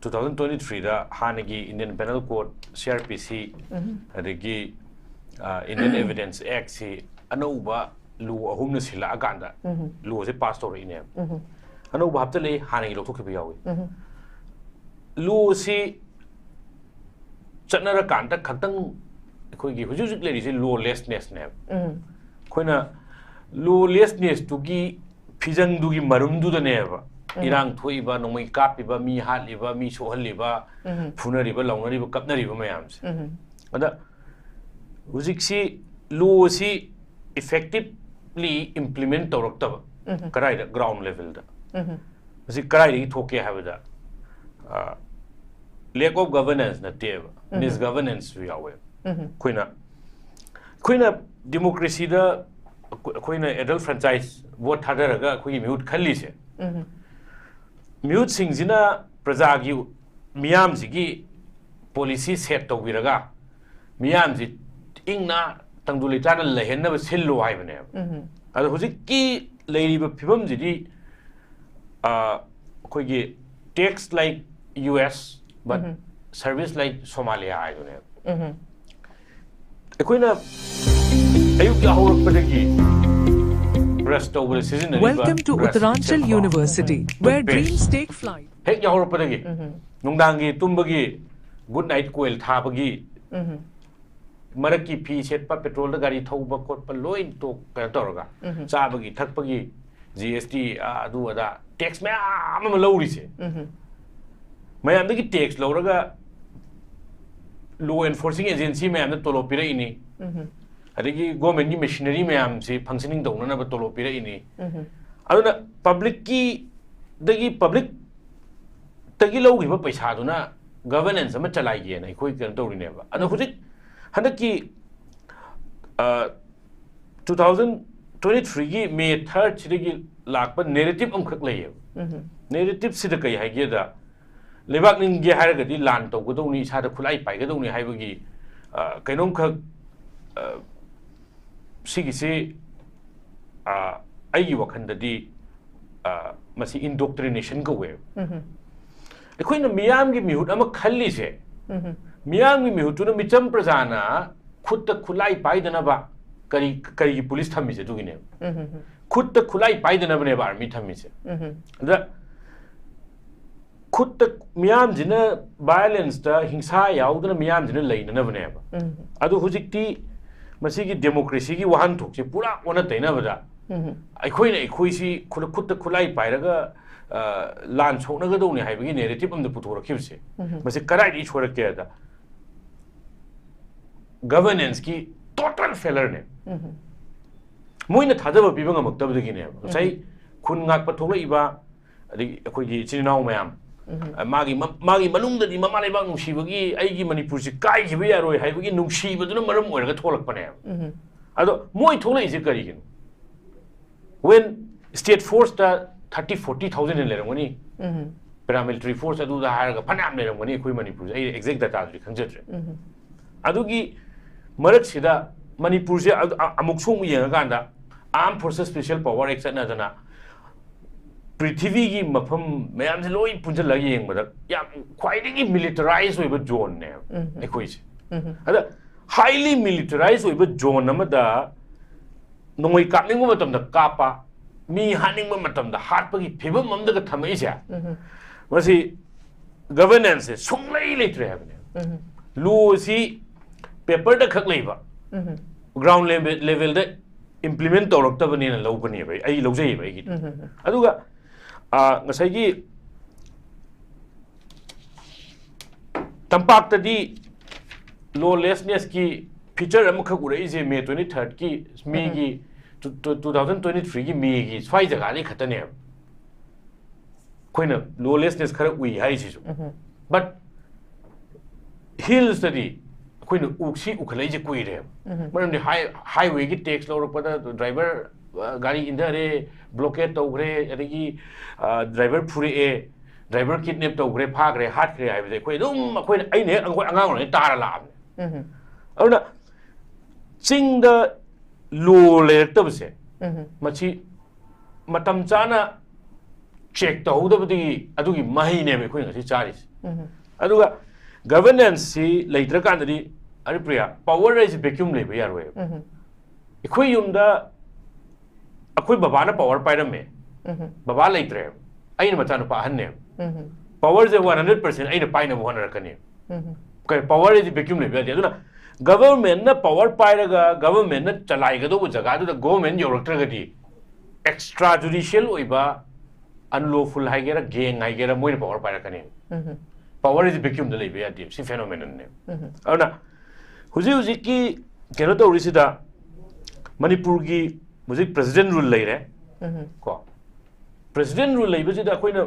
ꯇꯨ ꯊꯥꯎꯖꯟ ꯇ꯭ꯋꯦꯟꯇꯤ ꯊ꯭ꯔꯤꯗ ꯍꯥꯟꯅꯒꯤ Indian panel code, C R P ꯁꯤ, ꯎꯝ꯫ ꯑꯗꯒꯤ ꯏꯟꯗꯤꯌꯟ ꯑꯦꯚꯤꯗꯦꯟꯁ ꯑꯦꯛꯁꯤ ꯑꯅꯧꯕ ꯂꯣ ꯑꯍꯨꯝꯅ ꯁꯤꯜꯂꯛꯑꯀꯥꯟꯗ ꯎꯝ꯫ ꯂꯣꯁꯦ ꯄꯥꯁ ꯇꯧꯔꯛꯏꯅꯦꯕ꯫ ꯎꯝ꯫ ꯑꯅꯧꯕ ꯍꯥꯞꯆꯤꯜꯂꯛꯏ, ꯍꯥꯟꯅꯒꯤ ꯂꯧꯊꯣꯛꯈꯤꯕ ꯌꯥꯎꯏ꯫ ꯎꯝ꯫ ꯂꯣꯁꯤ ꯆꯠꯅꯔꯀꯥꯟꯗ ꯈꯛꯇꯪ ꯑꯩꯈꯣꯏꯒꯤ ꯍꯧꯖꯤꯛ ꯍꯧꯖꯤꯛ ꯂꯩꯔꯤꯁꯦ ꯂꯣꯂꯦꯁꯅꯦꯁꯅꯦꯕ꯫ ꯎꯝ꯫ ꯑꯩꯈꯣꯏꯅ ꯂꯣꯂꯦꯁꯅꯦꯁꯇꯨꯒꯤ ꯐꯤꯖꯪꯗꯨꯒꯤ ꯃꯔꯨꯝꯗꯨꯗꯅꯦꯕ ꯎꯝ꯫ ꯏꯔꯥꯡ ꯊꯣꯛꯏꯕ, ꯅꯣꯡꯃꯩ ꯀꯥꯞꯄꯤꯕ, ꯃꯤ ꯍꯥꯠꯂꯤꯕ, ꯃꯤ ꯁꯣꯛꯍꯜꯂꯤꯕ, ꯎꯝ꯫ ꯐꯨꯅꯔꯤꯕ, ꯂꯥꯎꯅꯔꯤꯕ, ꯀꯞꯅꯔꯤꯕ ꯃꯌꯥꯝꯁꯦ꯫ ꯎꯝ꯫ ꯑꯗ ꯍꯧꯖꯤꯛꯁꯤ ꯂꯣꯁꯤ ꯏꯐꯦꯛꯇꯤꯞꯂꯤ ꯏꯝꯄ꯭ꯂꯤꯃꯦꯟ ꯇꯧꯔꯛꯇꯕ꯫ ꯎꯝ꯫ ꯀꯗꯥꯏꯗ? ꯒ꯭ꯔꯥꯎꯟ ꯂꯦꯚꯦꯜꯗ꯫ ꯎꯝ꯫ ꯃꯁꯤ ꯀꯗꯥꯏꯗꯒꯤ ꯊꯣꯛꯀꯦ ꯍꯥꯏꯕꯗ, lack of governance ꯅꯠꯇꯦꯕ, ꯎꯝ꯫ ꯃꯤꯁ ꯒꯚꯔꯅꯦꯟꯁꯁꯨ ꯌꯥꯎꯋꯦꯕ꯫ ꯎꯝ꯫ ꯑꯩꯈꯣꯏꯅ ꯑꯩꯈꯣꯏꯅ ꯗꯦꯃꯣꯀ꯭ꯔꯦꯁꯤꯗ ꯑꯩꯈꯣꯏꯅ ꯑꯦꯗꯜ ꯐ꯭ꯔꯦꯟꯆꯥꯏꯁ ꯚꯣꯠ ꯊꯥꯗꯔꯒ ꯑꯩꯈꯣꯏꯒꯤ ꯃꯤꯍꯨꯠ ꯈꯜꯂꯤꯁꯦ, ꯎꯝ꯫ ꯃꯤꯍꯨꯠꯁꯤꯡꯁꯤꯅ ꯄ꯭ꯔꯖꯥꯒꯤ, ꯃꯤꯌꯥꯝꯁꯤꯒꯤ ꯄꯣꯂꯤꯁꯤ ꯁꯦꯠ ꯇꯧꯕꯤꯔꯒ ꯃꯤꯌꯥꯝꯁꯤ ꯏꯪꯅ ꯇꯪꯗꯨ ꯂꯩꯇꯥꯅ ꯂꯩꯍꯟꯅꯕ ꯁꯤꯜꯂꯨ ꯍꯥꯏꯕꯅꯦꯕ꯫ ꯎꯝ꯫ ꯑꯗꯣ ꯍꯧꯖꯤꯛꯀꯤ ꯂꯩꯔꯤꯕ ꯐꯤꯕꯝꯁꯤꯗꯤ, ꯑ, ꯑꯩꯈꯣꯏꯒꯤ tax like U S, but um. service like Somalia ꯍꯥꯏꯗꯨꯅꯦꯕ꯫ ꯎꯝ꯫ ꯑꯩꯈꯣꯏꯅ ꯑꯌꯨꯛ ꯌꯥꯍꯧꯔꯛꯄꯗꯒꯤ ꯕ꯭ꯔꯁ ꯇꯧꯕꯗ ꯁꯤꯖꯤꯟꯅꯔꯤꯕ Welcome to ꯕ꯭ꯔꯁ Uttaranchal ꯁꯦꯝꯕ University, where toothpaste꯫ dreams take flight. ꯍꯦꯛ ꯌꯥꯍꯧꯔꯛꯄꯗꯒꯤ ꯎꯝ꯫ ꯅꯨꯡꯗꯥꯡꯒꯤ ꯇꯨꯝꯕꯒꯤ ꯒꯨꯗ ꯅꯥꯏꯠ ꯀꯣꯏꯜ ꯊꯥꯕꯒꯤ, ꯎꯝ꯫ ꯃꯔꯛꯀꯤ ꯐꯤ ꯁꯦꯠꯄ, ꯄꯦꯇ꯭ꯔꯣꯜꯗ ꯒꯥꯔꯤ ꯊꯧꯕ ꯈꯣꯠꯄ ꯂꯣꯏ ꯇꯣꯛ-, ꯀꯩꯅꯣ ꯇꯧꯔꯒ, ꯎꯝ꯫ ꯆꯥꯕꯒꯤ ꯊꯛꯄꯒꯤ, G S T, ꯑꯥ, ꯑꯗꯨ ꯑꯗꯥ, ꯇꯦꯛꯁ ꯃꯌꯥꯝ ꯑꯃ ꯂꯧꯔꯤꯁꯦ꯫ ꯎꯝ꯫ ꯃꯌꯥꯝꯗꯒꯤ ꯇꯦꯛꯁ ꯂꯧꯔꯒ law enforcing agency ꯃꯌꯥꯝꯗ ꯇꯣꯂꯣꯞ ꯄꯤꯔꯛꯏꯅꯤ꯫ ꯎꯝ꯫ ꯑꯗꯒꯤ ꯒꯣꯔꯃꯦꯟꯒꯤ ꯃꯦꯁꯤꯅꯔꯤ ꯃꯌꯥꯝꯁꯤ ꯐꯪꯁꯅꯤꯡ ꯇꯧꯅꯅꯕ ꯇꯣꯂꯣꯞ ꯄꯤꯔꯛꯏꯅꯤ꯫ ꯑꯗꯨꯅ ꯄꯕ꯭ꯂꯤꯛꯀꯤꯗꯒꯤ ꯄꯕ꯭ꯂꯤꯛꯇꯒꯤ ꯂꯧꯈꯤꯕ ꯄꯩꯁꯥꯗꯨꯅ ꯒꯚꯔꯅꯦꯟꯁ ꯑꯃ ꯆꯂꯥꯏꯒꯦꯅ ꯑꯩꯈꯣꯏ ꯀꯩꯅꯣ ꯇꯧꯔꯤꯅꯦꯕ꯫ ꯑꯗꯣ ꯍꯧꯖꯤꯛ ꯍꯟꯗꯛꯀꯤ ꯇꯨ ꯊꯥꯎꯖꯟ ꯇ꯭ꯋꯦꯟꯇꯤ ꯊ꯭ꯔꯤꯒꯤ ꯃꯦ ꯊꯥꯔꯠꯁꯤꯗꯒꯤ ꯂꯥꯛꯄ ꯅꯦꯔꯦꯇꯤꯞ ꯑꯃꯈꯛ ꯂꯩꯌꯦꯕ꯫ ꯅꯦꯔꯦꯇꯤꯞꯁꯤꯗ ꯀꯩ ꯍꯥꯏꯒꯦꯗ, ꯂꯩꯕꯥꯛ ꯅꯤꯡꯒꯦ ꯍꯥꯏꯔꯒꯗꯤ ꯂꯥꯟ ꯇꯧꯒꯗꯧꯅꯤ, ꯏꯁꯥꯗ ꯈꯨꯠꯂꯥꯏ ꯄꯥꯏꯒꯗꯧꯅꯤ ꯍꯥꯏꯕꯒꯤ ꯑ, ꯀꯩꯅꯣꯝꯈꯛ, ꯑ, ꯁꯤꯒꯤꯁꯤ, ꯑ, ꯑꯩꯒꯤ ꯋꯥꯈꯜꯗꯗꯤ, ꯑ, ꯃꯁꯤ ꯏꯟꯗꯣꯛꯇ꯭ꯔꯤꯅꯦꯁꯟ ꯀꯧꯋꯦꯕ꯫ ꯑꯩꯈꯣꯏꯅ ꯃꯤꯌꯥꯝꯒꯤ ꯃꯤꯍꯨꯠ ꯑꯃ ꯈꯜꯂꯤꯁꯦ, ꯃꯤꯌꯥꯝꯒꯤ ꯃꯤꯍꯨꯠꯇꯨꯅ ꯃꯤꯆꯝ ꯄ꯭ꯔꯖꯥꯅ ꯈꯨꯠꯇ ꯈꯨꯠꯂꯥꯏ ꯄꯥꯏꯗꯅꯕ ꯀꯔꯤ, ꯀꯔꯤꯒꯤ ꯄꯨꯂꯤꯁ ꯊꯝꯃꯤꯁꯦ ꯑꯗꯨꯒꯤꯅꯦꯕ꯫ ꯈꯨꯠꯇ ꯈꯨꯠꯂꯥꯏ ꯄꯥꯏꯗꯅꯕꯅꯦꯕ ꯑꯥꯔꯃꯤ ꯊꯝꯃꯤꯁꯦ꯫ ꯑꯗ ꯈꯨꯠꯇ ꯃꯤꯌꯥꯝꯁꯤꯅ ꯚꯥꯏꯑꯣꯂꯦꯟꯁꯇ, ꯍꯤꯡꯁꯥ ꯌꯥꯎꯗꯅ ꯃꯤꯌꯥꯝꯁꯤꯅ ꯂꯩꯅꯅꯕꯅꯦꯕ꯫ ꯑꯗꯨ ꯍꯧꯖꯤꯛꯇꯤ ꯃꯁꯤꯒꯤ ꯗꯦꯃꯣꯀ꯭ꯔꯦꯁꯤꯒꯤ ꯋꯥꯍꯟꯊꯣꯛꯁꯦ ꯄꯨꯔꯥ ꯑꯣꯟꯅ ꯇꯩꯅꯕꯗ ꯑꯩꯈꯣꯏꯅ ꯑꯩꯈꯣꯏꯁꯤ ꯈꯨꯠ-, ꯈꯨꯠꯇ ꯈꯨꯠꯂꯥꯏ ꯄꯥꯏꯔꯒ, ꯑ, ꯂꯥꯟ ꯁꯣꯛꯅꯒꯗꯧꯅꯤ ꯍꯥꯏꯕꯒꯤ ꯅꯦꯔꯦꯇꯤꯞ ꯑꯃꯗ ꯄꯨꯊꯣꯔꯛꯈꯤꯕꯁꯦ, ꯃꯁꯤ ꯀꯗꯥꯏꯗꯒꯤ ꯁꯣꯏꯔꯛꯀꯦ ꯍꯥꯏꯗ, ꯒꯚꯔꯅꯦꯟꯁꯀꯤ ꯇꯣꯇꯦꯜ ꯐꯦꯂꯔꯅꯦ꯫ ꯃꯣꯏꯅ ꯊꯥꯖꯕ ꯄꯤꯕ ꯉꯝꯃꯛꯇꯕꯗꯒꯤꯅꯦꯕ꯫ ꯉꯁꯥꯏ ꯈꯨꯟ ꯉꯥꯛꯄ ꯊꯣꯛꯂꯛꯏꯕ, ꯑꯗꯒꯤ ꯑꯩꯈꯣꯏꯒꯤ ꯏꯆꯤꯟ ꯏꯅꯥꯎ ꯃꯌꯥꯝ, ꯑ, ꯃꯥꯒꯤ ꯃ-, ꯃꯥꯒꯤ ꯃꯅꯨꯡꯗꯗꯤ ꯃꯃꯥ ꯂꯩꯕꯥꯛ ꯅꯨꯡꯁꯤꯕꯒꯤ, ꯑꯩꯒꯤ ꯃꯅꯤꯄꯨꯔꯁꯤ ꯀꯥꯏꯈꯤꯕ ꯌꯥꯔꯣꯏ ꯍꯥꯏꯕꯒꯤ ꯅꯨꯡꯁꯤꯕꯗꯨꯅ ꯃꯔꯝ ꯑꯣꯏꯔꯒ ꯊꯣꯛꯂꯛꯄꯅꯦꯕ꯫ ꯑꯗꯣ ꯃꯣꯏ ꯊꯣꯛꯂꯛꯏꯁꯦ ꯀꯔꯤꯒꯤꯅꯣ? When state force ꯇ thirty forty thousand ꯍꯦꯟꯅ ꯂꯩꯔꯝꯒꯅꯤ꯫ Paramilitary force ꯑꯗꯨꯗ ꯍꯥꯏꯔꯒ ꯐꯅꯌꯥꯝ ꯂꯩꯔꯝꯒꯅꯤ ꯑꯩꯈꯣꯏ ꯃꯅꯤꯄꯨꯔꯁꯦ꯫ ꯑꯩ exact data ꯗꯨꯗꯤ ꯈꯪꯖꯗ꯭ꯔꯦ꯫ ꯑꯗꯨꯒꯤ ꯃꯔꯛꯁꯤꯗ ꯃꯅꯤꯄꯨꯔꯁꯦ ꯑ-, ꯑ-, ꯑꯃꯨꯛꯁꯨ ꯑꯃꯨꯛ ꯌꯦꯡꯉꯀꯥꯟꯗ Armed Forces Special Power Act ꯆꯠꯅꯗꯅ ꯄ꯭ꯔꯤꯊꯤꯕꯤꯒꯤ ꯃꯐꯝ ꯃꯌꯥꯝꯁꯦ ꯂꯣꯏ ꯄꯨꯟꯁꯤꯜꯂꯒ ꯌꯦꯡꯕꯗ ꯌꯥꯝ ꯈ꯭ꯋꯥꯏꯗꯒꯤ militarized ꯑꯣꯏꯕ zoneꯅꯦꯕ ꯑꯩꯈꯣꯏꯁꯦ꯫ ꯑꯗ highly militarized ꯑꯣꯏꯕ zone ꯑꯃꯗ ꯅꯣꯡꯃꯩ ꯀꯥꯞꯅꯤꯡꯕ ꯃꯇꯝꯗ ꯀꯥꯞꯄ, ꯃꯤ ꯍꯥꯠꯅꯤꯡꯕ ꯃꯇꯝꯗ ꯍꯥꯠꯄꯒꯤ ꯐꯤꯕꯝ ꯑꯃꯗꯒ ꯊꯝꯃꯛꯏꯁꯦ, ꯃꯁꯤ ꯒꯚꯔꯅꯦꯟꯁꯁꯦ ꯁꯨꯡꯂꯩ ꯂꯩꯇ꯭ꯔꯦ ꯍꯥꯏꯕꯅꯦ꯫ Law ꯁꯤ paper ꯗ ꯈꯛ ꯂꯩꯕ, ground level, level ꯗ implement ꯇꯧꯔꯛꯇꯕꯅꯦꯅ ꯂꯧꯒꯅꯦꯕ ꯑꯩ, ꯑꯩ ꯂꯧꯖꯩꯌꯦꯕ ꯑꯩꯒꯤꯗꯤ꯫ ꯑꯗꯨꯒ, ꯑ, ꯉꯁꯥꯏꯒꯤ ꯇꯝꯄꯥꯛꯇꯗꯤ lawlessness ꯀꯤ ꯄꯤꯛꯆꯔ ꯑꯃꯈꯛ ꯎꯔꯛꯏꯁꯦ ꯃꯦ ꯇ꯭ꯋꯦꯟꯇꯤ ꯊꯥꯔꯠꯀꯤ ꯃꯦꯒꯤ ꯇꯨ ꯊꯥꯎꯖꯟ ꯇ꯭ꯋꯦꯟꯇꯤ ꯊ꯭ꯔꯤꯒꯤ ꯃꯦꯒꯤ ꯁ꯭ꯋꯥꯏ ꯖꯒꯥꯗꯩ ꯈꯛꯇꯅꯦꯕ ꯑꯩꯈꯣꯏꯅ ꯂꯣꯂꯦꯁꯅꯦꯁ ꯈꯔ ꯎꯏ ꯍꯥꯏꯔꯤꯁꯤꯁꯨ꯫ ꯕꯠ ꯍꯤꯜꯁꯇꯗꯤ ꯑꯩꯈꯣꯏꯅ ꯎ ꯁꯤ ꯎꯈꯠꯂꯛꯏꯁꯦ ꯀꯨꯏꯔꯦꯕ꯫ ꯃꯔꯝꯗꯤ ꯍꯥꯏ ꯍꯥꯏꯋꯦꯒꯤ ꯇꯦꯛꯁ ꯂꯧꯔꯛꯄꯗ ꯗ꯭ꯔꯥꯏꯚꯔ ꯒꯥꯔꯤ ꯏꯟꯊꯔꯦ, ꯕ꯭ꯂꯣꯀꯦꯠ ꯇꯧꯈ꯭ꯔꯦ, ꯑꯗꯒꯤ ꯗ꯭ꯔꯥꯏꯚꯔ ꯐꯨꯔꯛꯑꯦ, ꯗ꯭ꯔꯥꯏꯚꯔ ꯀꯤꯗꯅꯦꯞ ꯇꯧꯈ꯭ꯔꯦ, ꯐꯥꯈ꯭ꯔꯦ, ꯍꯥꯠꯈ꯭ꯔꯦ ꯍꯥꯏꯕꯁꯦ ꯑꯩꯈꯣꯏ ꯑꯗꯨꯝ ꯑꯩꯈꯣꯏꯅ ꯑꯩꯅ ꯍꯦꯛ ꯑꯩꯈꯣꯏ ꯑꯉꯥꯡ ꯑꯣꯏꯔꯤꯉꯩ ꯇꯥꯔ ꯂꯥꯛꯑꯕꯅꯦ꯫ ꯑꯗꯨꯅ ꯆꯤꯡꯗ ꯂꯣ ꯂꯩꯔꯛꯇꯕꯁꯦ ꯃꯁꯤ ꯃꯇꯝ ꯆꯥꯅ ꯆꯦꯛ ꯇꯧꯍꯧꯗꯕꯗꯒꯤ ꯑꯗꯨꯒꯤ ꯃꯍꯩꯅꯦꯕ ꯑꯩꯈꯣꯏꯅ ꯉꯁꯤ ꯆꯥꯔꯤꯁꯦ꯫ ꯑꯗꯨꯒ ꯒꯚꯔꯅꯦꯟꯁꯁꯤ ꯂꯩꯇ꯭ꯔꯀꯥꯟꯗꯗꯤ, ꯍꯔꯤꯄ꯭ꯔꯤꯌꯥ, ꯄꯋꯔ ꯍꯥꯏꯁꯤ ꯚꯦꯀ꯭ꯌꯨꯝ ꯂꯩꯕ ꯌꯥꯔꯣꯏꯕ꯫ ꯑꯩꯈꯣꯏ ꯌꯨꯝꯗ ꯑꯩꯈꯣꯏ ꯕꯕꯥꯅ ꯄꯋꯔ ꯄꯥꯏꯔꯝꯃꯦ, ꯕꯕꯥ ꯂꯩꯇ꯭ꯔꯦꯕ, ꯑꯩꯅ ꯃꯆꯥꯅꯨꯄꯥ ꯑꯍꯟꯅꯦꯕ, ꯄꯋꯔꯁꯦ ꯋꯥꯟ ꯍꯟꯗ꯭ꯔꯦꯠ ꯄꯥꯔꯁꯦꯟ ꯑꯩꯅ ꯄꯥꯏꯅꯕ ꯍꯣꯠꯅꯔꯛꯀꯅꯤ꯫ ꯀꯩ ꯄꯋꯔ ꯍꯥꯏꯁꯤ ꯚꯦꯀ꯭ꯌꯨꯝ ꯂꯩꯕ ꯌꯥꯗꯦ꯫ ꯑꯗꯨꯅ ꯒꯚꯔꯟꯃꯦꯟꯠꯅ ꯄꯋꯔ ꯄꯥꯏꯔꯒ ꯒꯚꯔꯟꯃꯦꯟꯠꯅ ꯆꯂꯥꯏꯒꯗꯧꯕ ꯖꯒꯥꯗꯨꯗ ꯒꯚꯔꯟꯃꯦꯟꯠ ꯌꯧꯔꯛꯇ꯭ꯔꯒꯗꯤ ꯑꯦꯛꯁꯇ꯭ꯔꯥ ꯖꯨꯗꯤꯁꯤꯌꯦꯜ ꯑꯣꯏꯕ ꯑꯟꯂꯣꯐꯨꯜ ꯍꯥꯏꯒꯦꯔꯥ, ꯒꯦꯡ ꯍꯥꯏꯒꯦꯔꯥ, ꯃꯣꯏꯅ ꯄꯋꯔ ꯄꯥꯏꯔꯛꯀꯅꯤ꯫ ꯄꯋꯔ ꯍꯥꯏꯁꯤ ꯚꯦꯀ꯭ꯌꯨꯝꯗ ꯂꯩꯕ ꯌꯥꯗꯦ, ꯁꯤ ꯐꯦꯅꯣꯃꯦꯅꯟꯅꯦ꯫ ꯑꯗꯨꯅ ꯍꯧꯖꯤꯛ ꯍꯧꯖꯤꯛꯀꯤ ꯀꯩꯅꯣ ꯇꯧꯔꯤꯁꯤꯗ ꯃꯅꯤꯄꯨꯔꯒꯤ ꯍꯧꯖꯤꯛ ꯄ꯭ꯔꯦꯁꯤꯗꯦꯟꯠ ꯔꯨꯜ ꯂꯩꯔꯦ꯫ ꯀꯣ, ꯄ꯭ꯔꯦꯁꯤꯗꯦꯟꯠ ꯔꯨꯜ ꯂꯩꯕꯁꯤꯗ ꯑꯩꯈꯣꯏꯅ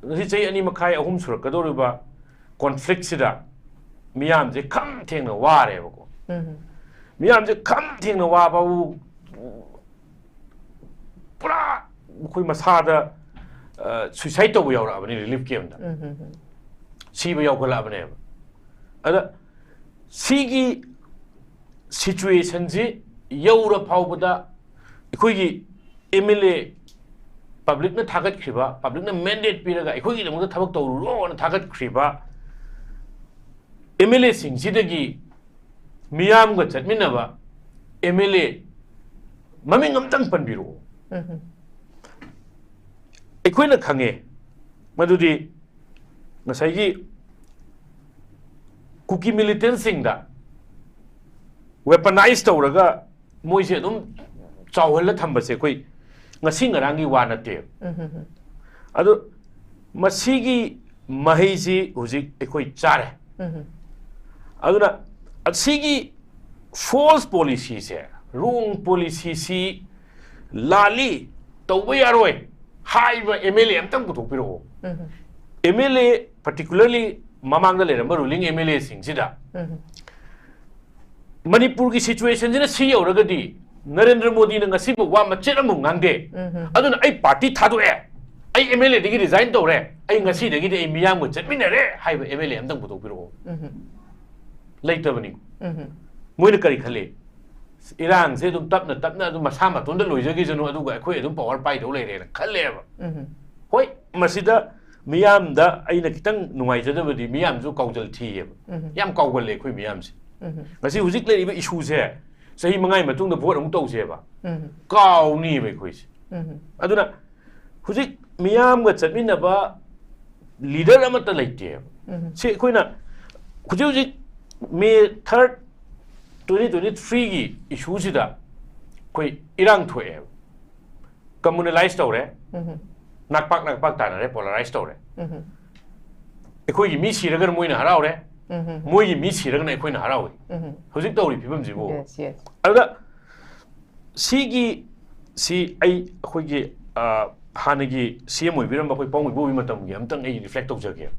ꯉꯁꯤ ꯆꯍꯤ ꯑꯅꯤ ꯃꯈꯥꯏ ꯑꯍꯨꯝ ꯁꯨꯔꯛꯀꯗꯧꯔꯤꯕ ꯀꯣꯟꯐ꯭ꯂꯤꯛꯁꯤꯗ ꯃꯤꯌꯥꯝꯁꯦ ꯈꯝ ꯊꯦꯡꯅ ꯋꯥꯔꯦꯕꯀꯣ꯫ ꯃꯤꯌꯥꯝꯁꯦ ꯈꯝ ꯊꯦꯡꯅ ꯋꯥꯕꯕꯨ ꯄꯨꯔꯥ ꯑꯩꯈꯣꯏ ꯃꯁꯥꯗ ꯁꯨꯏꯁꯥꯏꯠ ꯇꯧꯕ ꯌꯥꯎꯔꯛꯑꯕꯅꯤ ꯔꯤꯂꯤꯐ ꯀꯦꯝꯞꯇ꯫ ꯁꯤꯕ ꯌꯥꯎꯈꯠꯂꯛꯑꯕꯅꯦꯕ꯫ ꯑꯗ ꯁꯤꯒꯤ ꯁꯤꯆꯨꯋꯦꯁꯟꯁꯤ ꯌꯧꯔ ꯐꯥꯎꯕꯗ ꯑꯩꯈꯣꯏꯒꯤ ꯑꯦꯝ ꯑꯦꯜ ꯑꯦ, ꯄꯕ꯭ꯂꯤꯛꯅ ꯊꯥꯒꯠꯈ꯭ꯔꯤꯕ, ꯄꯕ꯭ꯂꯤꯛꯅ ꯃꯦꯟꯗꯦꯠ ꯄꯤꯔꯒ ꯑꯩꯈꯣꯏꯒꯤꯗꯃꯛꯇ ꯊꯕꯛ ꯇꯧꯔꯨꯔꯣꯅ ꯊꯥꯒꯠꯈ꯭ꯔꯤꯕ ꯑꯦꯝ ꯑꯦꯜ ꯑꯦꯁꯤꯡꯁꯤꯗꯒꯤ ꯃꯤꯌꯥꯝꯒ ꯆꯠꯃꯤꯟꯅꯕ ꯑꯦꯝ ꯑꯦꯜ ꯑꯦ ꯃꯃꯤꯡ ꯑꯝꯇꯪ ꯄꯟꯕꯤꯔꯛꯑꯣ꯫ ꯑꯩꯈꯣꯏꯅ ꯈꯪꯉꯦ ꯃꯗꯨꯗꯤ ꯉꯁꯥꯏꯒꯤ ꯀꯨꯀꯤ ꯃꯤꯂꯤꯇꯦꯟꯁꯤꯡꯗ ꯋꯦꯄꯅꯥꯏꯁ ꯇꯧꯔꯒ ꯃꯣꯏꯁꯦ ꯑꯗꯨꯝ ꯆꯥꯎꯍꯜꯂ ꯊꯝꯕꯁꯦ ꯑꯩꯈꯣꯏ ꯉꯁꯤ ꯉꯔꯥꯡꯒꯤ ꯋꯥ ꯅꯠꯇꯦꯕ꯫ ꯑꯗꯣ ꯃꯁꯤꯒꯤ ꯃꯍꯩꯁꯤ ꯍꯧꯖꯤꯛ ꯑꯩꯈꯣꯏ ꯆꯥꯔꯦ꯫ ꯑꯗꯨꯅ ꯑꯁꯤꯒꯤ ꯐꯣꯜꯁ ꯄꯣꯂꯤꯁꯤꯁꯦ, ꯔꯣꯡ ꯄꯣꯂꯤꯁꯤꯁꯤ ꯂꯥꯜꯂꯤ, ꯇꯧꯕ ꯌꯥꯔꯣꯏ ꯍꯥꯏꯕ ꯑꯦꯝ ꯑꯦꯜ ꯑꯦ ꯑꯝꯇꯪ ꯄꯨꯊꯣꯛꯄꯤꯔꯛꯑꯣ꯫ ꯑꯦꯝ ꯑꯦꯜ ꯑꯦ ꯄꯔꯇꯤꯀꯨꯂꯔꯂꯤ ꯃꯃꯥꯡꯗ ꯂꯩꯔꯝꯕ ꯔꯨꯂꯤꯡ ꯑꯦꯝ ꯑꯦꯜ ꯑꯦꯁꯤꯡꯁꯤꯗ ꯃꯅꯤꯄꯨꯔꯒꯤ ꯁꯤꯆꯨꯋꯦꯁꯟꯁꯤꯅ ꯁꯤ ꯌꯧꯔꯒꯗꯤ ꯅꯔꯦꯟꯗ꯭ꯔ ꯃꯣꯗꯤꯅ ꯉꯁꯤꯐꯥꯎ ꯋꯥ ꯃꯆꯦꯠ ꯑꯃꯐꯥꯎ ꯉꯥꯡꯗꯦ꯫ ꯑꯗꯨꯅ ꯑꯩ ꯄꯥꯔꯇꯤ ꯊꯥꯗꯣꯛꯑꯦ, ꯑꯩ ꯑꯦꯝ ꯑꯦꯜ ꯑꯦꯗꯒꯤ ꯔꯤꯖꯥꯏꯟ ꯇꯧꯔꯦ, ꯑꯩ ꯉꯁꯤꯗꯒꯤꯗꯤ ꯑꯩ ꯃꯤꯌꯥꯝꯒ ꯆꯠꯃꯤꯟꯅꯔꯦ ꯍꯥꯏꯕ ꯑꯦꯝ ꯑꯦꯜ ꯑꯦ ꯑꯝꯇꯪ ꯄꯨꯊꯣꯛꯄꯤꯔꯛꯑꯣ꯫ ꯂꯩꯇꯕꯅꯤ꯫ ꯃꯣꯏꯅ ꯀꯔꯤ ꯈꯜꯂꯤ? ꯏꯔꯥꯡꯁꯦ ꯑꯗꯨꯝ ꯇꯞꯅ ꯇꯞꯅ ꯑꯗꯨꯝ ꯃꯁꯥ ꯃꯇꯣꯟꯗ ꯂꯣꯏꯖꯈꯤꯁꯅꯨ, ꯑꯗꯨꯒ ꯑꯩꯈꯣꯏ ꯑꯗꯨꯝ ꯄꯋꯥꯔ ꯄꯥꯏꯗꯧ ꯂꯩꯔꯦꯅ ꯈꯜꯂꯦꯕ꯫ ꯍꯣꯏ, ꯃꯁꯤꯗ ꯃꯤꯌꯥꯝꯗ ꯑꯩꯅ ꯈꯤꯇꯪ ꯅꯨꯡꯉꯥꯏꯖꯗꯕꯗꯤ, ꯃꯤꯌꯥꯝꯁꯨ ꯀꯥꯎꯖꯜ ꯊꯤꯌꯦꯕ꯫ ꯌꯥꯝ ꯀꯥꯎꯒꯜꯂꯦ ꯑꯩꯈꯣꯏ ꯃꯤꯌꯥꯝꯁꯦ꯫ ꯉꯁꯤ ꯍꯧꯖꯤꯛ ꯂꯩꯔꯤꯕ ꯏꯁꯨꯁꯦ ꯆꯍꯤ ꯃꯉꯥꯒꯤ ꯃꯇꯨꯡꯗ ꯚꯣꯠ ꯑꯃꯨꯛ ꯇꯧꯁꯦꯕ, ꯀꯥꯎꯅꯤꯕ ꯑꯩꯈꯣꯏꯁꯦ꯫ ꯑꯗꯨꯅ ꯍꯧꯖꯤꯛ ꯃꯤꯌꯥꯝꯒ ꯆꯠꯃꯤꯟꯅꯕ ꯂꯤꯗꯔ ꯑꯃꯠꯇ ꯂꯩꯇꯦꯕ꯫ ꯁꯤ ꯑꯩꯈꯣꯏꯅ ꯍꯧꯖꯤꯛ ꯍꯧꯖꯤꯛ ꯃꯦ ꯊꯥꯔꯠ, ꯇ꯭ꯋꯦꯟꯇꯤ ꯇ꯭ꯋꯦꯟꯇꯤ ꯊ꯭ꯔꯤꯒꯤ ꯏꯁꯨꯁꯤꯗ ꯑꯩꯈꯣꯏ ꯏꯔꯥꯡ ꯊꯣꯛꯑꯦꯕ꯫ ꯀꯝꯃꯨꯅꯦꯂꯥꯏꯁ ꯇꯧꯔꯦ, ꯅꯥꯛꯄꯥꯛ ꯅꯥꯛꯄꯥꯛ ꯇꯥꯅꯔꯦ, ꯄꯣꯂꯔꯥꯏꯁ ꯇꯧꯔꯦ꯫ ꯑꯩꯈꯣꯏꯒꯤ ꯃꯤ ꯁꯤꯔꯒꯅ ꯃꯣꯏꯅ ꯍꯔꯥꯎꯔꯦ, ꯃꯣꯏꯒꯤ ꯃꯤ ꯁꯤꯔꯒꯅ ꯑꯩꯈꯣꯏꯅ ꯍꯔꯥꯎꯏ꯫ ꯍꯧꯖꯤꯛ ꯇꯧꯔꯤ ꯐꯤꯕꯝꯁꯤꯕꯨ꯫ Yes, yes. ꯑꯗꯨꯗ ꯁꯤꯒꯤ ꯁꯤ ꯑꯩ ꯑꯩꯈꯣꯏꯒꯤ, ꯑ, ꯍꯥꯟꯅꯒꯤ ꯁꯤ ꯑꯦꯝ ꯑꯣꯏꯕꯤꯔꯝꯕ ꯑꯩꯈꯣꯏ ꯄꯥꯎꯃꯩ ꯕꯣꯕꯤ ꯃꯇꯝꯒꯤ ꯑꯝꯇꯪ ꯑꯩ ꯔꯤꯐ꯭ꯂꯦꯛ ꯇꯧꯖꯒꯦ꯫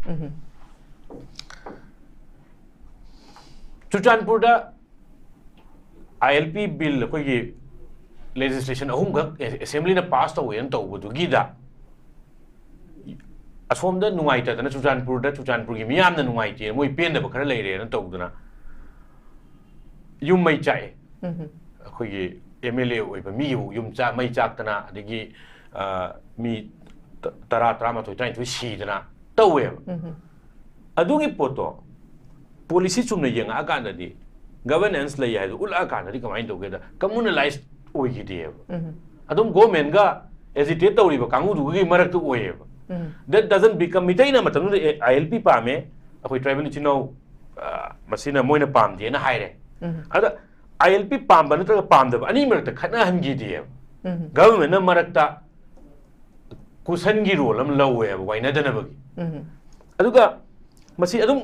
ꯆꯨꯔꯆꯥꯟꯄꯨꯔꯗ ꯑꯥꯏ ꯑꯦꯜ ꯄꯤ ꯕꯤꯜ ꯑꯩꯈꯣꯏꯒꯤ ꯂꯦꯖꯤꯁꯂꯦꯁꯟ ꯑꯍꯨꯝꯈꯛ ꯑꯦꯁꯦꯝꯕ꯭ꯂꯤꯅ ꯄꯥꯁ ꯇꯧꯋꯦꯅ ꯇꯧꯕꯗꯨꯒꯤꯗ ꯑꯁꯣꯝꯗ ꯅꯨꯡꯉꯥꯏꯇꯗꯅ ꯆꯨꯔꯆꯥꯟꯄꯨꯔꯗ, ꯆꯨꯔꯆꯥꯟꯄꯨꯔꯒꯤ ꯃꯤꯌꯥꯝꯅ ꯅꯨꯡꯉꯥꯏꯇꯦ, ꯃꯣꯏ ꯄꯦꯟꯗꯕ ꯈꯔ ꯂꯩꯔꯦꯅ ꯇꯧꯗꯅ ꯌꯨꯝ ꯃꯩ ꯆꯥꯛꯑꯦ꯫ ꯑꯩꯈꯣꯏꯒꯤ ꯑꯦꯝ ꯑꯦꯜ ꯑꯦ ꯑꯣꯏꯕ ꯃꯤꯒꯤꯕꯨ ꯌꯨꯝ ꯆꯥ-, ꯃꯩ ꯆꯥꯛꯇꯅ, ꯑꯗꯒꯤ, ꯑ, ꯃꯤ ꯇ-, ꯇꯔꯥ, ꯇꯔꯥꯃꯥꯊꯣꯏ, ꯇꯔꯥꯅꯤꯊꯣꯏ ꯁꯤꯗꯅ ꯇꯧꯋꯦꯕ꯫ ꯑꯗꯨꯒꯤ ꯄꯣꯠꯇꯣ ꯄꯣꯂꯤꯁꯤ ꯆꯨꯝꯅ ꯌꯦꯡꯉꯛꯑꯀꯥꯟꯗꯗꯤ ꯒꯚꯔꯅꯦꯟꯁ ꯂꯩ ꯍꯥꯏꯗꯣ ꯎꯠꯂꯛꯑꯀꯥꯟꯗꯗꯤ ꯀꯃꯥꯏꯅ ꯇꯧꯒꯦꯗ, ꯀꯝꯃꯨꯅꯦꯂꯥꯏꯁ ꯑꯣꯏꯈꯤꯗꯦꯕ꯫ ꯑꯗꯨꯝ ꯒꯣꯔꯃꯦꯟꯒ ꯑꯦꯖꯤꯇꯦꯠ ꯇꯧꯔꯤꯕ ꯀꯥꯡꯕꯨꯗꯨꯒꯤ ꯃꯔꯛꯇ ꯑꯣꯏꯌꯦꯕ꯫ That doesn't become, ꯃꯤꯇꯩꯅ ꯃꯇꯝꯗꯨꯗ ꯑꯥꯏ ꯑꯦꯜ ꯄꯤ ꯄꯥꯝꯃꯦ, ꯑꯩꯈꯣꯏ ꯇ꯭ꯔꯥꯏꯕꯦꯜ ꯏꯆꯤꯟ ꯏꯅꯥꯎ, ꯑ, ꯃꯁꯤꯅ ꯃꯣꯏꯅ ꯄꯥꯝꯗꯦꯅ ꯍꯥꯏꯔꯦ꯫ ꯑꯗ ꯑꯥꯏ ꯑꯦꯜ ꯄꯤ ꯄꯥꯝꯕ ꯅꯠꯇ꯭ꯔꯒ ꯄꯥꯝꯗꯕ ꯑꯅꯤ ꯃꯔꯛꯇ ꯈꯠꯅꯍꯟꯈꯤꯗꯦꯕ꯫ ꯒꯚꯔꯟꯃꯦꯟꯠꯅ ꯃꯔꯛꯇ ꯀꯨꯁꯟꯒꯤ ꯔꯣꯜ ꯑꯃ ꯂꯧꯋꯦꯕ ꯋꯥꯏꯅꯗꯅꯕꯒꯤ꯫ ꯑꯗꯨꯒ ꯃꯁꯤ ꯑꯗꯨꯝ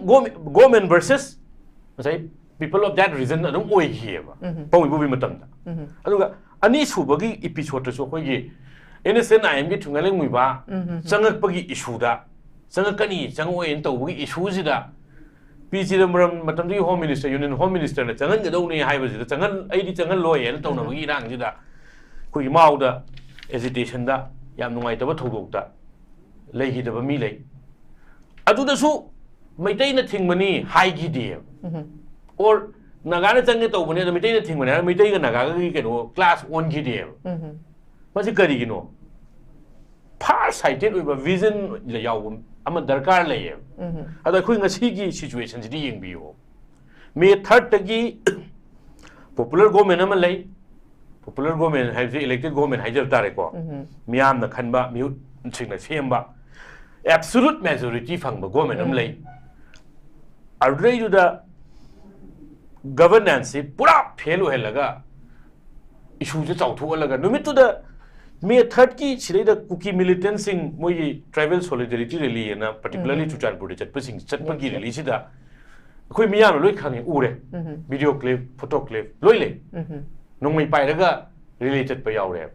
ꯒꯣꯔꯃꯦꯟ ꯚꯔꯁꯦꯁ ꯉꯁꯥꯏ people of that region ꯑꯗꯨꯝ ꯑꯣꯏꯈꯤꯑꯕ, ꯄꯥꯎꯃꯤꯕꯨꯕꯤ ꯃꯇꯝꯗ꯫ ꯑꯗꯨꯒ ꯑꯅꯤꯁꯨꯕꯒꯤ episode ꯇꯁꯨ ꯑꯩꯈꯣꯏꯒꯤ N S N I M ꯒꯤ ꯊꯨꯡꯒꯥꯏꯂꯦꯡ ꯃꯨꯏꯕ ꯆꯪꯉꯛꯄꯒꯤ issue ꯗ, ꯆꯪꯉꯛꯀꯅꯤ ꯆꯪꯉꯛꯑꯣꯏꯅ ꯇꯧꯕꯒꯤ issue ꯁꯤꯗ ꯄꯤ ꯆꯤꯗꯝꯕꯔꯝ, ꯃꯇꯝꯗꯨꯒꯤ Home Minister, Union Home Minister ꯅ ꯆꯪꯍꯟꯒꯗꯧꯅꯤ ꯍꯥꯏꯕꯁꯤꯗ, ꯆꯪꯍꯟ-, ꯑꯩꯗꯤ ꯆꯪꯍꯜꯂꯣꯏ ꯍꯥꯏꯅ ꯇꯧꯅꯕꯒꯤ ꯏꯔꯥꯡꯁꯤꯗ ꯑꯩꯈꯣꯏꯒꯤ ꯃꯥꯎꯗ agitation ꯗ ꯌꯥꯝ ꯅꯨꯡꯉꯥꯏꯇꯕ ꯊꯧꯗꯣꯛꯇ ꯂꯩꯈꯤꯗꯕ ꯃꯤ ꯂꯩ꯫ ꯑꯗꯨꯗꯁꯨ ꯃꯩꯇꯩꯅ ꯊꯤꯡꯕꯅꯤ ꯍꯥꯏꯈꯤꯗꯦꯕ꯫ Or ꯅꯥꯒꯥꯅ ꯆꯪꯒꯦ ꯇꯧꯕꯅꯤ ꯑꯗꯣ ꯃꯩꯇꯩꯅ ꯊꯤꯡꯕꯅꯤ ꯍꯥꯏꯔꯒ ꯃꯩꯇꯩꯒ ꯅꯥꯒꯥꯒꯒꯤ ꯀꯩꯅꯣ clash ꯑꯣꯟꯈꯤꯗꯦꯕ꯫ ꯃꯁꯤ ꯀꯔꯤꯒꯤꯅꯣ? Far sighted ꯑꯣꯏꯕ vision ꯌꯥꯎꯕ ꯑꯃ ꯗꯔꯀꯥꯔ ꯂꯩꯌꯦꯕ꯫ ꯑꯗꯣ ꯑꯩꯈꯣꯏ ꯉꯁꯤꯒꯤ situation ꯁꯤꯗꯤ ꯌꯦꯡꯕꯤꯌꯨ꯫ May third ꯇꯒꯤ popular government ꯑꯃ ꯂꯩ꯫ Popular government ꯍꯥꯏꯕꯁꯤ elected government ꯍꯥꯏꯖꯕ ꯇꯥꯔꯦꯀꯣ꯫ ꯃꯤꯌꯥꯝꯅ ꯈꯟꯕ, ꯃꯤꯍꯨꯠꯁꯤꯡꯅ ꯁꯦꯝꯕ, absolute majority ꯐꯪꯕ government ꯑꯃ ꯂꯩ꯫ ꯑꯗꯨꯗꯩꯗꯨꯗ governance ꯁꯤ ꯄꯨꯔꯥ fail ꯑꯣꯏꯍꯜꯂꯒ, issue ꯁꯦ ꯆꯥꯎꯊꯣꯛꯍꯜꯂꯒ, ꯅꯨꯃꯤꯠꯇꯨꯗ May third ꯀꯤ ꯁꯤꯗꯩꯗ ꯀꯨꯀꯤ militant ꯁꯤꯡ ꯃꯣꯏꯒꯤ tribal solidarity rally ꯑꯅ particularly ꯆꯨꯔꯆꯥꯟꯄꯨꯔꯗ ꯆꯠꯄꯁꯤꯡ, ꯆꯠꯄꯒꯤ rally ꯁꯤꯗ ꯑꯩꯈꯣꯏ ꯃꯤꯌꯥꯝꯅ ꯂꯣꯏ ꯈꯪꯉꯤ, ꯎꯔꯦ꯫ Video clip, photo clip ꯂꯣꯏ ꯂꯩ꯫ ꯅꯣꯡꯃꯩ ꯄꯥꯏꯔꯒ rally ꯆꯠꯄ ꯌꯥꯎꯔꯦꯕ꯫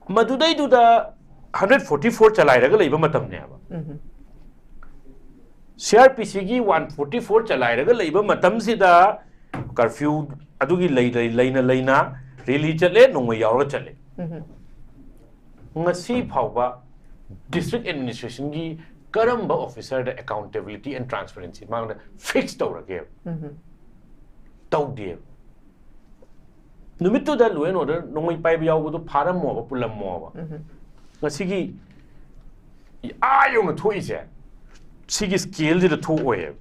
ꯃꯗꯨꯗꯩꯗꯨꯗ hundred forty four ꯆꯂꯥꯏꯔꯒ ꯂꯩꯕ ꯃꯇꯝꯅꯦꯕ꯫ C R P C ꯒꯤ one forty four ꯆꯂꯥꯏꯔꯒ ꯂꯩꯕ ꯃꯇꯝꯁꯤꯗ curfew ꯑꯗꯨꯒꯤ ꯂꯩ-, ꯂꯩ-, ꯂꯩꯅ ꯂꯩꯅ rally ꯆꯠꯂꯦ, ꯅꯣꯡꯃꯩ ꯌꯥꯎꯔꯒ ꯆꯠꯂꯦ꯫ ꯉꯁꯤ ꯐꯥꯎꯕ district administration ꯒꯤ ꯀꯔꯝꯕ officer the accountability and transparency ꯃꯥꯉꯣꯟꯗ fix ꯇꯧꯔꯒꯦꯕ? ꯇꯧꯗꯦꯕ꯫ ꯅꯨꯃꯤꯠꯇꯨꯗ law and order ꯅꯣꯡꯃꯩ ꯄꯥꯏꯕ ꯌꯥꯎꯕꯗꯣ ꯐꯥꯔꯝꯃꯣꯕ, ꯄꯨꯜꯂꯝꯃꯣꯕ꯫ ꯉꯁꯤꯒꯤ ꯑꯥ ꯌꯧꯅ ꯊꯣꯛꯏꯁꯦ ꯁꯤꯒꯤ scale ꯁꯤꯗ ꯊꯣꯛꯑꯣꯏꯕ꯫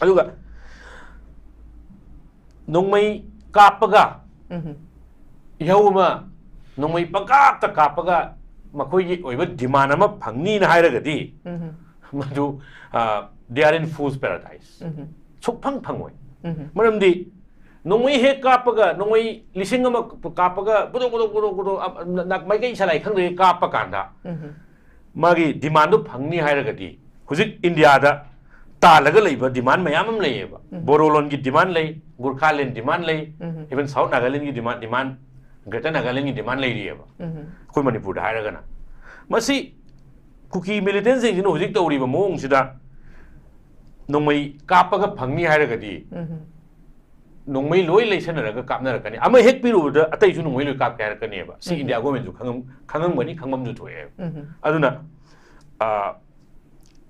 ꯑꯗꯨꯒ ꯅꯣꯡꯃꯩ ꯀꯥꯞꯄꯒ ꯏꯍꯧ ꯑꯃ ꯅꯣꯡꯃꯩ ꯄꯪꯀꯥꯞꯇ ꯀꯥꯞꯄꯒ ꯃꯈꯣꯏꯒꯤ ꯑꯣꯏꯕ demand ꯑꯃ ꯐꯪꯅꯤꯅ ꯍꯥꯏꯔꯒꯗꯤ, ꯃꯗꯨ, ꯑ, they are in fool's paradise꯫ ꯁꯨꯛꯐꯪ ꯐꯪꯉꯣꯏ꯫ ꯃꯔꯝꯗꯤ ꯅꯣꯡꯃꯩ ꯍꯦꯛ ꯀꯥꯞꯄꯒ, ꯅꯣꯡꯃꯩ ꯂꯤꯁꯤꯡ ꯑꯃ ꯀꯥꯞꯄꯒ, ꯄꯨꯗꯣꯛ, ꯄꯨꯗꯣꯛ, ꯄꯨꯗꯣꯛ, ꯄꯨꯗꯣꯛ, ꯑ, ꯅ-, ꯅ-, ꯃꯥꯏꯀꯩ ꯁꯂꯥꯏ ꯈꯪꯗ꯭ꯔꯦ ꯀꯥꯞꯄ ꯀꯥꯟꯗ, ꯃꯥꯒꯤ demand ꯗꯨ ꯐꯪꯅꯤ ꯍꯥꯏꯔꯒꯗꯤ, ꯍꯧꯖꯤꯛ ꯏꯟꯗꯤꯌꯥꯗ ꯇꯥꯜꯂꯒ ꯂꯩꯕ demand ꯃꯌꯥꯝ ꯑꯃ ꯂꯩꯌꯦꯕ꯫ ꯎꯝ꯫ ꯕꯣꯔꯣꯂꯣꯟꯒꯤ demand ꯂꯩ, ꯒꯨꯔꯈꯥꯂꯦꯟ demand ꯂꯩ, ꯎꯝ꯫ even South Nagaland ꯒꯤ demand, demand, Greater Nagaland ꯒꯤ demand ꯂꯩꯔꯤꯑꯕ꯫ ꯎꯝ꯫ ꯑꯩꯈꯣꯏ ꯃꯅꯤꯄꯨꯔꯗ ꯍꯥꯏꯔꯒꯅ꯫ ꯃꯁꯤ ꯀꯨꯀꯤ militant ꯁꯤꯡꯁꯤꯅ ꯍꯧꯖꯤꯛ ꯇꯧꯔꯤꯕ ꯃꯑꯣꯡꯁꯤꯗ ꯅꯣꯡꯃꯩ ꯀꯥꯞꯄꯒ ꯐꯪꯅꯤ ꯍꯥꯏꯔꯒꯗꯤ ꯎꯝ꯫ ꯅꯣꯡꯃꯩ ꯂꯣꯏ ꯂꯩꯁꯟꯅꯔꯒ ꯀꯥꯞꯅꯔꯛꯀꯅꯤ꯫ ꯑꯃ ꯍꯦꯛ ꯄꯤꯔꯨꯕꯗ ꯑꯇꯩꯁꯨ ꯅꯣꯡꯃꯩ ꯂꯣꯏ ꯀꯥꯞꯀꯦ ꯍꯥꯏꯔꯛꯀꯅꯦꯕ꯫ ꯁꯤ ꯎꯝ꯫ India government ꯁꯨ ꯈꯪꯉꯝ-, ꯈꯪꯉꯝꯒꯅꯤ, ꯈꯪꯐꯝꯁꯨ ꯊꯣꯛꯑꯦꯕ꯫ ꯎꯝ꯫ ꯑꯗꯨꯅ, ꯑ,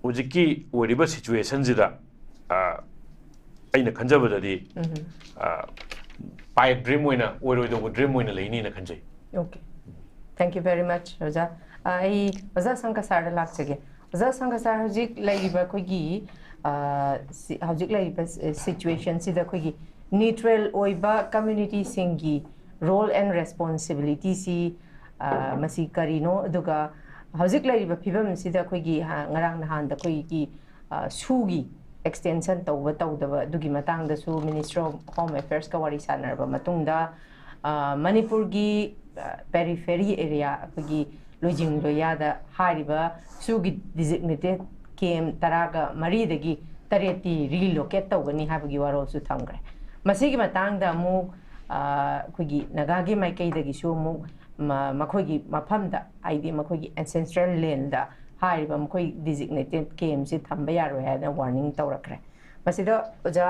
ꯍꯧꯖꯤꯛꯀꯤ ꯑꯣꯏꯔꯤꯕ situation ꯁꯤꯗ, ꯑ, ꯑꯩꯅ ꯈꯟꯖꯕꯗꯗꯤ, ꯎꯝ꯫ ꯑ, pipe dream ꯑꯣꯏꯅ, ꯑꯣꯏꯔꯣꯏꯗꯧꯕ dream ꯑꯣꯏꯅ ꯂꯩꯅꯤꯅ ꯈꯟꯖꯩ꯫ Okay. Thank you very much, ꯑꯣꯖꯥ꯫ ꯑ, ꯑꯩ ꯑꯣꯖꯥ ꯁꯪꯀ ꯁꯥꯔꯗ ꯂꯥꯛꯆꯒꯦ꯫ ꯑꯣꯖꯥ ꯁꯪꯀ ꯁꯥꯔ, ꯍꯧꯖꯤꯛ ꯂꯩꯔꯤꯕ ꯑꯩꯈꯣꯏꯒꯤ, ꯑ, ꯁꯤ-, ꯍꯧꯖꯤꯛ ꯂꯩꯔꯤꯕ, ꯑ, situation ꯁꯤꯗ ꯑꯩꯈꯣꯏꯒꯤ neutral ꯑꯣꯏꯕ community ꯁꯤꯡꯒꯤ role and responsibility ꯁꯤ, ꯑ, ꯃꯁꯤ ꯀꯔꯤꯅꯣ? ꯑꯗꯨꯒ ꯍꯧꯖꯤꯛ ꯂꯩꯔꯤꯕ ꯐꯤꯕꯝꯁꯤꯗ ꯑꯩꯈꯣꯏꯒꯤ, ꯍ-, ꯉꯔꯥꯡ ꯅꯍꯥꯟꯗ ꯑꯩꯈꯣꯏꯒꯤ, ꯑ, ꯁꯨꯒꯤ extension ꯇꯧꯕ ꯇꯧꯗꯕ ꯑꯗꯨꯒꯤ ꯃꯇꯥꯡꯗꯁꯨ Minister of Home Affairs ꯀ ꯋꯥꯔꯤ ꯁꯥꯟꯅꯔꯕ ꯃꯇꯨꯡꯗ, ꯑ, ꯃꯅꯤꯄꯨꯔꯒꯤ, ꯑ, periphery area, ꯑꯩꯈꯣꯏꯒꯤ ꯂꯣꯏꯖꯤꯡ ꯂꯣꯏꯌꯥꯗ ꯍꯥꯏꯔꯤꯕ ꯁꯨꯒꯤ designated camp ꯇꯔꯥꯒ ꯃꯔꯤꯗꯒꯤ ꯇꯔꯦꯠꯇꯤ relocate ꯇꯧꯒꯅꯤ ꯍꯥꯏꯕꯒꯤ ꯋꯥꯔꯣꯜꯁꯨ ꯊꯝꯈ꯭ꯔꯦ꯫ ꯃꯁꯤꯒꯤ ꯃꯇꯥꯡꯗ ꯑꯃꯨꯛ, ꯑ, ꯑꯩꯈꯣꯏꯒꯤ ꯅꯥꯒꯥꯒꯤ ꯃꯥꯏꯀꯩꯗꯒꯤꯁꯨ ꯑꯃꯨꯛ ꯃ-, ꯃꯈꯣꯏꯒꯤ ꯃꯐꯝꯗ, ꯍꯥꯏꯗꯤ ꯃꯈꯣꯏꯒꯤ ancestral land ꯗ ꯍꯥꯏꯔꯤꯕ ꯃꯈꯣꯏ designated camp ꯁꯤ ꯊꯝꯕ ꯌꯥꯔꯣꯏ ꯍꯥꯏꯅ warning ꯇꯧꯔꯛꯈ꯭ꯔꯦ꯫ ꯃꯁꯤꯗ ꯑꯣꯖꯥ,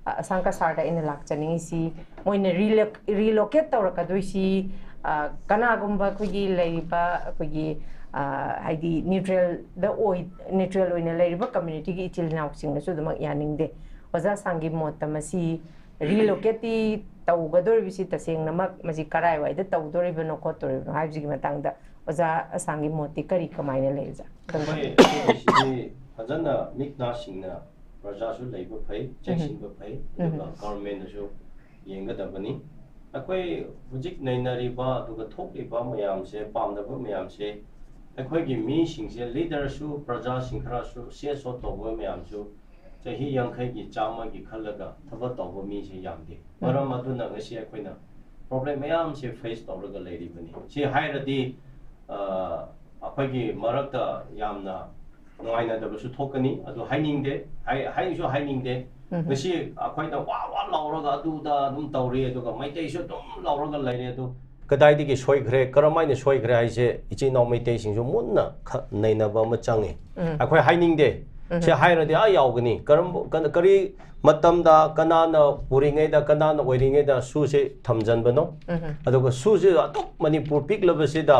ꯑ, ꯑꯁꯥꯡꯀ ꯁꯥꯔꯗ ꯑꯩꯅ ꯂꯥꯛꯆꯅꯤꯡꯉꯤꯁꯤ, ꯃꯣꯏꯅ relo-, relocate ꯇꯧꯔꯛꯀꯗꯣꯏꯁꯤ, ꯑ, ꯀꯅꯥꯒꯨꯝꯕ ꯑꯩꯈꯣꯏꯒꯤ ꯂꯩꯔꯤꯕ ꯑꯩꯈꯣꯏꯒꯤ, ꯑ, ꯍꯥꯏꯗꯤ neutral ꯗ ꯑꯣꯏ-, neutral ꯑꯣꯏꯅ ꯂꯩꯔꯤꯕ community ꯒꯤ ꯏꯆꯤꯜ ꯏꯅꯥꯎꯁꯤꯡꯅꯁꯨ ꯑꯗꯨꯃꯛ ꯌꯥꯅꯤꯡꯗꯦ꯫ ꯑꯣꯖꯥ ꯑꯁꯥꯡꯒꯤ ꯃꯣꯠꯇ ꯃꯁꯤ relocate ꯇꯤ ꯇꯧꯒꯗꯧꯔꯤꯕꯁꯤ ꯇꯁꯦꯡꯅꯃꯛ ꯃꯁꯤ ꯀꯔꯥꯏꯋꯥꯏꯗ ꯇꯧꯗꯣꯔꯤꯕꯅꯣ ꯈꯣꯠꯇꯣꯔꯤꯕꯅꯣ ꯍꯥꯏꯕꯁꯤꯒꯤ ꯃꯇꯥꯡꯗ ꯑꯣꯖꯥ ꯑꯁꯥꯡꯒꯤ ꯃꯣꯠꯇꯤ ꯀꯔꯤ ꯀꯃꯥꯏꯅ ꯂꯩ, ꯑꯣꯖꯥ? ꯑꯩꯈꯣꯏ ꯑꯩꯈꯣꯏꯒꯤꯁꯤꯗꯤ ꯐꯖꯅ ꯃꯤꯠ ꯅꯥ ꯁꯤꯡꯅ ꯄ꯭ꯔꯖꯥꯁꯨ ꯂꯩꯕ ꯐꯩ, ꯆꯦꯛꯁꯤꯟꯕ ꯐꯩ, ꯑꯗꯨꯒ government ꯅꯁꯨ ꯌꯦꯡꯒꯗꯕꯅꯤ꯫ ꯑꯩꯈꯣꯏ ꯍꯧꯖꯤꯛ ꯅꯩꯅꯔꯤꯕ ꯑꯗꯨꯒ ꯊꯣꯛꯂꯤꯕ ꯃꯌꯥꯝꯁꯦ, ꯄꯥꯝꯗꯕ ꯃꯌꯥꯝꯁꯦ, ꯑꯩꯈꯣꯏꯒꯤ ꯃꯤꯁꯤꯡꯁꯦ, leader ꯁꯨ, ꯄ꯭ꯔꯖꯥꯁꯤꯡ ꯈꯔꯁꯨ C S O ꯇꯧꯕ ꯃꯌꯥꯝꯁꯨ ꯆꯍꯤ ꯌꯥꯡꯈꯩꯒꯤ, ꯆꯥꯝꯃꯒꯤ ꯈꯜꯂꯒ ꯊꯕꯛ ꯇꯧꯕ ꯃꯤꯁꯦ ꯌꯥꯝꯗꯦ꯫ ꯃꯔꯝ ꯑꯗꯨꯅ ꯉꯁꯤ ꯑꯩꯈꯣꯏꯅ problem ꯃꯌꯥꯝꯁꯦ face ꯇꯧꯔꯒ ꯂꯩꯔꯤꯕꯅꯤ꯫ ꯁꯤ ꯍꯥꯏꯔꯗꯤ, ꯑ, ꯑꯩꯈꯣꯏꯒꯤ ꯃꯔꯛꯇ ꯌꯥꯝꯅ ꯅꯨꯡꯉꯥꯏꯅꯗꯕꯁꯨ ꯊꯣꯛꯀꯅꯤ꯫ ꯑꯗꯨ ꯍꯥꯏꯅꯤꯡꯗꯦ, ꯍꯥꯏ-, ꯍꯥꯏꯁꯨ ꯍꯥꯏꯅꯤꯡꯗꯦ꯫ ꯉꯁꯤ ꯑꯩꯈꯣꯏꯅ ꯋꯥ ꯋꯥ ꯂꯥꯎꯔꯒ ꯑꯗꯨꯗ ꯑꯗꯨꯝ ꯇꯧꯔꯤ, ꯑꯗꯨꯒ ꯃꯩꯇꯩꯁꯨ ꯑꯗꯨꯝ ꯂꯥꯎꯔꯒ ꯂꯩꯔꯦ꯫ ꯑꯗꯨ ꯀꯗꯥꯏꯗꯒꯤ ꯁꯣꯏꯈ꯭ꯔꯦ, ꯀꯔꯝ ꯍꯥꯏꯅ ꯁꯣꯏꯈ꯭ꯔꯦ ꯍꯥꯏꯁꯦ ꯏꯆꯤꯟ ꯏꯅꯥꯎ ꯃꯩꯇꯩꯁꯤꯡꯁꯨ ꯃꯨꯟꯅ ꯈ-, ꯅꯩꯅꯕ ꯑꯃ ꯆꯪꯉꯤ꯫ ꯑꯩꯈꯣꯏ ꯍꯥꯏꯅꯤꯡꯗꯦ꯫ ꯁꯤ ꯍꯥꯏꯔꯗꯤ ꯑꯥ ꯌꯥꯎꯒꯅꯤ꯫ ꯀꯔꯝꯕ, ꯀ-, ꯀꯔꯤ ꯃꯇꯝꯗ, ꯀꯅꯥꯅ ꯄꯨꯔꯤꯉꯩꯗ, ꯀꯅꯥꯅ ꯑꯣꯏꯔꯤꯉꯩꯗ ꯁꯨꯁꯦ ꯊꯝꯖꯟꯕꯅꯣ? ꯑꯗꯨꯒ ꯁꯨꯁꯦ ꯑꯗꯨꯛ ꯃꯅꯤꯄꯨꯔ ꯄꯤꯛꯂꯕꯁꯤꯗ,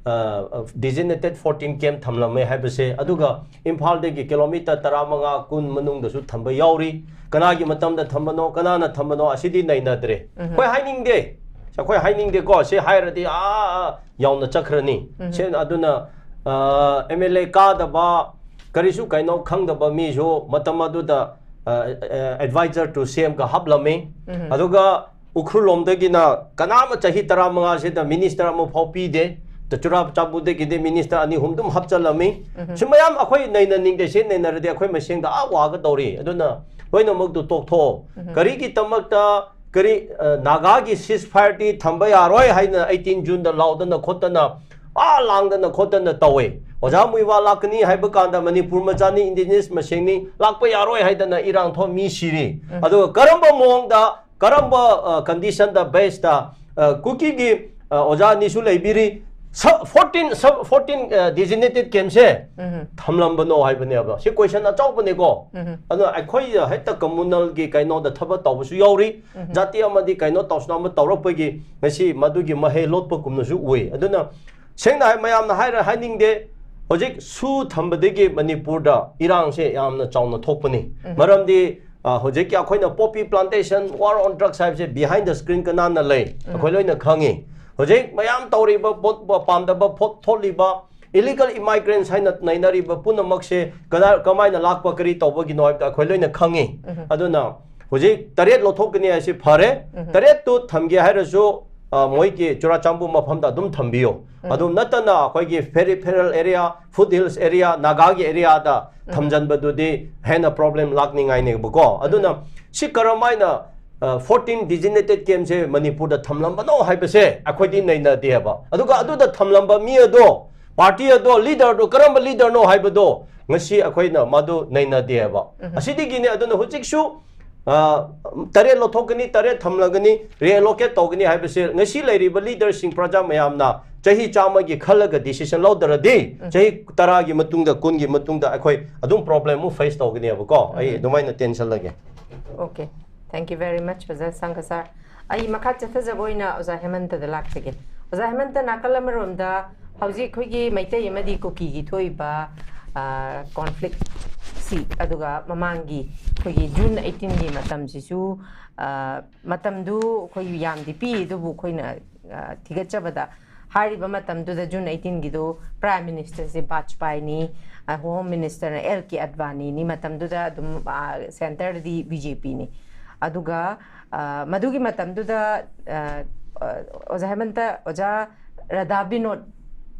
ꯑ, designated fourteen camp ꯊꯝꯂꯝꯃꯦ ꯍꯥꯏꯕꯁꯦ, ꯑꯗꯨꯒ ꯏꯝꯐꯥꯜꯗꯒꯤ ꯀꯤꯂꯣꯃꯤꯇꯔ ꯇꯔꯥꯃꯉꯥ, ꯀꯨꯟ ꯃꯅꯨꯡꯗꯁꯨ ꯊꯝꯕ ꯌꯥꯎꯔꯤ꯫ ꯀꯅꯥꯒꯤ ꯃꯇꯝꯗ ꯊꯝꯕꯅꯣ, ꯀꯅꯥꯅ ꯊꯝꯕꯅꯣ, ꯑꯁꯤꯗꯤ ꯅꯩꯅꯗ꯭ꯔꯦ꯫ ꯑꯩꯈꯣꯏ ꯍꯥꯏꯅꯤꯡꯗꯦ꯫ ꯑꯩꯈꯣꯏ ꯍꯥꯏꯅꯤꯡꯗꯦꯀꯣ꯫ ꯁꯤ ꯍꯥꯏꯔꯗꯤ ꯑꯥ, ꯑꯥ, ꯑꯥ ꯌꯥꯎꯅ ꯆꯠꯈ꯭ꯔꯅꯤ꯫ ꯁꯦ-, ꯑꯗꯨꯅ, ꯑ, M L A ꯀꯥꯗꯕ, ꯀꯔꯤꯁꯨ ꯀꯩꯅꯣ ꯈꯪꯗꯕ ꯃꯤꯁꯨ ꯃꯇꯝ ꯑꯗꯨꯗ, ꯑ, ꯑ, advisor to C M ꯒ ꯍꯥꯞꯂꯝꯃꯤ꯫ ꯑꯗꯨꯒ ꯎꯈ꯭ꯔꯨꯜ ꯂꯣꯝꯗꯒꯤꯅ ꯀꯅꯥ ꯑꯃ ꯆꯍꯤ ꯇꯔꯥꯃꯉꯥꯁꯤꯗ minister ꯑꯃꯐꯥꯎ ꯄꯤꯗꯦ꯫ ꯆꯨꯔꯥꯆꯥꯟꯄꯨꯔꯗꯒꯤꯗꯤ minister ꯑꯅꯤ ꯑꯍꯨꯝ ꯑꯗꯨꯝ ꯍꯥꯞꯆꯜꯂꯝꯃꯤ꯫ ꯁꯤ ꯃꯌꯥꯝ ꯑꯩꯈꯣꯏ ꯅꯩꯅꯅꯤꯡꯗꯦ꯫ ꯁꯤ ꯅꯩꯅꯔꯗꯤ ꯑꯩꯈꯣꯏ ꯃꯁꯦꯟꯗ ꯑꯥ ꯋꯥꯒꯗꯧꯔꯤ꯫ ꯑꯗꯨꯅ ꯂꯣꯏꯅꯃꯛꯇꯨ ꯇꯣꯛꯊꯣꯛꯑꯣ꯫ ꯀꯔꯤꯒꯤꯗꯃꯛꯇ ꯀꯔꯤ, ꯑ, ꯅꯥꯒꯥꯒꯤ ceasefire ꯗꯤ ꯊꯝꯕ ꯌꯥꯔꯣꯏ ꯍꯥꯏꯅ eighteen June ꯗ ꯂꯥꯎꯗꯅ ꯈꯣꯠꯇꯅ, ꯑꯥ ꯂꯥꯡꯗꯅ ꯈꯣꯠꯇꯅ ꯇꯧꯋꯦ꯫ ꯑꯣꯖꯥ ꯃꯨꯏꯋꯥ ꯂꯥꯛꯀꯅꯤ ꯍꯥꯏꯕ ꯀꯥꯟꯗ ꯃꯅꯤꯄꯨꯔ ꯃꯆꯥꯅꯤ, indigenous ꯃꯁꯦꯡꯅꯤ, ꯂꯥꯛꯄ ꯌꯥꯔꯣꯏ ꯍꯥꯏꯗꯅ ꯏꯔꯥꯡ ꯊꯣꯛ ꯃꯤ ꯁꯤꯔꯤ꯫ ꯑꯗꯨꯒ ꯀꯔꯝꯕ ꯃꯑꯣꯡꯗ, ꯀꯔꯝꯕ, ꯑ, condition ꯗ, base ꯇ, ꯑ, ꯀꯨꯀꯤꯒꯤ, ꯑ, ꯑꯣꯖꯥ ꯑꯅꯤꯁꯨ ꯂꯩꯕꯤꯔꯤ, sub-, fourteen, sub-, fourteen, ꯑ, designated camp ꯁꯦ ꯊꯝꯂꯝꯕꯅꯣ ꯍꯥꯏꯕꯅꯦꯕ꯫ ꯁꯤ question ꯑꯆꯧꯕꯅꯦꯀꯣ꯫ ꯑꯗꯣ ꯑꯩꯈꯣꯏ ꯍꯦꯛꯇ communal ꯒꯤ ꯀꯩꯅꯣꯗ ꯊꯕꯛ ꯇꯧꯕꯁꯨ ꯌꯥꯎꯔꯤ꯫ ꯖꯥꯇꯤ ꯑꯃꯗꯤ ꯀꯩꯅꯣ ꯇꯧꯁꯅꯨ ꯑꯃ ꯇꯧꯔꯛꯄꯒꯤ ꯉꯁꯤ ꯃꯗꯨꯒꯤ ꯃꯍꯩ ꯂꯣꯠꯄꯒꯨꯝꯅꯁꯨ ꯎꯏ꯫ ꯑꯗꯨꯅ ꯁꯦꯡꯅ ꯍꯥꯏ, ꯃꯌꯥꯝꯅ ꯍꯥꯏꯔ ꯍꯥꯏꯅꯤꯡꯗꯦ, ꯍꯧꯖꯤꯛ ꯁꯨ ꯊꯝꯕꯗꯒꯤ ꯃꯅꯤꯄꯨꯔꯗ ꯏꯔꯥꯡꯁꯦ ꯌꯥꯝꯅ ꯆꯥꯎꯅ ꯊꯣꯛꯄꯅꯤ꯫ ꯃꯔꯝꯗꯤ, ꯑ, ꯍꯧꯖꯤꯛꯀꯤ ꯑꯩꯈꯣꯏꯅ poppy plantation, war on drugs ꯍꯥꯏꯕꯁꯦ behind the screen ꯀꯅꯥꯅ ꯂꯩ? ꯑꯩꯈꯣꯏ ꯂꯣꯏꯅ ꯈꯪꯉꯤ꯫ ꯍꯧꯖꯤꯛ ꯃꯌꯥꯝ ꯇꯧꯔꯤꯕ ꯄꯣꯠ, ꯄꯥꯝꯗꯕ ꯄꯣꯠ ꯊꯣꯛꯂꯤꯕ, illegal immigrants ꯍꯥꯏꯅ ꯅꯩꯅꯔꯤꯕ ꯄꯨꯝꯅꯃꯛꯁꯦ ꯀꯗꯥ-, ꯀꯃꯥꯏꯅ ꯂꯥꯛꯄ, ꯀꯔꯤ ꯇꯧꯕꯒꯤꯅꯣ ꯍꯥꯏꯕꯗꯣ ꯑꯩꯈꯣꯏ ꯂꯣꯏꯅ ꯈꯪꯉꯤ꯫ ꯑꯗꯨꯅ ꯍꯧꯖꯤꯛ ꯇꯔꯦꯠ ꯂꯧꯊꯣꯛꯀꯅꯤ ꯍꯥꯏꯁꯤ ꯐꯔꯦ꯫ ꯇꯔꯦꯠꯇꯨ ꯊꯝꯒꯦ ꯍꯥꯏꯔꯁꯨ, ꯑ, ꯃꯣꯏꯒꯤ ꯆꯨꯔꯥꯆꯥꯟꯄꯨꯔ ꯃꯐꯝꯗ ꯑꯗꯨꯝ ꯊꯝꯕꯤꯌꯨ꯫ ꯑꯗꯨ ꯅꯠꯇꯅ ꯑꯩꯈꯣꯏꯒꯤ peripheral area, foothills area, ꯅꯥꯒꯥꯒꯤ area ꯗ ꯊꯝꯖꯟꯕꯗꯨꯗꯤ ꯍꯦꯟꯅ problem ꯂꯥꯛꯅꯤꯡꯉꯥꯏꯅꯦꯕꯀꯣ꯫ ꯑꯗꯨꯅ ꯁꯤ ꯀꯔꯝꯍꯥꯏꯅ, ꯑ, fourteen designated camp ꯁꯦ ꯃꯅꯤꯄꯨꯔꯗ ꯊꯝꯂꯝꯕꯅꯣ ꯍꯥꯏꯕꯁꯦ ꯑꯩꯈꯣꯏꯗꯤ ꯅꯩꯅꯗꯦꯕ꯫ ꯑꯗꯨꯒ ꯑꯗꯨꯗ ꯊꯝꯂꯝꯕ ꯃꯤ ꯑꯗꯣ, party ꯑꯗꯣ, leader ꯗꯣ ꯀꯔꯝꯕ leader ꯅꯣ ꯍꯥꯏꯕꯗꯣ ꯉꯁꯤ ꯑꯩꯈꯣꯏꯅ ꯃꯗꯨ ꯅꯩꯅꯗꯦꯕ꯫ ꯑꯁꯤꯗꯒꯤꯅꯤ꯫ ꯑꯗꯨꯅ ꯍꯧꯖꯤꯛꯁꯨ ꯑ, ꯇꯔꯦꯠ ꯂꯧꯊꯣꯛꯀꯅꯤ, ꯇꯔꯦꯠ ꯊꯝꯂꯒꯅꯤ, ꯔꯤꯑꯦꯂꯣꯀꯦꯠ ꯇꯧꯒꯅꯤ ꯍꯥꯏꯕꯁꯦ ꯉꯁꯤ ꯂꯩꯔꯤꯕ ꯂꯤꯗꯔꯁꯤꯡ, ꯄ꯭ꯔꯖꯥ ꯃꯌꯥꯝꯅ ꯆꯍꯤ ꯆꯥꯝꯃꯒꯤ ꯈꯜꯂꯒ ꯗꯤꯁꯤꯖꯟ ꯂꯧꯗ꯭ꯔꯗꯤ ꯆꯍꯤ ꯇꯔꯥꯒꯤ ꯃꯇꯨꯡꯗ, ꯀꯨꯟꯒꯤ ꯃꯇꯨꯡꯗ ꯑꯩꯈꯣꯏ ꯑꯗꯨꯝ ꯄ꯭ꯔꯣꯕ꯭ꯂꯦꯝ ꯑꯃꯨꯛ ꯐꯦꯁ ꯇꯧꯒꯅꯦꯕꯀꯣ꯫ ꯑꯩ ꯑꯗꯨꯃꯥꯏꯅ ꯇꯦꯟꯁꯜꯂꯒꯦ꯫ Okay, thank you very much, ꯑꯣꯖꯥ ꯁꯪꯒ ꯁꯥꯔ꯫ ꯑꯩ ꯃꯈꯥ ꯆꯠꯊꯖꯕ ꯑꯣꯏꯅ ꯑꯣꯖꯥ ꯍꯦꯃꯟꯇꯗ ꯂꯥꯛꯆꯒꯦ꯫ ꯑꯣꯖꯥ ꯍꯦꯃꯟꯇ, ꯅꯥꯀꯜ ꯑꯃꯔꯣꯝꯗ ꯍꯧꯖꯤꯛ ꯑꯩꯈꯣꯏꯒꯤ ꯃꯩꯇꯩ ꯑꯃꯗꯤ ꯀꯨꯀꯤꯒꯤ ꯊꯣꯛꯏꯕ ꯀꯣꯟꯐ꯭ꯂꯤꯛꯁꯤ, ꯑꯗꯨꯒ ꯃꯃꯥꯡꯒꯤ ꯑꯩꯈꯣꯏꯒꯤ ꯖꯨꯟ ꯑꯩꯠꯇꯤꯟꯒꯤ ꯃꯇꯝꯁꯤꯁꯨ, ꯑ, ꯃꯇꯝꯗꯨ ꯑꯩꯈꯣꯏ ꯌꯥꯝꯗꯤ ꯄꯤ, ꯑꯗꯨꯕꯨ ꯑꯩꯈꯣꯏꯅ ꯑ, ꯊꯤꯒꯠꯆꯕꯗ, ꯍꯥꯏꯔꯤꯕ ꯃꯇꯝꯗꯨꯗ ꯖꯨꯟ ꯑꯩꯠꯇꯤꯟꯒꯤꯗꯨ ꯄ꯭ꯔꯥꯏꯝ ꯃꯤꯅꯤꯁꯇꯔꯁꯦ ꯕꯥꯖꯄꯥꯏꯅꯤ, ꯑ, ꯍꯣꯝ ꯃꯤꯅꯤꯁꯇꯔꯅ ꯑꯦꯜ ꯀꯦ ꯑꯗꯚꯥꯅꯤꯅꯤ, ꯃꯇꯝꯗꯨꯗ ꯑꯗꯨꯝ, ꯑ, ꯁꯦꯟꯇꯔꯗꯤ ꯕꯤ ꯖꯦ ꯄꯤꯅꯤ꯫ ꯑꯗꯨꯒ, ꯑ, ꯃꯗꯨꯒꯤ ꯃꯇꯝꯗꯨꯗ, ꯑ, ꯑ, ꯑꯣꯖꯥ ꯍꯦꯃꯟꯇ, ꯑꯣꯖꯥ ꯔꯥꯙꯥ ꯕꯤꯅꯣꯗ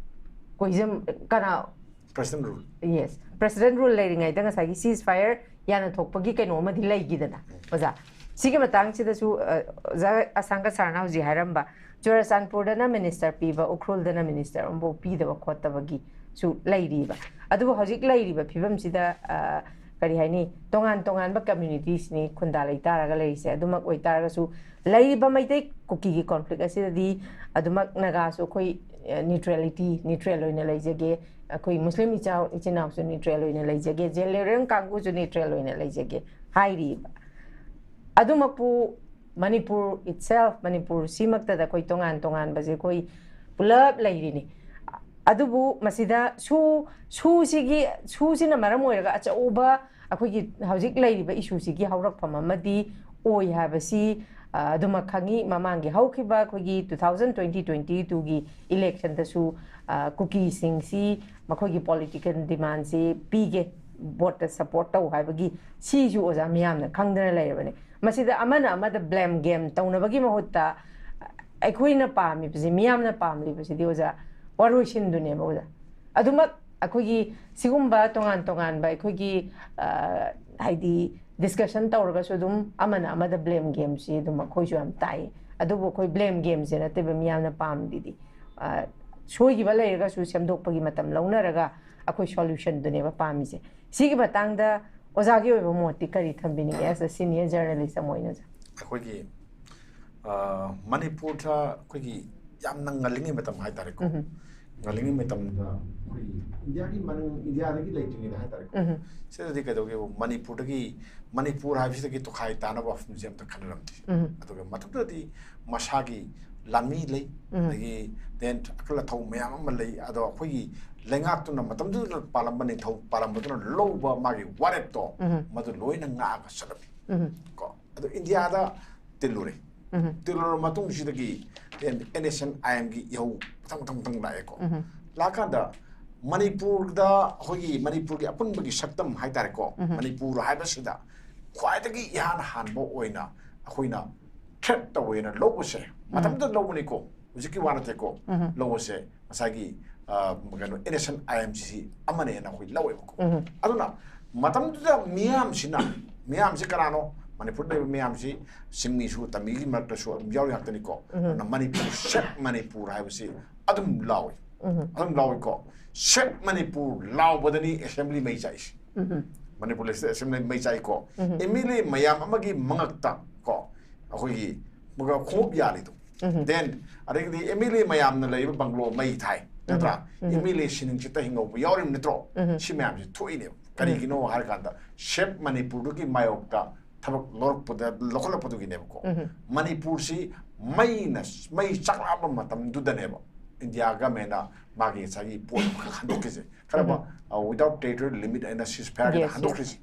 ꯀꯣꯏꯖꯝ, ꯀꯅꯥ person rule. Yes, president rule ꯂꯩꯔꯤꯉꯩꯗ ꯉꯁꯥꯏꯒꯤ ꯁꯤꯖ ꯐꯥꯌꯔ ꯌꯥꯅ ꯊꯣꯛꯄꯒꯤ ꯀꯩꯅꯣ ꯑꯃꯗꯤ ꯂꯩꯈꯤꯗꯅ, ꯑꯣꯖꯥ꯫ ꯁꯤꯒꯤ ꯃꯇꯥꯡꯁꯤꯗꯁꯨ, ꯑ, ꯑꯣꯖꯥ ꯑꯁꯥꯡꯒ ꯁꯥꯔꯅ ꯍꯧꯖꯤꯛ ꯍꯥꯏꯔꯝꯕ, ꯆꯨꯔꯆꯥꯟꯄꯨꯔꯗꯅ ꯃꯤꯅꯤꯁꯇꯔ ꯄꯤꯕ, ꯎꯈ꯭ꯔꯨꯜꯗꯅ ꯃꯤꯅꯤꯁꯇꯔ ꯑꯃꯐꯥꯎ ꯄꯤꯗꯕ ꯈꯣꯠꯇꯕꯒꯤꯁꯨ ꯂꯩꯔꯤꯕ꯫ ꯑꯗꯨꯕꯨ ꯍꯧꯖꯤꯛ ꯂꯩꯔꯤꯕ ꯐꯤꯕꯝꯁꯤꯗ, ꯑ, ꯀꯔꯤ ꯍꯥꯏꯅꯤ, ꯇꯣꯉꯥꯟ ꯇꯣꯉꯥꯟꯕ ꯀꯝꯃ꯭ꯌꯨꯅꯤꯇꯤꯁꯅꯤ ꯈꯨꯟꯗꯥ ꯂꯩꯇꯥꯔꯒ ꯂꯩꯔꯤꯁꯦ꯫ ꯑꯗꯨꯃꯛ ꯑꯣꯏꯇꯥꯔꯒꯁꯨ ꯂꯩꯔꯤꯕ ꯃꯩꯇꯩ ꯀꯨꯀꯤꯒꯤ ꯀꯣꯟꯐ꯭ꯂꯤꯛ ꯑꯁꯤꯗꯗꯤ ꯑꯗꯨꯃꯛ ꯅꯥꯒꯥꯁꯨ ꯑꯩꯈꯣꯏ, ꯑ, ꯅ꯭ꯌꯨꯇ꯭ꯔꯦꯂꯤꯇꯤ, ꯅ꯭ꯌꯨꯇ꯭ꯔꯦꯜ ꯑꯣꯏꯅ ꯂꯩꯖꯒꯦ, ꯑꯩꯈꯣꯏ ꯃꯨꯁꯂꯤꯝ ꯏꯆꯥ ꯏꯆꯤꯟ ꯏꯅꯥꯎꯁꯨ ꯅ꯭ꯌꯨꯇ꯭ꯔꯦꯜ ꯑꯣꯏꯅ ꯂꯩꯖꯒꯦ, ꯖꯦꯂꯦꯔꯤꯌꯟ ꯀꯥꯡꯕꯨꯁꯨ ꯅ꯭ꯌꯨꯇ꯭ꯔꯦꯜ ꯑꯣꯏꯅ ꯂꯩꯖꯒꯦ ꯍꯥꯏꯔꯤꯕ꯫ ꯑꯗꯨꯃꯛꯄꯨ ꯃꯅꯤꯄꯨꯔ itself, ꯃꯅꯤꯄꯨꯔ ꯁꯤꯃꯛꯇꯗ ꯑꯩꯈꯣꯏ ꯇꯣꯉꯥꯟ ꯇꯣꯉꯥꯟꯕꯁꯦ ꯑꯩꯈꯣꯏ ꯄꯨꯂꯞ ꯂꯩꯔꯤꯅꯤ꯫ ꯑꯗꯨꯕꯨ ꯃꯁꯤꯗ ꯁꯨ, ꯁꯨꯁꯤꯒꯤ, ꯁꯨꯁꯤꯅ ꯃꯔꯝ ꯑꯣꯏꯔꯒ ꯑꯆꯧꯕ ꯑꯩꯈꯣꯏꯒꯤ ꯍꯧꯖꯤꯛ ꯂꯩꯔꯤꯕ ꯏꯁꯨꯁꯤꯒꯤ ꯍꯧꯔꯛꯐꯝ ꯑꯃꯗꯤ ꯑꯣꯏ ꯍꯥꯏꯕꯁꯤ, ꯑ, ꯑꯗꯨꯃꯛ ꯈꯪꯉꯤ꯫ ꯃꯃꯥꯡꯒꯤ ꯍꯧꯈꯤꯕ ꯑꯩꯈꯣꯏꯒꯤ two thousand twenty twenty twoꯒꯤ ꯏꯂꯦꯛꯁꯟꯗꯁꯨ, ꯑ, ꯀꯨꯀꯤꯁꯤꯡꯁꯤ ꯃꯈꯣꯏꯒꯤ ꯄꯣꯂꯤꯇꯤꯀꯦꯜ ꯗꯤꯃꯥꯟꯁꯤ ꯄꯤꯒꯦ, ꯚꯣꯠꯇ ꯁꯄꯣꯔꯠ ꯇꯧ ꯍꯥꯏꯕꯒꯤ, ꯁꯤꯁꯨ ꯑꯣꯖꯥ ꯃꯤꯌꯥꯝꯅ ꯈꯪꯗꯅ ꯂꯩꯔꯕꯅꯤ꯫ ꯃꯁꯤꯗ ꯑꯃꯅ ꯑꯃꯗ ꯕ꯭ꯂꯦꯝ ꯒꯦꯝ ꯇꯧꯅꯕꯒꯤ ꯃꯍꯨꯠꯇ ꯑꯩꯈꯣꯏꯅ ꯄꯥꯝꯃꯤꯕꯁꯤ, ꯃꯤꯌꯥꯝꯅ ꯄꯥꯝꯂꯤꯕꯁꯤꯗꯤ ꯑꯣꯖꯥ, ꯋꯥꯔꯣꯏꯁꯤꯟꯗꯨꯅꯦꯕ ꯑꯣꯖꯥ꯫ ꯑꯗꯨꯃꯛ ꯑꯩꯈꯣꯏꯒꯤ ꯁꯤꯒꯨꯝꯕ ꯇꯣꯉꯥꯟ ꯇꯣꯉꯥꯟꯕ ꯑꯩꯈꯣꯏꯒꯤ, ꯑ, ꯍꯥꯏꯗꯤ ꯗꯤꯁꯀꯁꯟ ꯇꯧꯔꯒꯁꯨ ꯑꯗꯨꯝ ꯑꯃꯅ ꯑꯃꯗ ꯕ꯭ꯂꯦꯝ ꯒꯦꯝꯁꯤ ꯑꯗꯨꯝ ꯑꯩꯈꯣꯏꯁꯨ ꯌꯥꯝ ꯇꯥꯏ꯫ ꯑꯗꯨꯕꯨ ꯑꯩꯈꯣꯏ ꯕ꯭ꯂꯦꯝ ꯒꯦꯝꯁꯦ ꯅꯠꯇꯦꯕ ꯃꯤꯌꯥꯝꯅ ꯄꯥꯝꯗꯤꯗꯤ꯫ ꯑ, ꯁꯣꯏꯈꯤꯕ ꯂꯩꯔꯒꯁꯨ ꯁꯦꯝꯗꯣꯛꯄꯒꯤ ꯃꯇꯝ ꯂꯧꯅꯔꯒ ꯑꯩꯈꯣꯏ solution ꯗꯨꯅꯦꯕ ꯄꯥꯝꯃꯤꯁꯦ꯫ ꯁꯤꯒꯤ ꯃꯇꯥꯡꯗ ꯑꯣꯖꯥꯒꯤ ꯑꯣꯏꯕ ꯃꯣꯠꯇꯤ ꯀꯔꯤ ꯊꯝꯕꯤꯅꯤꯡꯉꯤ as a senior journalist ꯑꯃ ꯑꯣꯏꯅ? ꯑꯩꯈꯣꯏꯒꯤ ꯃꯅꯤꯄꯨꯔꯗ ꯑꯩꯈꯣꯏꯒꯤ ꯌꯥꯝꯅ ꯉꯜꯂꯤꯉꯩ ꯃꯇꯝ ꯍꯥꯏꯇꯥꯔꯦꯀꯣ꯫ ꯉꯜꯂꯤꯉꯩ ꯃꯇꯝꯗ ꯑꯩꯈꯣꯏꯒꯤ ꯏꯟꯗꯤꯌꯥꯒꯤ ꯃꯅꯨꯡ, ꯏꯟꯗꯤꯌꯥꯗꯒꯤ ꯂꯩꯇ꯭ꯔꯤꯉꯩꯗ ꯍꯥꯏꯇꯥꯔꯦꯀꯣ꯫ ꯁꯤꯗꯗꯤ ꯀꯩꯗꯧꯒꯦꯕꯨ, ꯃꯅꯤꯄꯨꯔꯗꯒꯤ, ꯃꯅꯤꯄꯨꯔ ꯍꯥꯏꯕꯁꯤꯗꯗꯤ ꯇꯣꯈꯥꯏ ꯇꯥꯅꯕ ꯋꯥꯐꯝꯁꯦ ꯑꯝꯇ ꯈꯟꯅꯔꯝꯗꯦ꯫ ꯑꯗꯨꯒ ꯃꯇꯝꯗꯨꯗꯗꯤ ꯃꯁꯥꯒꯤ ꯂꯥꯟꯃꯤ ꯂꯩ, ꯑꯗꯒꯤ then ꯑꯀꯜ ꯑꯊꯧ ꯃꯌꯥꯝ ꯑꯃ ꯂꯩ꯫ ꯑꯗꯣ ꯑꯩꯈꯣꯏꯒꯤ ꯂꯩꯉꯥꯛꯇꯨꯅ, ꯃꯇꯝꯗꯨꯗ ꯄꯥꯜꯂꯝꯕ ꯅꯤꯡꯊꯧ ꯄꯥꯜꯂꯝꯕꯗꯨꯅ ꯂꯧꯕ ꯃꯥꯒꯤ ꯋꯥꯔꯦꯞꯇꯣ ꯃꯗꯨ ꯂꯣꯏꯅ ꯉꯥꯛꯑꯒ ꯆꯠꯂꯝꯃꯤ꯫ ꯀꯣ ꯑꯗꯣ ꯏꯟꯗꯤꯌꯥꯗ ꯇꯤꯜꯂꯨꯔꯦ꯫ ꯇꯤꯜꯂꯨꯔꯕ ꯃꯇꯨꯡꯁꯤꯗꯒꯤ then NSCN-IM ꯒꯤ ꯏꯍꯧ ꯃꯊꯪ ꯃꯊꯪ ꯃꯊꯪ ꯂꯥꯛꯑꯦꯀꯣ꯫ ꯂꯥꯛꯑꯀꯥꯟꯗ ꯃꯅꯤꯄꯨꯔꯗ, ꯑꯩꯈꯣꯏꯒꯤ ꯃꯅꯤꯄꯨꯔꯒꯤ ꯑꯄꯨꯟꯕꯒꯤ ꯁꯛꯇꯝ ꯍꯥꯏꯇꯥꯔꯦꯀꯣ, ꯃꯅꯤꯄꯨꯔ ꯍꯥꯏꯕꯁꯤꯗ ꯈ꯭ꯋꯥꯏꯗꯒꯤ ꯏꯍꯥꯟ ꯍꯥꯟꯕ ꯑꯣꯏꯅ ꯑꯩꯈꯣꯏꯅ threat ꯇꯧꯋꯦꯅ ꯂꯧꯕꯁꯦ, ꯃꯇꯝꯗꯨꯗ ꯂꯧꯕꯅꯤꯀꯣ, ꯍꯧꯖꯤꯛꯀꯤ ꯋꯥ ꯅꯠꯇꯦꯀꯣ꯫ ꯂꯧꯕꯁꯦ ꯉꯁꯥꯏꯒꯤ, ꯑ, ꯀꯩꯅꯣ, NSCN-IM ꯁꯤ ꯑꯃꯅꯦꯅ ꯑꯩꯈꯣꯏ ꯂꯧꯋꯦꯕꯀꯣ꯫ ꯑꯗꯨꯅ ꯃꯇꯝꯗꯨꯗ ꯃꯤꯌꯥꯝꯁꯤꯅ, ꯃꯤꯌꯥꯝꯁꯤ ꯀꯅꯥꯅꯣ? ꯃꯅꯤꯄꯨꯔꯗ ꯂꯩꯕ ꯃꯤꯌꯥꯝꯁꯤ ꯆꯤꯡꯃꯤꯁꯨ ꯇꯝꯃꯤꯒꯤ ꯃꯔꯛꯇꯁꯨ ꯑꯗꯨꯝ ꯌꯥꯎꯔꯤ ꯉꯥꯛꯇꯅꯤꯀꯣ꯫ ꯑꯗꯨꯅ ꯃꯅꯤꯄꯨꯔ, "Save ꯃꯅꯤꯄꯨꯔ" ꯍꯥꯏꯕꯁꯤ ꯑꯗꯨꯝ ꯂꯥꯎꯏ꯫ ꯑꯗꯨꯝ ꯂꯥꯎꯏꯀꯣ꯫ "Save ꯃꯅꯤꯄꯨꯔ" ꯂꯥꯎꯕꯗꯅꯤ assembly ꯃꯩ ꯆꯥꯛꯏꯁꯦ꯫ ꯃꯅꯤꯄꯨꯔ ꯂꯩꯁꯤꯗ assembly ꯃꯩ ꯆꯥꯛꯏꯀꯣ꯫ MLA ꯃꯌꯥꯝ ꯑꯃꯒꯤ ꯃꯉꯛꯇ ꯀꯣ, ꯑꯩꯈꯣꯏꯒꯤ ꯈꯣꯡꯎꯞ ꯌꯥꯜꯂꯤꯗꯣ꯫ Then ꯑꯗꯒꯤꯗꯤ MLA ꯃꯌꯥꯝꯅ ꯂꯩꯔꯤꯕ bungalow ꯃꯩ ꯊꯥꯏ, ꯅꯠꯇ꯭ꯔꯥ? MLA ꯁꯤꯅꯤꯡ ꯁꯤꯠꯇ ꯍꯤꯡꯍꯧꯕ ꯌꯥꯎꯔꯤꯕ ꯅꯠꯇ꯭ꯔꯣ? ꯁꯤ ꯃꯌꯥꯝꯁꯤ ꯊꯣꯛꯏꯅꯦꯕ꯫ ꯀꯔꯤꯒꯤꯅꯣ ꯍꯥꯏꯔꯀꯥꯟꯗ, "Save ꯃꯅꯤꯄꯨꯔ"ꯗꯨꯒꯤ ꯃꯥꯌꯣꯛꯇ ꯊꯕꯛ ꯂꯧꯔꯛꯄꯗ, ꯂꯧꯈꯠꯂꯛꯄꯗꯨꯒꯤꯅꯦꯕꯀꯣ꯫ ꯃꯅꯤꯄꯨꯔꯁꯤ ꯃꯩꯅ, ꯃꯩ ꯆꯥꯛꯂꯛꯑꯕ ꯃꯇꯝꯗꯨꯗꯅꯦꯕ ꯏꯟꯗꯤꯌꯥ government ꯅ ꯃꯥꯒꯤ ꯉꯁꯥꯏꯒꯤ ꯄꯣꯠ ꯑꯃꯈꯛ ꯍꯟꯗꯣꯛꯈꯤꯁꯦ꯫ ꯈꯔ ꯑꯃ, ꯑ, without territorial limit ꯍꯥꯏꯅ ceasefire ꯒꯤꯗ ꯍꯟꯗꯣꯛꯈ꯭ꯔꯤꯁꯦ꯫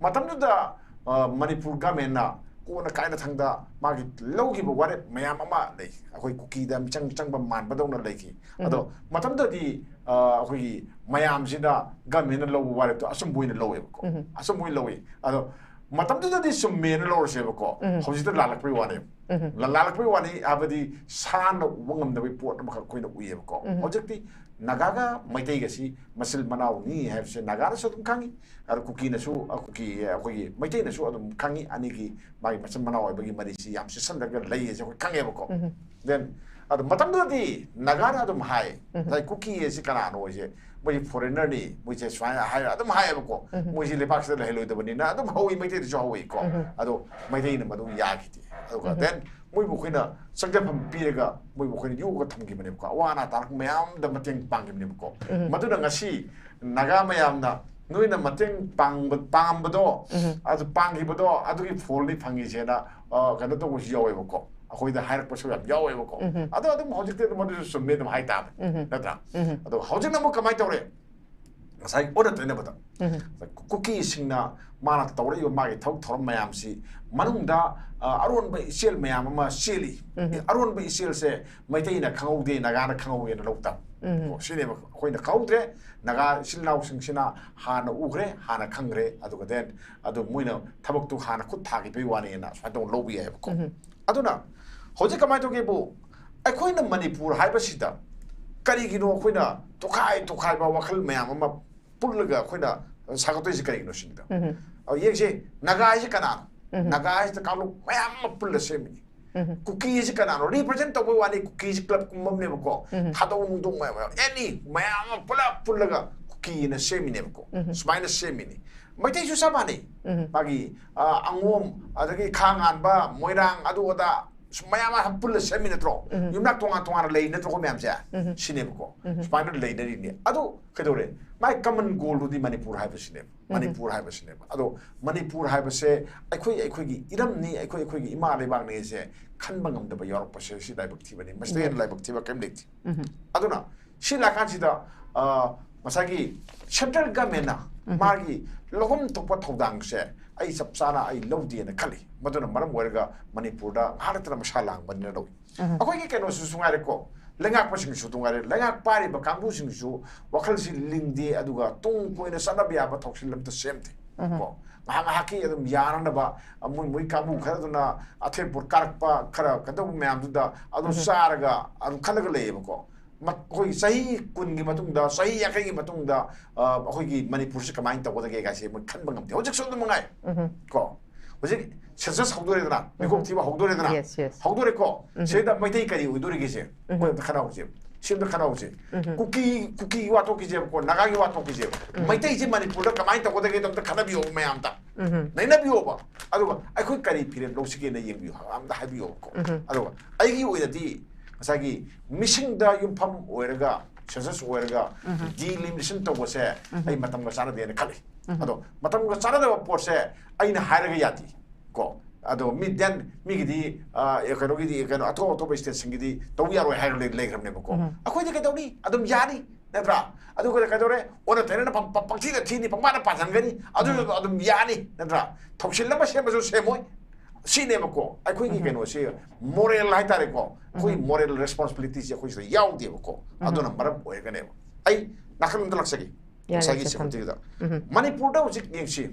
ꯃꯇꯝꯗꯨꯗ, ꯑ, ꯃꯅꯤꯄꯨꯔ government ꯅ ꯀꯣꯟꯅ ꯀꯥꯏꯅ ꯊꯪꯗ ꯃꯥꯒꯤ ꯂꯧꯈꯤꯕ ꯋꯥꯔꯦꯞ ꯃꯌꯥꯝ ꯑꯃ ꯂꯩ꯫ ꯑꯩꯈꯣꯏ ꯀꯨꯀꯤꯗ ꯃꯤꯆꯪ ꯆꯪꯕ ꯃꯥꯟꯕꯗꯧꯅ ꯂꯩꯈꯤ꯫ ꯑꯗꯣ ꯃꯇꯝꯗꯨꯗꯗꯤ, ꯑ, ꯑꯩꯈꯣꯏꯒꯤ ꯃꯌꯥꯝꯁꯤꯅ government ꯅ ꯂꯧꯕ ꯋꯥꯔꯦꯞꯇꯣ ꯑꯆꯨꯝꯕ ꯑꯣꯏꯅ ꯂꯧꯋꯦꯕꯀꯣ꯫ ꯑꯆꯨꯝꯕ ꯑꯣꯏꯅ ꯂꯧꯋꯤ꯫ ꯑꯗꯣ ꯃꯇꯝꯗꯨꯗꯗꯤ ꯆꯨꯝꯃꯦꯅ ꯂꯧꯔꯁꯦꯕꯀꯣ꯫ ꯍꯧꯖꯤꯛꯇ ꯂꯥꯜꯂꯛꯄꯩ ꯋꯥꯅꯦꯕ꯫ ꯂꯥꯜꯂꯛꯄꯩ ꯋꯥꯅꯤ ꯍꯥꯏꯕꯗꯤ ꯁꯥꯟꯅ ꯎꯕ ꯉꯝꯗꯕꯒꯤ ꯄꯣꯠ ꯑꯃꯈꯛ ꯑꯩꯈꯣꯏꯅ ꯎꯏꯌꯦꯕꯀꯣ꯫ ꯍꯧꯖꯤꯛꯇꯤ ꯅꯥꯒꯥꯒ ꯃꯩꯇꯩꯒꯁꯤ ꯃꯆꯤꯜ ꯃꯅꯥꯎꯅꯤ ꯍꯥꯏꯕꯁꯦ ꯅꯥꯒꯥꯅꯁꯨ ꯑꯗꯨꯝ ꯈꯪꯉꯤ, ꯑꯗ ꯀꯨꯀꯤꯅꯁꯨ, ꯑ, ꯀꯨꯀꯤ, ꯑꯩꯈꯣꯏꯒꯤ ꯃꯩꯇꯩꯅꯁꯨ ꯑꯗꯨꯝ ꯈꯪꯉꯤ, ꯑꯅꯤꯒꯤ ꯃꯥꯒꯤ ꯃꯆꯤꯟ ꯃꯅꯥꯎ ꯑꯣꯏꯕꯒꯤ ꯃꯔꯤꯁꯤ ꯌꯥꯝ ꯆꯦꯠꯁꯤꯟꯅꯔꯒ ꯂꯩ ꯍꯥꯏꯁꯦ ꯑꯩꯈꯣꯏ ꯈꯪꯉꯦꯕꯀꯣ꯫ Then ꯑꯗꯣ ꯃꯇꯝꯗꯨꯗꯗꯤ ꯅꯥꯒꯥꯅ ꯑꯗꯨꯝ ꯍꯥꯏ, ꯉꯁꯥꯏ ꯀꯨꯀꯤ ꯑꯁꯤ ꯀꯅꯥꯅꯣ ꯍꯥꯏꯁꯦ, ꯃꯣꯏꯁꯤ ꯐꯣꯔꯦꯅꯔꯅꯤ, ꯃꯣꯏꯁꯦ ꯁꯨꯃꯥꯏꯅ ꯍꯥꯏꯔ ꯑꯗꯨꯝ ꯍꯥꯏꯌꯦꯕꯀꯣ꯫ ꯃꯣꯏꯁꯤ ꯂꯩꯕꯥꯛꯁꯤꯗ ꯂꯩꯍꯜꯂꯣꯏꯗꯕꯅꯤꯅ ꯑꯗꯨꯝ ꯍꯧꯏ, ꯃꯩꯇꯩꯗꯁꯨ ꯍꯧꯏꯀꯣ꯫ ꯑꯗꯣ ꯃꯩꯇꯩꯅ ꯃꯗꯨ ꯌꯥꯈꯤꯗꯦ꯫ ꯑꯗꯨꯒ ꯗꯦꯟ ꯃꯣꯏꯕꯨ ꯑꯩꯈꯣꯏꯅ ꯆꯪꯖꯐꯝ ꯄꯤꯔꯒ ꯃꯣꯏꯕꯨ ꯑꯩꯈꯣꯏꯅ ꯌꯣꯛꯑꯒ ꯊꯝꯈꯤꯕꯅꯦꯕꯀꯣ, ꯑꯋꯥ ꯑꯅꯥ ꯇꯥꯔꯛꯄ ꯃꯌꯥꯝꯗ ꯃꯇꯦꯡ ꯄꯥꯡꯈꯤꯕꯅꯦꯕꯀꯣ꯫ ꯃꯗꯨꯅ ꯉꯁꯤ ꯅꯥꯒꯥ ꯃꯌꯥꯝꯅ ꯅꯣꯏꯅ ꯃꯇꯦꯡ ꯄꯥꯡꯕ, ꯄꯥꯡꯕꯗꯣ, ꯑꯗꯨ ꯄꯥꯡꯈꯤꯕꯗꯣ ꯑꯗꯨꯒꯤ ꯐꯣꯜꯅꯤ ꯐꯪꯉꯤꯁꯦꯅ, ꯑ, ꯀꯩꯅꯣ ꯇꯧꯕꯁꯨ ꯌꯥꯎꯋꯦꯕꯀꯣ, ꯑꯩꯈꯣꯏꯗ ꯍꯥꯏꯔꯛꯄꯁꯨ ꯌꯥꯝ ꯌꯥꯎꯋꯦꯕꯀꯣ꯫ ꯑꯗꯣ ꯑꯗꯨꯝ ꯍꯧꯖꯤꯛꯇꯤ ꯑꯗꯨꯝ ꯑꯗꯨꯁꯨ ꯆꯨꯝꯃꯦ ꯑꯗꯨꯝ ꯍꯥꯏꯇꯥꯕꯅꯤ, ꯅꯠꯇ꯭ꯔꯥ? ꯑꯗꯣ ꯍꯧꯖꯤꯛꯅ ꯑꯃꯨꯛ ꯀꯃꯥꯏꯅ ꯇꯧꯔꯦ? ꯉꯁꯥꯏ ꯑꯣꯟꯅ ꯇꯩꯅꯕꯗ ꯀꯨꯀꯤꯁꯤꯡꯅ ꯃꯥꯅ ꯇꯧꯔꯛꯏꯕ ꯃꯥꯒꯤ ꯊꯕꯛ ꯊꯧꯔꯝ ꯃꯌꯥꯝꯁꯤ ꯃꯅꯨꯡꯗ, ꯑ, ꯑꯔꯣꯟꯕ ꯏꯆꯦꯜ ꯃꯌꯥꯝ ꯑꯃ ꯆꯦꯜꯂꯤ꯫ ꯑꯔꯣꯟꯕ ꯏꯆꯦꯜꯁꯦ ꯃꯩꯇꯩꯅ ꯈꯪꯍꯧꯗꯦ, ꯅꯥꯒꯥꯅ ꯈꯪꯍꯧꯋꯦꯅ ꯂꯧ ꯇꯥꯕ꯫ ꯀꯣ, ꯁꯤꯅꯦꯕ ꯑꯩꯈꯣꯏꯅ ꯈꯪꯍꯧꯗ꯭ꯔꯦ, ꯅꯥꯒꯥ ꯏꯆꯤꯜ ꯏꯅꯥꯎꯁꯤꯡꯁꯤꯅ ꯍꯥꯟꯅ ꯎꯈ꯭ꯔꯦ, ꯍꯥꯟꯅ ꯈꯪꯈ꯭ꯔꯦ, ꯑꯗꯨꯒ ꯗꯦꯟ ꯑꯗꯨ ꯃꯣꯏꯅ ꯊꯕꯛꯇꯨ ꯍꯥꯟꯅ ꯈꯨꯠ ꯊꯥꯈꯤꯕꯒꯤ ꯋꯥꯅꯦꯅ ꯁꯨꯃꯥꯏꯅ ꯇꯧꯅ ꯂꯧꯕ ꯌꯥꯏꯑꯕꯀꯣ꯫ ꯑꯗꯨꯅ ꯍꯧꯖꯤꯛ ꯀꯃꯥꯏꯅ ꯇꯧꯒꯦꯕꯨ, ꯑꯩꯈꯣꯏꯅ ꯃꯅꯤꯄꯨꯔ ꯍꯥꯏꯕꯁꯤꯗ ꯀꯔꯤꯒꯤꯅꯣ ꯑꯩꯈꯣꯏꯅ ꯇꯣꯈꯥꯏ ꯇꯣꯈꯥꯏꯕ ꯋꯥꯈꯜ ꯃꯌꯥꯝ ꯑꯃ ꯄꯨꯜꯂꯒ ꯑꯩꯈꯣꯏꯅ ꯁꯥꯒꯠꯇꯣꯏꯁꯦ ꯀꯔꯤꯒꯤꯅꯣ ꯁꯤꯅꯤꯗ꯫ ꯑ, ꯌꯦꯡꯁꯦ, ꯅꯥꯒꯥ ꯍꯥꯏꯁꯦ ꯀꯅꯥꯅꯣ? ꯅꯥꯒꯥ ꯍꯥꯏꯁꯤꯗ ꯀꯥꯡꯂꯨꯞ ꯃꯌꯥꯝ ꯑꯃ ꯄꯨꯜꯂ ꯁꯦꯝꯃꯤꯅꯤ꯫ ꯀꯨꯀꯤ ꯍꯥꯏꯁꯤ ꯀꯅꯥꯅꯣ? ꯔꯤꯄ꯭ꯔꯖꯦꯟ ꯇꯧꯕꯩ ꯋꯥꯅꯤ, ꯀꯨꯀꯤ ꯍꯥꯏꯁꯤ ꯀ꯭ꯂꯕꯀꯨꯝꯕ ꯑꯃꯅꯦꯕꯀꯣ꯫ ꯊꯥꯗꯧ ꯅꯨꯡꯗꯧ ꯃꯌꯥꯝ, ꯑꯦꯅꯤ ꯃꯌꯥꯝ ꯑꯃ ꯄꯨꯂꯞ ꯄꯨꯜꯂꯒ ꯀꯨꯀꯤꯅ ꯁꯦꯝꯃꯤꯅꯦꯕꯀꯣ꯫ ꯁꯨꯃꯥꯏꯅ ꯁꯦꯝꯃꯤꯅꯤ꯫ ꯃꯩꯇꯩꯁꯨ ꯆꯞ ꯃꯥꯟꯅꯩ꯫ ꯃꯥꯒꯤ, ꯑ, ꯑꯉꯣꯝ, ꯑꯗꯒꯤ ꯈꯥ ꯉꯥꯟꯕ, ꯃꯣꯏꯔꯥꯡ, ꯑꯗꯨ ꯑꯗꯥ, ꯁꯨꯝ ꯃꯌꯥꯝ ꯑꯃ ꯄꯨꯜꯂ ꯁꯦꯝꯃꯤ ꯅꯠꯇ꯭ꯔꯣ? ꯌꯨꯝꯅꯥꯛ ꯇꯣꯉꯥꯟ ꯇꯣꯉꯥꯟꯅ ꯂꯩ ꯅꯠꯇ꯭ꯔꯣ ꯑꯩꯈꯣꯏ ꯃꯌꯥꯝꯁꯦ? ꯁꯤꯅꯦꯕꯀꯣ꯫ ꯁꯨꯃꯥꯏꯅ ꯂꯩꯅꯔꯤꯅꯦ꯫ ꯑꯗꯨ ꯀꯩꯗꯧꯔꯦ? ꯃꯥꯏ ꯀꯃꯟ ꯒꯣꯜꯗꯨꯗꯤ ꯃꯅꯤꯄꯨꯔ ꯍꯥꯏꯕꯁꯤꯅꯦꯕ꯫ ꯃꯅꯤꯄꯨꯔ ꯍꯥꯏꯕꯁꯤꯅꯦꯕ꯫ ꯑꯗꯣ ꯃꯅꯤꯄꯨꯔ ꯍꯥꯏꯕꯁꯦ ꯑꯩꯈꯣꯏ ꯑꯩꯈꯣꯏꯒꯤ ꯏꯔꯝꯅꯤ, ꯑꯩꯈꯣꯏ ꯑꯩꯈꯣꯏꯒꯤ ꯏꯃꯥ ꯂꯩꯕꯥꯛꯅꯤ ꯍꯥꯏꯁꯦ ꯈꯟꯕ ꯉꯝꯗꯕ ꯌꯥꯎꯔꯛꯄꯁꯦ ꯁꯤ ꯂꯥꯏꯕꯛ ꯊꯤꯕꯅꯤ꯫ ꯃꯁꯤꯗ ꯍꯦꯟꯅ ꯂꯥꯏꯕꯛ ꯊꯤꯕ ꯀꯔꯤꯝ ꯂꯩꯇꯦ꯫ ꯑꯗꯨꯅ ꯁꯤ ꯂꯥꯛꯀꯥꯟꯁꯤꯗ, ꯑ, ꯉꯁꯥꯏꯒꯤ ꯁꯦꯟꯇ꯭ꯔꯦꯜ ꯒꯃꯦꯟꯅ ꯃꯥꯒꯤ ꯂꯧꯐꯝ ꯊꯣꯛꯄ ꯊꯧꯗꯥꯡꯁꯦ ꯑꯩ ꯆꯞ ꯆꯥꯅ ꯑꯩ ꯂꯧꯗꯦꯅ ꯈꯜꯂꯤ꯫ ꯃꯗꯨꯅ ꯃꯔꯝ ꯑꯣꯏꯔꯒ ꯃꯅꯤꯄꯨꯔꯗ ꯉꯥꯏꯍꯥꯛ ꯂꯩꯇꯅ ꯃꯁꯥ ꯂꯥꯡꯕꯅꯤꯅ ꯂꯧꯏ꯫ ꯑꯩꯈꯣꯏꯒꯤ ꯀꯩꯅꯣꯁꯤꯁꯨ ꯉꯥꯏꯔꯦꯀꯣ, ꯂꯩꯉꯥꯛꯄꯁꯤꯡꯁꯨ ꯉꯥꯏꯔꯦ, ꯂꯩꯉꯥꯛ ꯄꯥꯏꯔꯤꯕ ꯀꯥꯡꯕꯨꯁꯤꯡꯁꯨ ꯋꯥꯈꯜꯁꯤ ꯂꯤꯡꯗꯦ, ꯑꯗꯨꯒ ꯇꯨꯡ ꯀꯣꯏꯅ ꯆꯠꯅꯕ ꯌꯥꯕ ꯊꯧꯁꯤꯜ ꯑꯝꯇ ꯁꯦꯝꯗꯦ꯫ ꯀꯣ, ꯉꯥꯏꯍꯥꯛ ꯉꯥꯏꯍꯥꯛꯀꯤ ꯑꯗꯨꯝ ꯌꯥꯅꯅꯕ, ꯑ, ꯃꯣꯏ ꯃꯣꯏ ꯀꯥꯡꯕꯨ ꯈꯔꯗꯨꯅ ꯑꯊꯦꯟ ꯄꯣꯠ ꯀꯥꯔꯛꯄ ꯈꯔ ꯀꯩꯗꯧꯕ ꯃꯌꯥꯝꯗꯨꯗ ꯑꯗꯨ ꯆꯥꯔꯒ ꯑꯗꯨꯝ ꯈꯜꯂꯒ ꯂꯩꯌꯦꯕꯀꯣ꯫ ꯃ-, ꯑꯩꯈꯣꯏ ꯆꯍꯤ ꯀꯨꯟꯒꯤ ꯃꯇꯨꯡꯗ, ꯆꯍꯤ ꯌꯥꯡꯈꯩꯒꯤ ꯃꯇꯨꯡꯗ, ꯑ, ꯑꯩꯈꯣꯏꯒꯤ ꯃꯅꯤꯄꯨꯔꯁꯤ ꯀꯃꯥꯏꯅ ꯇꯧꯒꯗꯒꯦ ꯀꯥꯏꯁꯦ ꯃꯣꯏ ꯈꯟꯕ ꯉꯝꯗꯦ꯫ ꯍꯧꯖꯤꯛꯁꯨ ꯑꯗꯨꯝ ꯃꯉꯥꯏ꯫ ꯀꯣ, ꯍꯧꯖꯤꯛ census ꯍꯧꯗꯣꯔꯦꯗꯅ, ꯃꯤꯀꯣꯛ ꯊꯤꯕ ꯍꯧꯗꯣꯔꯦꯗꯅ꯫ Yes, yes. ꯍꯧꯗꯣꯔꯦꯀꯣ꯫ ꯁꯤꯗ ꯃꯩꯇꯩ ꯀꯔꯤ ꯑꯣꯏꯗꯣꯔꯤꯒꯦꯁꯦ ꯑꯩꯈꯣꯏ ꯑꯝꯇ ꯈꯟꯅꯍꯧꯁꯦ꯫ ꯁꯤ ꯑꯝꯇ ꯈꯟꯅꯍꯧꯁꯦ꯫ ꯀꯨꯀꯤ, ꯀꯨꯀꯤꯒꯤ ꯋꯥ ꯇꯣꯛꯈꯤꯁꯦꯕꯀꯣ, ꯅꯥꯒꯥꯒꯤ ꯋꯥ ꯇꯣꯛꯈꯤꯁꯦꯕ꯫ ꯃꯩꯇꯩꯁꯦ ꯃꯅꯤꯄꯨꯔꯗ ꯀꯃꯥꯏꯅ ꯇꯧꯒꯗꯒꯦꯗꯣ ꯑꯝꯇ ꯈꯟꯅꯕꯤꯌꯣꯕ ꯃꯌꯥꯝꯗ꯫ ꯅꯩꯅꯕꯤꯌꯣꯕ꯫ ꯑꯗꯨꯒ ꯑꯩꯈꯣꯏ ꯀꯔꯤ ꯐꯤꯔꯦꯞ ꯂꯧꯁꯤꯒꯦꯅ ꯌꯦꯡꯕꯤꯌꯨ, ꯑꯝꯇ ꯍꯥꯏꯕꯤꯌꯣꯕꯀꯣ꯫ ꯑꯗꯨꯒ ꯑꯩꯒꯤ ꯑꯣꯏꯅꯗꯤ ꯉꯁꯥꯏꯒꯤ ꯃꯤꯁꯤꯡꯗ ꯌꯨꯝꯐꯝ ꯑꯣꯏꯔꯒ, census ꯑꯣꯏꯔꯒ delimitation ꯇꯧꯕꯁꯦ ꯑꯩ ꯃꯇꯝꯒ ꯆꯥꯟꯅꯗꯦꯅ ꯈꯜꯂꯤ꯫ ꯑꯗꯣ ꯃꯇꯝꯒ ꯆꯥꯟꯅꯗꯕ ꯄꯣꯠꯁꯦ ꯑꯩꯅ ꯍꯥꯏꯔꯒ ꯌꯥꯗꯦ ꯀꯣ꯫ ꯑꯗꯣ ꯃꯤ then ꯃꯤꯒꯤꯗꯤ, ꯑ, ꯀꯩꯅꯣꯒꯤꯗꯤ, ꯀꯩꯅꯣ, ꯑꯇꯣꯞ ꯑꯇꯣꯞꯄ stateꯁꯤꯡꯒꯤꯗꯤ ꯇꯧ ꯌꯥꯔꯣꯏ ꯍꯥꯏꯔꯒ ꯂꯩ-, ꯂꯩꯈ꯭ꯔꯕꯅꯦꯕꯀꯣ꯫ ꯑꯩꯈꯣꯏꯗꯤ ꯀꯩꯗꯧꯅꯤ? ꯑꯗꯨꯝ ꯌꯥꯅꯤ, ꯅꯠꯇ꯭ꯔꯥ? ꯑꯗꯨꯒ ꯀꯩꯗꯧꯔꯦ? ꯑꯣꯟꯅ ꯇꯩꯅꯅ ꯄꯪ-, ꯄꯪ-, ꯄꯪꯊꯤꯗ ꯊꯤꯅꯤ, ꯄꯪꯄꯥꯗ ꯄꯥꯁꯤꯟꯒꯅꯤ, ꯑꯗꯨꯁꯨ ꯑꯗꯨꯝ ꯌꯥꯅꯤ, ꯅꯠꯇ꯭ꯔꯥ? ꯊꯧꯁꯤꯜ ꯑꯃ ꯁꯦꯝꯕꯁꯨ ꯁꯦꯝꯃꯣꯏ꯫ ꯁꯤꯅꯦꯕꯀꯣ ꯑꯩꯈꯣꯏꯒꯤ ꯀꯩꯅꯣꯁꯤ, moral ꯍꯥꯏꯇꯥꯔꯦꯀꯣ꯫ ꯑꯩꯈꯣꯏ moral responsibilityꯁꯦ ꯑꯩꯈꯣꯏ ꯁꯤꯗ ꯌꯥꯎꯗꯦꯕꯀꯣ꯫ ꯑꯗꯨꯅ ꯃꯔꯝ ꯑꯣꯏꯔꯒꯅꯦꯕ꯫ ꯑꯩ ꯅꯥꯀꯜ ꯑꯃꯗ ꯂꯥꯛꯆꯒꯦ꯫ ꯌꯥꯏ, ꯉꯁꯥꯏꯒꯤ ꯌꯥꯏ, ꯊꯝꯖꯒꯦ꯫ securityꯒꯤꯗ꯫ ꯃꯅꯤꯄꯨꯔꯗ ꯍꯧꯖꯤꯛ ꯌꯦꯡꯁꯤ,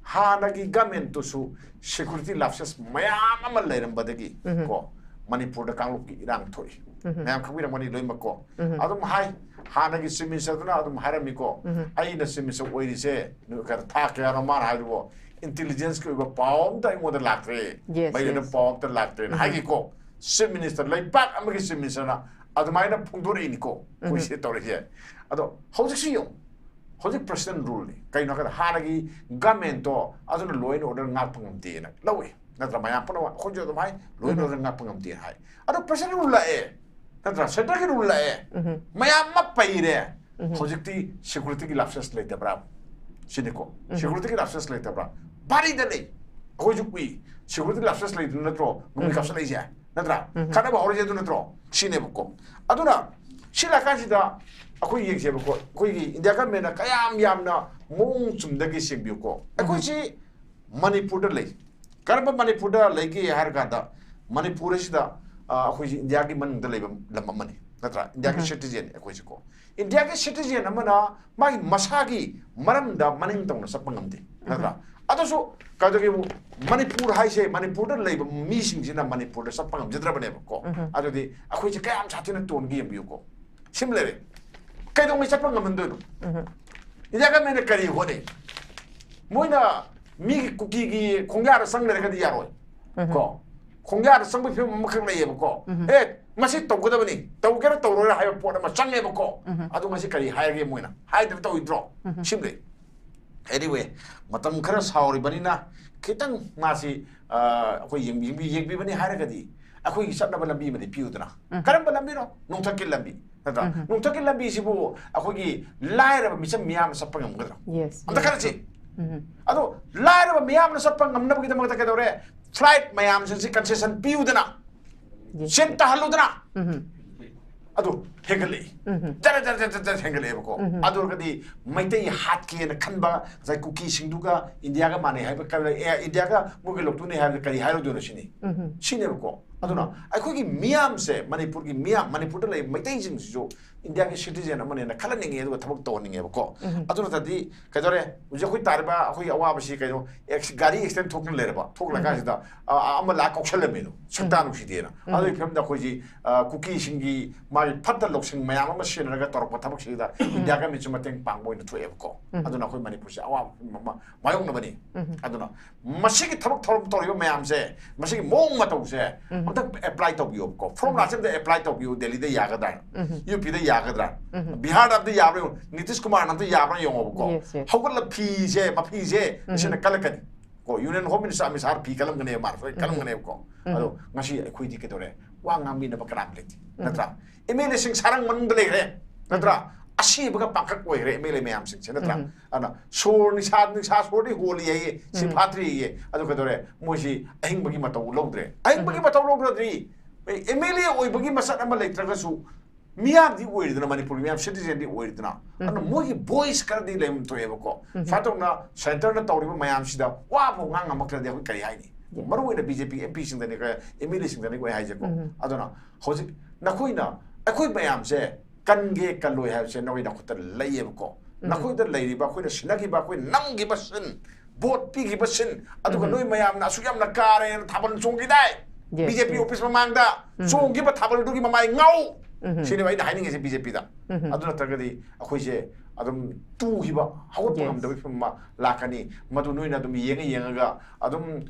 ꯍꯥꯟꯅꯒꯤ governmentꯇꯨꯁꯨ security lapses ꯃꯌꯥꯝ ꯑꯃ ꯂꯩꯔꯝꯕꯗꯒꯤ ꯀꯣ, ꯃꯅꯤꯄꯨꯔꯗ ꯀꯥꯡꯂꯨꯞꯀꯤ ꯏꯔꯥꯡ ꯊꯣꯛꯏ꯫ ꯃꯌꯥꯝ ꯈꯪꯕꯤꯔꯝꯒꯅꯤ ꯂꯣꯏꯅꯃꯛ ꯀꯣ꯫ ꯑꯗꯨꯝ ꯍꯥꯏ, ꯍꯥꯟꯅꯒꯤ chief ministerꯗꯨꯅ ꯑꯗꯨꯝ ꯍꯥꯏꯔꯝꯃꯤꯀꯣ, "ꯑꯩꯅ chief minister ꯑꯣꯏꯔꯤꯁꯦ ꯅꯨ-, ꯀꯩꯅꯣ, ꯊꯥ ꯀꯌꯥꯅꯣ?" ꯃꯥꯅ ꯍꯥꯏꯗꯨꯕꯨ, "intelligenceꯀꯤ ꯑꯣꯏꯕ ꯄꯥꯎ ꯑꯝꯇ ꯑꯩꯉꯣꯟꯗ ꯂꯥꯛꯇ꯭ꯔꯦ, Yes, ꯃꯩ ꯂꯩꯅ yes. ꯄꯥꯎ ꯑꯝꯇ ꯂꯥꯛꯇ꯭ꯔꯦꯅ" ꯍꯥꯏꯒꯤꯀꯣ꯫ Chief minister, ꯂꯩꯕꯥꯛ ꯑꯃꯒꯤ chief ministerꯅ ꯑꯗꯨꯃꯥꯏꯅ ꯐꯣꯡꯗꯣꯔꯛꯏꯅꯤꯀꯣ꯫ ꯑꯩꯈꯣꯏ ꯁꯤ ꯇꯧꯔꯤꯁꯦ꯫ ꯑꯗꯣ ꯍꯧꯖꯤꯛꯁꯨ ꯌꯦꯡꯉꯨ, ꯍꯧꯖꯤꯛ president ruleꯅꯤ꯫ ꯀꯩꯅꯣ ꯍꯥꯏꯕꯗ ꯍꯥꯟꯅꯒꯤ governmentꯇꯣ ꯑꯗꯨꯅ law and order ꯉꯥꯛꯄ ꯉꯝꯗꯦꯅ ꯂꯧꯏ, ꯅꯠꯇ꯭ꯔꯥ? ꯃꯌꯥꯝ ꯄꯨꯝꯅꯃꯛ ꯑꯩꯈꯣꯏꯁꯨ ꯑꯗꯨꯝ ꯍꯥꯏ, law and order ꯉꯥꯛꯄ ꯉꯝꯗꯦ ꯍꯥꯏ꯫ ꯑꯗꯣ president rule ꯂꯥꯛꯑꯦ, ꯅꯠꯇ꯭ꯔꯥ? Centreꯒꯤ rule ꯂꯥꯛꯑꯦ, ꯃꯌꯥꯝ ꯑꯃ ꯄꯩꯔꯦ꯫ ꯍꯧꯖꯤꯛꯇꯤ securityꯒꯤ lapses ꯂꯩꯇꯕ꯭ꯔꯥ? ꯁꯤꯅꯤꯀꯣ꯫ Securityꯒꯤ lapses ꯂꯩꯇꯕ꯭ꯔꯥ? ꯚꯥꯔꯤꯗ ꯂꯩ꯫ ꯑꯩꯈꯣꯏꯁꯨ ꯎꯏ꯫ Security lapses ꯂꯩꯗꯨꯅ ꯅꯠꯇ꯭ꯔꯣ ꯅꯨꯡꯒꯤ ꯀꯥꯞꯁꯤꯜꯂꯛꯏꯁꯦ? ꯅꯠꯇ꯭ꯔꯥ? ꯈꯠꯅꯕ ꯍꯧꯔꯛꯏꯁꯦ ꯑꯗꯨ ꯅꯠꯇ꯭ꯔꯣ? ꯁꯤꯅꯦꯕꯀꯣ꯫ ꯑꯗꯨꯅ ꯁꯤ ꯂꯥꯛꯀꯥꯟꯁꯤꯗ ꯑꯩꯈꯣꯏ ꯌꯦꯡꯁꯦꯕꯀꯣ, ꯑꯩꯈꯣꯏꯒꯤ India governmentꯅ ꯀꯌꯥꯝ ꯌꯥꯝꯅ ꯃꯑꯣꯡ ꯆꯨꯝꯗꯒꯦ ꯁꯦꯝꯕꯤꯌꯨꯀꯣ꯫ ꯑꯩꯈꯣꯏꯁꯤ ꯃꯅꯤꯄꯨꯔꯗ ꯂꯩ꯫ ꯀꯔꯝꯕ ꯃꯅꯤꯄꯨꯔꯗ ꯂꯩꯒꯦ ꯍꯥꯏꯔ ꯀꯥꯟꯗ, ꯃꯅꯤꯄꯨꯔ ꯑꯁꯤꯗ, ꯑ, ꯑꯩꯈꯣꯏꯁꯤ Indiaꯒꯤ ꯃꯅꯨꯡꯗ ꯂꯩꯕ ꯂꯝ ꯑꯃꯅꯤ, ꯅꯠꯇ꯭ꯔꯥ? Indiaꯒꯤ citizenꯅꯤ ꯑꯩꯈꯣꯏꯁꯤꯀꯣ꯫ Indiaꯒꯤ citizen ꯑꯃꯅ ꯃꯥꯒꯤ ꯃꯁꯥꯒꯤ ꯃꯔꯝꯗ ꯃꯅꯤꯡ ꯇꯧꯅ ꯆꯠꯄ ꯉꯝꯗꯦ, ꯅꯠꯇ꯭ꯔꯥ? ꯑꯗꯨꯁꯨ ꯀꯩꯗꯧꯒꯦꯕꯨ, ꯃꯅꯤꯄꯨꯔ ꯍꯥꯏꯁꯦ, ꯃꯅꯤꯄꯨꯔꯗ ꯂꯩꯕ ꯃꯤꯁꯤꯡꯁꯤꯅ ꯃꯅꯤꯄꯨꯔꯗ ꯆꯠꯄ ꯉꯝꯖꯗ꯭ꯔꯕꯅꯦꯕꯀꯣ꯫ ꯑꯗꯨꯗꯤ ꯑꯩꯈꯣꯏꯁꯦ ꯀꯌꯥꯝ ꯁꯥꯊꯤꯅ ꯇꯣꯟꯒꯦ ꯌꯦꯡꯕꯤꯌꯨꯀꯣ꯫ ꯁꯤꯃ ꯂꯩꯔꯦ꯫ ꯀꯩꯗꯧꯉꯩ ꯆꯠꯄ ꯉꯝꯍꯟꯗꯣꯏꯅꯣ? India governmentꯅ ꯀꯔꯤ ꯍꯣꯠꯅꯩ? ꯃꯣꯏꯅ ꯃꯤꯒꯤ ꯀꯨꯀꯤꯒꯤ ꯈꯣꯡꯌꯥꯗ ꯆꯪ ꯂꯩꯔꯒꯗꯤ ꯌꯥꯔꯣꯏ꯫ ꯀꯣ, ꯈꯣꯡꯌꯥꯗ ꯆꯪꯕꯒꯤ ꯐꯤꯕꯝ ꯑꯃꯈꯛ ꯂꯩꯌꯦꯕꯀꯣ꯫ ꯑꯦ, ꯃꯁꯤ ꯇꯧꯒꯗꯕꯅꯤ, ꯇꯧꯒꯦꯔꯥ ꯇꯧꯔꯣꯏꯔꯥ ꯍꯥꯏꯕ ꯄꯣꯠ ꯑꯃ ꯆꯪꯉꯦꯕꯀꯣ꯫ ꯑꯗꯣ ꯉꯁꯤ ꯀꯔꯤ ꯍꯥꯏꯔꯒꯦ ꯃꯣꯏꯅ? ꯍꯥꯏꯗꯕ ꯇꯧꯔꯤꯗ꯭ꯔꯣ? ꯁꯤꯃꯗꯤ꯫ Anyway, ꯃꯇꯝ ꯈꯔ ꯁꯥꯎꯔꯤꯕꯅꯤꯅ ꯈꯤꯇꯪ ꯃꯥꯁꯤ, ꯑ, ꯑꯩꯈꯣꯏ ꯌꯦꯡꯕꯤ-, ꯌꯦꯡꯕꯤꯕꯅꯤ ꯍꯥꯏꯔꯒꯗꯤ ꯑꯩꯈꯣꯏꯒꯤ ꯆꯠꯅꯕ ꯂꯝꯕꯤ ꯑꯃꯗꯤ ꯄꯤꯌꯨꯗꯅ꯫ ꯀꯔꯝꯕ ꯂꯝꯕꯤꯅꯣ? ꯅꯣꯡꯊꯛꯀꯤ ꯂꯝꯕꯤ, ꯅꯠꯇ꯭ꯔꯥ? ꯅꯣꯡꯊꯛꯀꯤ ꯂꯝꯕꯤꯁꯤꯕꯨ ꯑꯩꯈꯣꯏꯒꯤ ꯂꯥꯏꯔꯕ ꯃꯤꯆꯝ ꯃꯤꯌꯥꯝꯅ ꯆꯠꯄ ꯉꯝꯒꯗ꯭ꯔꯥ? Yes, ꯑꯝꯇ yes. ꯈꯟꯅꯁꯤ꯫ ꯑꯗꯣ ꯂꯥꯏꯔꯕ ꯃꯤꯌꯥꯝꯅ ꯆꯠꯄ ꯉꯝꯅꯕꯒꯤꯗꯃꯛꯇ ꯀꯩꯗꯧꯔꯦ? Flight ꯃꯌꯥꯝꯁꯤꯡꯁꯤ concession ꯄꯤꯌꯨꯗꯅ, Yes, ꯁꯦꯟ yes. ꯇꯥꯍꯜꯂꯨꯗꯅ꯫ ꯎꯝ. ꯑꯗꯨ ꯍꯦꯟꯒꯠꯂꯛꯏ꯫ ꯎꯝ. ꯖꯔ ꯖꯔ ꯖꯔ ꯖꯔ ꯖꯔ ꯍꯦꯟꯒꯠꯂꯛꯑꯦꯕꯀꯣ꯫ ꯎꯝ. ꯑꯗꯨ ꯑꯣꯏꯔꯒꯗꯤ ꯃꯩꯇꯩ ꯍꯥꯠꯀꯦꯅ ꯈꯟꯕ ꯉꯁꯥꯏ ꯀꯨꯀꯤꯁꯤꯡꯗꯨꯒ ꯏꯟꯗꯤꯌꯥꯒ ꯃꯥꯟꯅꯩ ꯍꯥꯏꯕ ꯀꯔꯤ, ꯑꯦ, ꯏꯟꯗꯤꯌꯥꯒ ꯃꯣꯏꯒ ꯂꯧꯇꯨꯅꯩ ꯍꯥꯏꯕꯗ ꯀꯔꯤ ꯍꯥꯏꯔꯨꯗꯣꯏꯅꯣ ꯁꯤꯅꯤ꯫ ꯎꯝ. ꯁꯤꯅꯦꯕꯀꯣ꯫ ꯑꯗꯨꯅ ꯑꯩꯈꯣꯏꯒꯤ ꯃꯤꯌꯥꯝꯁꯦ, ꯃꯅꯤꯄꯨꯔꯒꯤ ꯃꯤꯌꯥꯝ, ꯃꯅꯤꯄꯨꯔꯗ ꯂꯩꯕ ꯃꯩꯇꯩꯁꯤꯡꯁꯤꯁꯨ ꯏꯟꯗꯤꯌꯥꯒꯤ citizen ꯑꯃꯅꯦꯅ ꯈꯜꯍꯟꯅꯤꯡꯉꯦ, ꯑꯗꯨꯒ ꯊꯕꯛ ꯇꯧꯍꯟꯅꯤꯡꯉꯦꯕꯀꯣ꯫ ꯎꯝ. ꯑꯗꯨ ꯅꯠꯇ꯭ꯔꯗꯤ ꯀꯩꯗꯧꯔꯦ? ꯍꯧꯖꯤꯛ ꯑꯩꯈꯣꯏ ꯇꯥꯔꯤꯕ ꯑꯩꯈꯣꯏꯒꯤ ꯑꯋꯥꯕꯁꯤ ꯀꯩꯅꯣ, ꯑꯦꯛꯁ-, ꯒꯥꯔꯤ accident ꯊꯣꯛꯇꯨꯅ ꯂꯩꯔꯕ, ꯊꯣꯛꯂꯀꯥꯟꯁꯤꯗ, ꯑ, ꯑ, ꯑꯃ ꯂꯥꯛ ꯀꯥꯎꯁꯜꯂꯝꯃꯦꯗꯣ, ꯁꯛꯇꯥ ꯅꯨꯡꯁꯤꯗꯦꯅ꯫ ꯑꯗꯨꯒꯤ ꯐꯤꯕꯝꯗ ꯑꯩꯈꯣꯏꯁꯤ, ꯑ, ꯀꯨꯀꯤꯁꯤꯡꯒꯤ ꯃꯥꯒꯤ ꯐꯠꯇ ꯂꯧꯁꯤꯡ ꯃꯌꯥꯝ ꯑꯃ ꯁꯤꯖꯤꯟꯅꯔꯒ ꯇꯧꯔꯛꯄ ꯊꯕꯛꯁꯤꯗ ꯏꯟꯗꯤꯌꯥ ꯒꯃꯦꯟꯁꯨ ꯃꯇꯦꯡ ꯄꯥꯡꯕ ꯑꯣꯏꯅ ꯊꯣꯛꯑꯦꯕꯀꯣ꯫ ꯑꯗꯨꯅ ꯑꯩꯈꯣꯏ ꯃꯅꯤꯄꯨꯔꯁꯦ ꯑꯋꯥꯕ ꯐꯤꯕꯝ ꯑꯃ ꯃꯥꯌꯣꯛꯅꯕꯅꯤ꯫ ꯑꯗꯨꯅ ꯃꯁꯤꯒꯤ ꯊꯕꯛ ꯊꯧꯔꯝ ꯇꯧꯔꯤꯕ ꯃꯌꯥꯝꯁꯦ, ꯃꯁꯤꯒꯤ ꯃꯑꯣꯡ ꯃꯇꯧꯁꯦ ꯑꯝꯇ apply ꯇꯧꯕꯤꯌꯣꯕꯀꯣ꯫ Formula ꯁꯦ ꯑꯝꯇ apply ꯇꯧꯕꯤꯌꯣ, ꯗꯦꯜꯂꯤꯗ ꯌꯥꯒꯗ꯭ꯔꯥ? ꯌꯨ ꯄꯤꯗ ꯌꯥꯒꯗ꯭ꯔꯥ? ꯕꯤꯍꯥꯔꯗ ꯑꯝꯇ ꯌꯥꯕ꯭ꯔꯥ ꯌꯦꯡꯉꯣ, ꯅꯤꯇꯤꯁ ꯀꯨꯃꯥꯔꯅ ꯑꯝꯇ ꯌꯥꯕ꯭ꯔꯥ ꯌꯦꯡꯉꯣꯕꯀꯣ꯫ Yes, yes. ꯍꯧꯒꯠꯂ ꯐꯤꯁꯦ, ꯃꯐꯤꯁꯦ, ꯁꯤꯅ ꯀꯜꯂꯛꯀꯅꯤ꯫ ꯀꯣ, Union Home Minister Amit Shah ꯐꯤ ꯀꯜꯂꯝꯒꯅꯦꯕ, ꯃꯥꯅ ꯁꯣꯏ ꯀꯜꯂꯝꯒꯅꯦꯕꯀꯣ꯫ ꯑꯗꯣ ꯉꯁꯤ ꯑꯩꯈꯣꯏꯗꯤ ꯀꯩꯗꯧꯔꯦ? ꯋꯥ ꯉꯥꯡꯕꯤꯅꯕ ꯀꯅꯥꯝ ꯂꯩꯇꯦ, ꯅꯠꯇ꯭ꯔꯥ? ꯑꯦꯝ ꯑꯦꯜ ꯑꯦꯁꯤꯡ ꯁꯥꯔꯪ ꯃꯅꯨꯡꯗ ꯂꯩꯈ꯭ꯔꯦ, ꯅꯠꯇ꯭ꯔꯥ? ꯑꯁꯤꯕꯒ ꯄꯥꯡꯈꯛ ꯑꯣꯏꯈ꯭ꯔꯦ ꯑꯦꯝ ꯑꯦꯜ ꯑꯦ ꯃꯌꯥꯝꯁꯤꯡꯁꯦ, ꯅꯠꯇ꯭ꯔꯥ? ꯑꯗꯨꯅ ꯁꯣꯔ ꯅꯤꯁꯥ, ꯅꯤꯁꯥ ꯁꯣꯔꯗꯤ ꯍꯣꯜꯂꯤ ꯍꯥꯏꯌꯦ, ꯁꯤ ꯐꯥꯠꯇ꯭ꯔꯤ ꯍꯥꯏꯌꯦ꯫ ꯑꯗꯨ ꯀꯩꯗꯧꯔꯦ? ꯃꯣꯏꯁꯤ ꯑꯍꯤꯡꯕꯒꯤ ꯃꯇꯧ ꯂꯧꯗ꯭ꯔꯦ꯫ ꯑꯍꯤꯡꯕꯒꯤ ꯃꯇꯧ ꯂꯧꯗ꯭ꯔꯗꯤ ꯑꯦꯝ ꯑꯦꯜ ꯑꯦ ꯑꯣꯏꯕꯒꯤ ꯃꯁꯛ ꯑꯃ ꯂꯩꯇ꯭ꯔꯒꯁꯨ ꯃꯤꯌꯥꯝꯗꯤ ꯑꯣꯏꯔꯤꯗꯅ, ꯃꯅꯤꯄꯨꯔꯒꯤ ꯃꯤꯌꯥꯝ citizen ꯗꯤ ꯑꯣꯏꯔꯤꯗꯅ꯫ ꯑꯗꯨꯅ ꯃꯣꯏꯒꯤ voice ꯈꯔꯗꯤ ꯂꯩꯐꯝ ꯊꯣꯛꯑꯦꯕꯀꯣ꯫ ꯁꯨꯃꯥꯏꯅ ꯇꯧꯗꯅ centre ꯅ ꯇꯧꯔꯤꯕ ꯃꯌꯥꯝꯁꯤꯗ ꯋꯥ ꯐꯥꯎ ꯉꯥꯡ ꯉꯝꯃꯛꯇ꯭ꯔꯗꯤ ꯑꯩꯈꯣꯏ ꯀꯔꯤ ꯍꯥꯏꯅꯤ? Yes. ꯃꯔꯨ ꯑꯣꯏꯅ B J P M P ꯁꯤꯡꯗꯅꯤ, ꯑꯦꯝ ꯑꯦꯜ ꯑꯦ ꯁꯤꯡꯗꯅꯤ ꯑꯩꯈꯣꯏ ꯍꯥꯏꯁꯦꯀꯣ꯫ ꯑꯗꯨꯅ ꯍꯧꯖꯤꯛ ꯅꯈꯣꯏꯅ, ꯑꯩꯈꯣꯏ ꯃꯌꯥꯝꯁꯦ ꯀꯟꯒꯦ ꯀꯜꯂꯣꯏ ꯍꯥꯏꯕꯁꯦ ꯅꯈꯣꯏ ꯅꯈꯨꯠꯇ ꯂꯩꯌꯦꯕꯀꯣ꯫ ꯅꯈꯣꯏꯗ ꯂꯩꯔꯤꯕ, ꯑꯩꯈꯣꯏꯅ ꯁꯤꯟꯅꯈꯤꯕ, ꯑꯩꯈꯣꯏꯅ ꯅꯝꯈꯤꯕ ꯁꯤꯟ, vote ꯄꯤꯈꯤꯕ ꯁꯤꯟ, ꯑꯗꯨꯒ ꯅꯣꯏ ꯃꯌꯥꯝꯅ ꯑꯁꯨꯛ ꯌꯥꯝꯅ ꯀꯥꯔꯦꯅ ꯊꯥꯕꯜ ꯆꯣꯡꯈꯤꯗꯥꯏ? Yes, ꯕꯤ ꯖꯦ ꯄꯤ yes. office ꯃꯃꯥꯡꯗ ꯆꯣꯡꯈꯤꯕ ꯊꯥꯕꯜꯗꯨꯒꯤ ꯃꯃꯥꯏ ꯉꯥꯎ꯫ ꯁꯤꯅꯦꯕ ꯑꯩꯅ ꯍꯥꯏꯅꯤꯡꯉꯤꯁꯦ ꯕꯤ ꯖꯦ ꯄꯤꯗ꯫ ꯑꯗꯨ ꯅꯠꯇ꯭ꯔꯒꯗꯤ ꯑꯩꯈꯣꯏꯁꯦ, ꯑꯗꯨꯝ ꯇꯨꯈꯤꯕ, ꯍꯧꯒꯠꯄ Yes. ꯉꯝꯗꯕꯒꯤ ꯐꯤꯕꯝ ꯑꯃ ꯂꯥꯛꯀꯅꯤ꯫ ꯃꯗꯨ ꯅꯣꯏꯅ ꯑꯗꯨꯝ ꯌꯦꯡꯉ ꯌꯦꯡꯉꯒ ꯑꯗꯨꯝ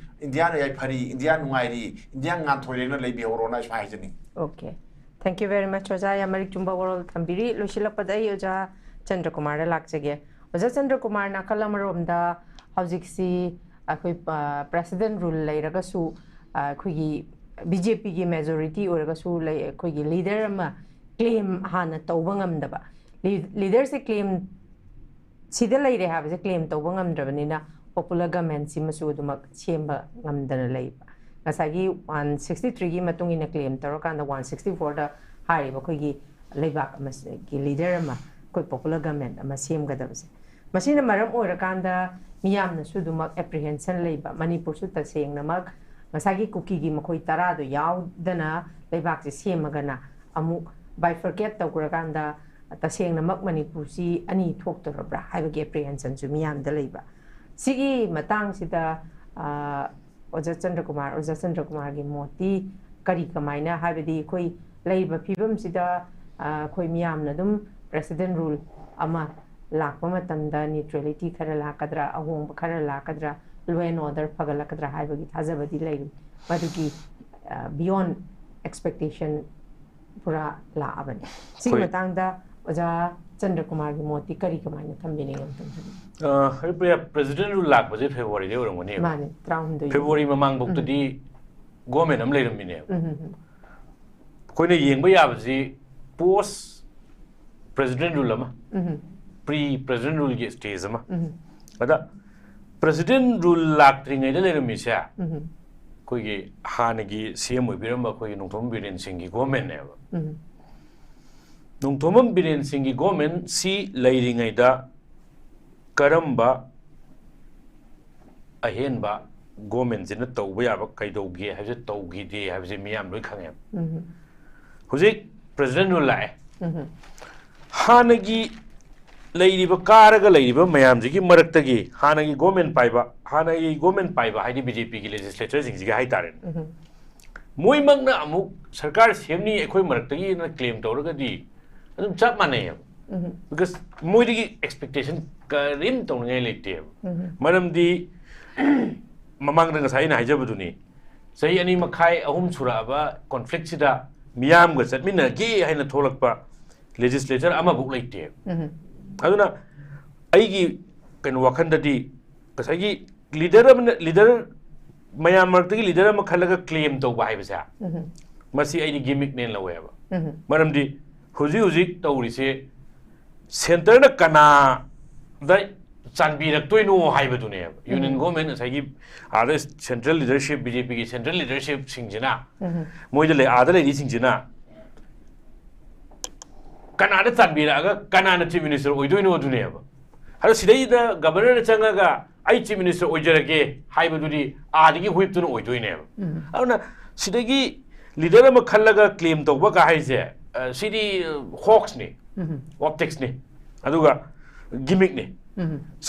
"ꯏꯟꯗꯤꯌꯥꯅ ꯌꯥꯏꯐꯔꯤ, ꯏꯟꯗꯤꯌꯥ ꯅꯨꯡꯉꯥꯏꯔꯤ, ꯏꯟꯗꯤꯌꯥ ꯉꯥꯟꯊꯣꯏꯔꯦꯅ" ꯂꯩꯕꯤꯍꯧꯔꯣꯅ ꯑꯩꯁꯨ ꯍꯥꯏꯖꯅꯤꯡꯉꯤ꯫ Okay. Thank you very much, ꯑꯣꯖꯥ꯫ ꯌꯥꯝ ꯃꯔꯤꯛ ꯆꯨꯝꯕ ꯋꯥꯔꯣꯜ ꯊꯝꯕꯤꯔꯤ꯫ ꯂꯣꯏꯁꯤꯜꯂꯛꯄꯗ ꯑꯩ ꯑꯣꯖꯥ ꯆꯟꯗ꯭ꯔꯀꯨꯃꯥꯔꯗ ꯂꯥꯛꯆꯒꯦ꯫ ꯑꯣꯖꯥ ꯆꯟꯗ꯭ꯔꯀꯨꯃꯥꯔ, ꯅꯥꯀꯜ ꯑꯃꯔꯣꯝꯗ ꯍꯧꯖꯤꯛꯁꯤ ꯑꯩꯈꯣꯏ, ꯑ, president rule ꯂꯩꯔꯒꯁꯨ, ꯑ, ꯑꯩꯈꯣꯏꯒꯤ B J P ꯒꯤ majority ꯑꯣꯏꯔꯒꯁꯨ ꯂꯩ, ꯑꯩꯈꯣꯏꯒꯤ leader ꯑꯃ claim ꯍꯥꯟꯅ ꯇꯧꯕ ꯉꯝꯗꯕ꯫ Leader ꯁꯦ claim ꯁꯤꯗ ꯂꯩꯔꯦ ꯍꯥꯏꯕꯁꯦ claim ꯇꯧꯕ ꯉꯝꯗ꯭ꯔꯕꯅꯤꯅ popular government ꯁꯤꯃꯁꯨ ꯑꯗꯨꯃꯛ ꯁꯦꯝꯕ ꯉꯝꯗꯅ ꯂꯩꯕ꯫ ꯉꯁꯥꯏꯒꯤ one sixty three ꯒꯤ ꯃꯇꯨꯡ ꯏꯟꯅ claim ꯇꯧꯔꯀꯥꯟꯗ one sixty four ꯗ ꯍꯥꯏꯔꯤꯕ ꯑꯩꯈꯣꯏꯒꯤ ꯂꯩꯕꯥꯛ ꯑꯃꯒꯤ leader ꯑꯃ, ꯑꯩꯈꯣꯏ popular government ꯑꯃ ꯁꯦꯝꯒꯗꯕꯁꯦ꯫ ꯃꯁꯤꯅ ꯃꯔꯝ ꯑꯣꯏꯔꯀꯥꯟꯗ ꯃꯤꯌꯥꯝꯅꯁꯨ ꯑꯗꯨꯃꯛ apprehension ꯂꯩꯕ꯫ ꯃꯅꯤꯄꯨꯔꯁꯨ ꯇꯁꯦꯡꯅꯃꯛ ꯉꯁꯥꯏꯒꯤ ꯀꯨꯀꯤꯒꯤ ꯃꯈꯣꯏ ꯇꯔꯥꯗꯣ ꯌꯥꯎꯗꯅ ꯂꯩꯕꯥꯛꯁꯦ ꯁꯦꯝꯃꯒꯅ ꯑꯃꯨꯛ bifurcate ꯇꯧꯈ꯭ꯔꯀꯥꯟꯗ ꯇꯁꯦꯡꯅꯃꯛ ꯃꯅꯤꯄꯨꯔꯁꯤ ꯑꯅꯤ ꯊꯣꯛꯇꯣꯔꯕ꯭ꯔꯥ ꯍꯥꯏꯕꯒꯤ apprehension ꯁꯨ ꯃꯤꯌꯥꯝꯗ ꯂꯩꯕ꯫ ꯁꯤꯒꯤ ꯃꯇꯥꯡꯁꯤꯗ, ꯑ, ꯑꯣꯖꯥ ꯆꯟꯗ꯭ꯔꯀꯨꯃꯥꯔ, ꯑꯣꯖꯥ ꯆꯟꯗ꯭ꯔꯀꯨꯃꯥꯔꯒꯤ ꯃꯣꯠꯇꯤ ꯀꯔꯤ, ꯀꯃꯥꯏꯅ, ꯍꯥꯏꯕꯗꯤ ꯑꯩꯈꯣꯏ ꯂꯩꯔꯤꯕ ꯐꯤꯕꯝꯁꯤꯗ, ꯑ, ꯑꯩꯈꯣꯏ ꯃꯤꯌꯥꯝꯅ ꯑꯗꯨꯝ president rule ꯑꯃ ꯂꯥꯛꯄ ꯃꯇꯝꯗ neutrality ꯈꯔ ꯂꯥꯛꯀꯗ꯭ꯔꯥ, ꯑꯍꯣꯡꯕ ꯈꯔ ꯂꯥꯛꯀꯗ꯭ꯔꯥ, law and order ꯐꯒꯠꯂꯛꯀꯗ꯭ꯔꯥ ꯍꯥꯏꯕꯒꯤ ꯊꯥꯖꯕꯗꯤ ꯂꯩꯔꯤ꯫ ꯃꯗꯨꯒꯤ, ꯑ, beyond expectation ꯄꯨꯔꯥ ꯂꯥꯛꯑꯕꯅꯤ꯫ ꯁꯤꯒꯤ ꯑꯩꯈꯣꯏ ꯃꯇꯥꯡꯗ ꯑꯣꯖꯥ ꯆꯟꯗ꯭ꯔꯀꯨꯃꯥꯔꯒꯤ ꯃꯣꯠꯇꯤ ꯀꯔꯤ, ꯀꯃꯥꯏꯅ ꯊꯝꯕꯤꯅꯤꯡꯉꯤ ꯑꯝꯇꯪ ꯍꯥꯏꯕꯤꯌꯨ? ꯑ, ꯑꯩꯈꯣꯏ president rule ꯂꯥꯛꯄꯁꯦ February ꯗꯩ ꯑꯣꯏꯔꯝꯒꯅꯦꯕ꯫ ꯃꯥꯅꯦ, ꯇꯔꯥꯍꯨꯝꯗꯣꯏ꯫ February ꯃꯃꯥꯡꯐꯥꯎꯇꯗꯤ government ꯑꯃ ꯂꯩꯔꯝꯃꯤꯅꯦꯕ꯫ ꯎꯝ, ꯎꯝ, ꯎꯝ. ꯑꯩꯈꯣꯏꯅ ꯌꯦꯡꯕ ꯌꯥꯕꯁꯤ post president rule ꯑꯃ, ꯎꯝ, pre president rule ꯒꯤ stage ꯑꯃ꯫ ꯎꯝ. ꯑꯗ president rule ꯂꯥꯛꯇ꯭ꯔꯤꯉꯩꯗ ꯂꯩꯔꯝꯃꯤꯁꯦ ꯎꯝ, ꯑꯩꯈꯣꯏꯒꯤ ꯍꯥꯟꯅꯒꯤ C M ꯑꯣꯏꯕꯤꯔꯝꯕ ꯑꯩꯈꯣꯏꯒꯤ ꯅꯣꯡꯊꯣꯝꯕꯝ ꯕꯤꯔꯦꯟ ꯁꯤꯡꯒꯤ government ꯅꯦꯕ꯫ ꯎꯝ. ꯅꯣꯡꯊꯣꯝꯕꯝ ꯕꯤꯔꯦꯟ ꯁꯤꯡꯒꯤ government ꯁꯤ ꯂꯩꯔꯤꯉꯩꯗ ꯀꯔꯝꯕ ꯑꯍꯦꯟꯕ government ꯁꯤꯅ ꯇꯧꯕ ꯌꯥꯕ ꯀꯩꯗꯧꯒꯦ ꯍꯥꯏꯕꯁꯦ ꯇꯧꯈꯤꯗꯦ ꯍꯥꯏꯕꯁꯦ ꯃꯤꯌꯥꯝ ꯂꯣꯏ ꯈꯪꯉꯦꯕ꯫ ꯎꯝ. ꯍꯧꯖꯤꯛ president rule ꯂꯥꯛꯑꯦ꯫ ꯎꯝ. ꯍꯥꯟꯅꯒꯤ ꯂꯩꯔꯤꯕ, ꯀꯥꯔꯒ ꯂꯩꯔꯤꯕ ꯃꯌꯥꯝꯁꯤꯒꯤ ꯃꯔꯛꯇꯒꯤ ꯍꯥꯟꯅꯒꯤ government ꯄꯥꯏꯕ, ꯍꯥꯟꯅꯒꯤ government ꯄꯥꯏꯕ ꯍꯥꯏꯗꯤ B J P ꯒꯤ legislature ꯁꯤꯡꯁꯤꯒꯤ ꯍꯥꯏꯇꯥꯔꯦꯅꯦ꯫ ꯎꯝ. ꯃꯣꯏꯃꯛꯅ ꯑꯃꯨꯛ ꯁꯔꯀꯥꯔ ꯁꯦꯝꯅꯤ ꯑꯩꯈꯣꯏ ꯃꯔꯛꯇꯒꯤꯅ claim ꯇꯧꯔꯒꯗꯤ ꯑꯗꯨꯝ ꯆꯞ ꯃꯥꯟꯅꯩꯌꯦꯕ꯫ ꯕꯤꯀꯣꯁ ꯃꯣꯏꯗꯒꯤ ꯑꯦꯛꯁꯄꯦꯛꯇꯦꯁꯟ ꯀꯔꯤꯝ ꯇꯧꯅꯤꯡꯉꯥꯏ ꯂꯩꯇꯦꯕ꯫ ꯃꯔꯝꯗꯤ ꯃꯃꯥꯡꯗ ꯉꯁꯥꯏ ꯑꯩꯅ ꯍꯥꯏꯖꯕꯗꯨꯅꯤ, ꯆꯍꯤ ꯑꯅꯤ ꯃꯈꯥꯏ ꯑꯍꯨꯝ ꯁꯨꯔꯛꯑꯕ ꯀꯣꯟꯐ꯭ꯂꯤꯛꯁꯤꯗ ꯃꯤꯌꯥꯝꯒ ꯆꯠꯃꯤꯟꯅꯒꯦ ꯍꯥꯏꯅ ꯊꯣꯛꯂꯛꯄ ꯂꯦꯖꯤꯁꯂꯦꯆꯔ ꯑꯃꯐꯥꯎ ꯂꯩꯇꯦꯕ꯫ ꯑꯗꯨꯅ ꯑꯩꯒꯤ ꯀꯩꯅꯣ ꯋꯥꯈꯜꯗꯗꯤ ꯉꯁꯥꯏꯒꯤ ꯂꯤꯗꯔ ꯑꯃꯅ, ꯂꯤꯗꯔ ꯃꯌꯥꯝ ꯃꯔꯛꯇꯒꯤ ꯂꯤꯗꯔ ꯑꯃ ꯈꯜꯂꯒ ꯀ꯭ꯂꯦꯝ ꯇꯧꯕ ꯍꯥꯏꯕꯁꯦ, ꯃꯁꯤ ꯑꯩꯗꯤ ꯒꯤꯃꯤꯛꯅꯦꯅ ꯂꯧꯋꯦꯕ꯫ ꯃꯔꯝꯗꯤ ꯍꯧꯖꯤꯛ ꯍꯧꯖꯤꯛ ꯇꯧꯔꯤꯁꯦ ꯁꯦꯟꯇꯔꯅ ꯀꯅꯥꯗ ꯆꯥꯟꯕꯤꯔꯛꯇꯣꯏꯅꯣ ꯍꯥꯏꯕꯗꯨꯅꯦꯕ꯫ ꯌꯨꯅꯤꯌꯟ ꯒꯣꯔꯃꯦꯟ ꯉꯁꯥꯏꯒꯤ ꯑꯥꯗ ꯁꯦꯟꯇ꯭ꯔꯦꯜ ꯂꯤꯗꯔꯁꯤꯞ, ꯕꯤ ꯖꯦ ꯄꯤꯒꯤ ꯁꯦꯟꯇ꯭ꯔꯦꯜ ꯂꯤꯗꯔꯁꯤꯞꯁꯤꯡꯁꯤꯅ ꯃꯣꯏꯗ ꯂꯩ, ꯑꯥꯗ ꯂꯩꯔꯤꯁꯤꯡꯁꯤꯅ ꯀꯅꯥꯗ ꯆꯥꯟꯕꯤꯔꯛꯑꯒ ꯀꯅꯥꯅ ꯆꯤꯐ ꯃꯤꯅꯤꯁꯇꯔ ꯑꯣꯏꯗꯣꯏꯅꯣ ꯑꯗꯨꯅꯦꯕ꯫ ꯑꯗꯣ ꯁꯤꯗꯩꯗ ꯒꯕꯔꯅꯔꯅ ꯆꯪꯉꯒ ꯑꯩ ꯆꯤꯐ ꯃꯤꯅꯤꯁꯇꯔ ꯑꯣꯏꯖꯔꯒꯦ ꯍꯥꯏꯕꯗꯨꯗꯤ ꯑꯥꯗꯒꯤ ꯍꯨꯏꯞꯇꯨꯅ ꯑꯣꯏꯗꯣꯏꯅꯦꯕ꯫ ꯑꯗꯨꯅ ꯁꯤꯗꯒꯤ ꯂꯤꯗꯔ ꯑꯃ ꯈꯜꯂꯒ ꯀ꯭ꯂꯦꯝ ꯇꯧꯕ ꯀꯥ ꯍꯥꯏꯁꯦ, ꯑ, ꯁꯤꯗꯤ ꯍꯣꯛꯁꯅꯤ, ꯑꯣꯞꯇꯤꯛꯁꯅꯤ, ꯑꯗꯨꯒ ꯒꯤꯃꯤꯛꯅꯤ꯫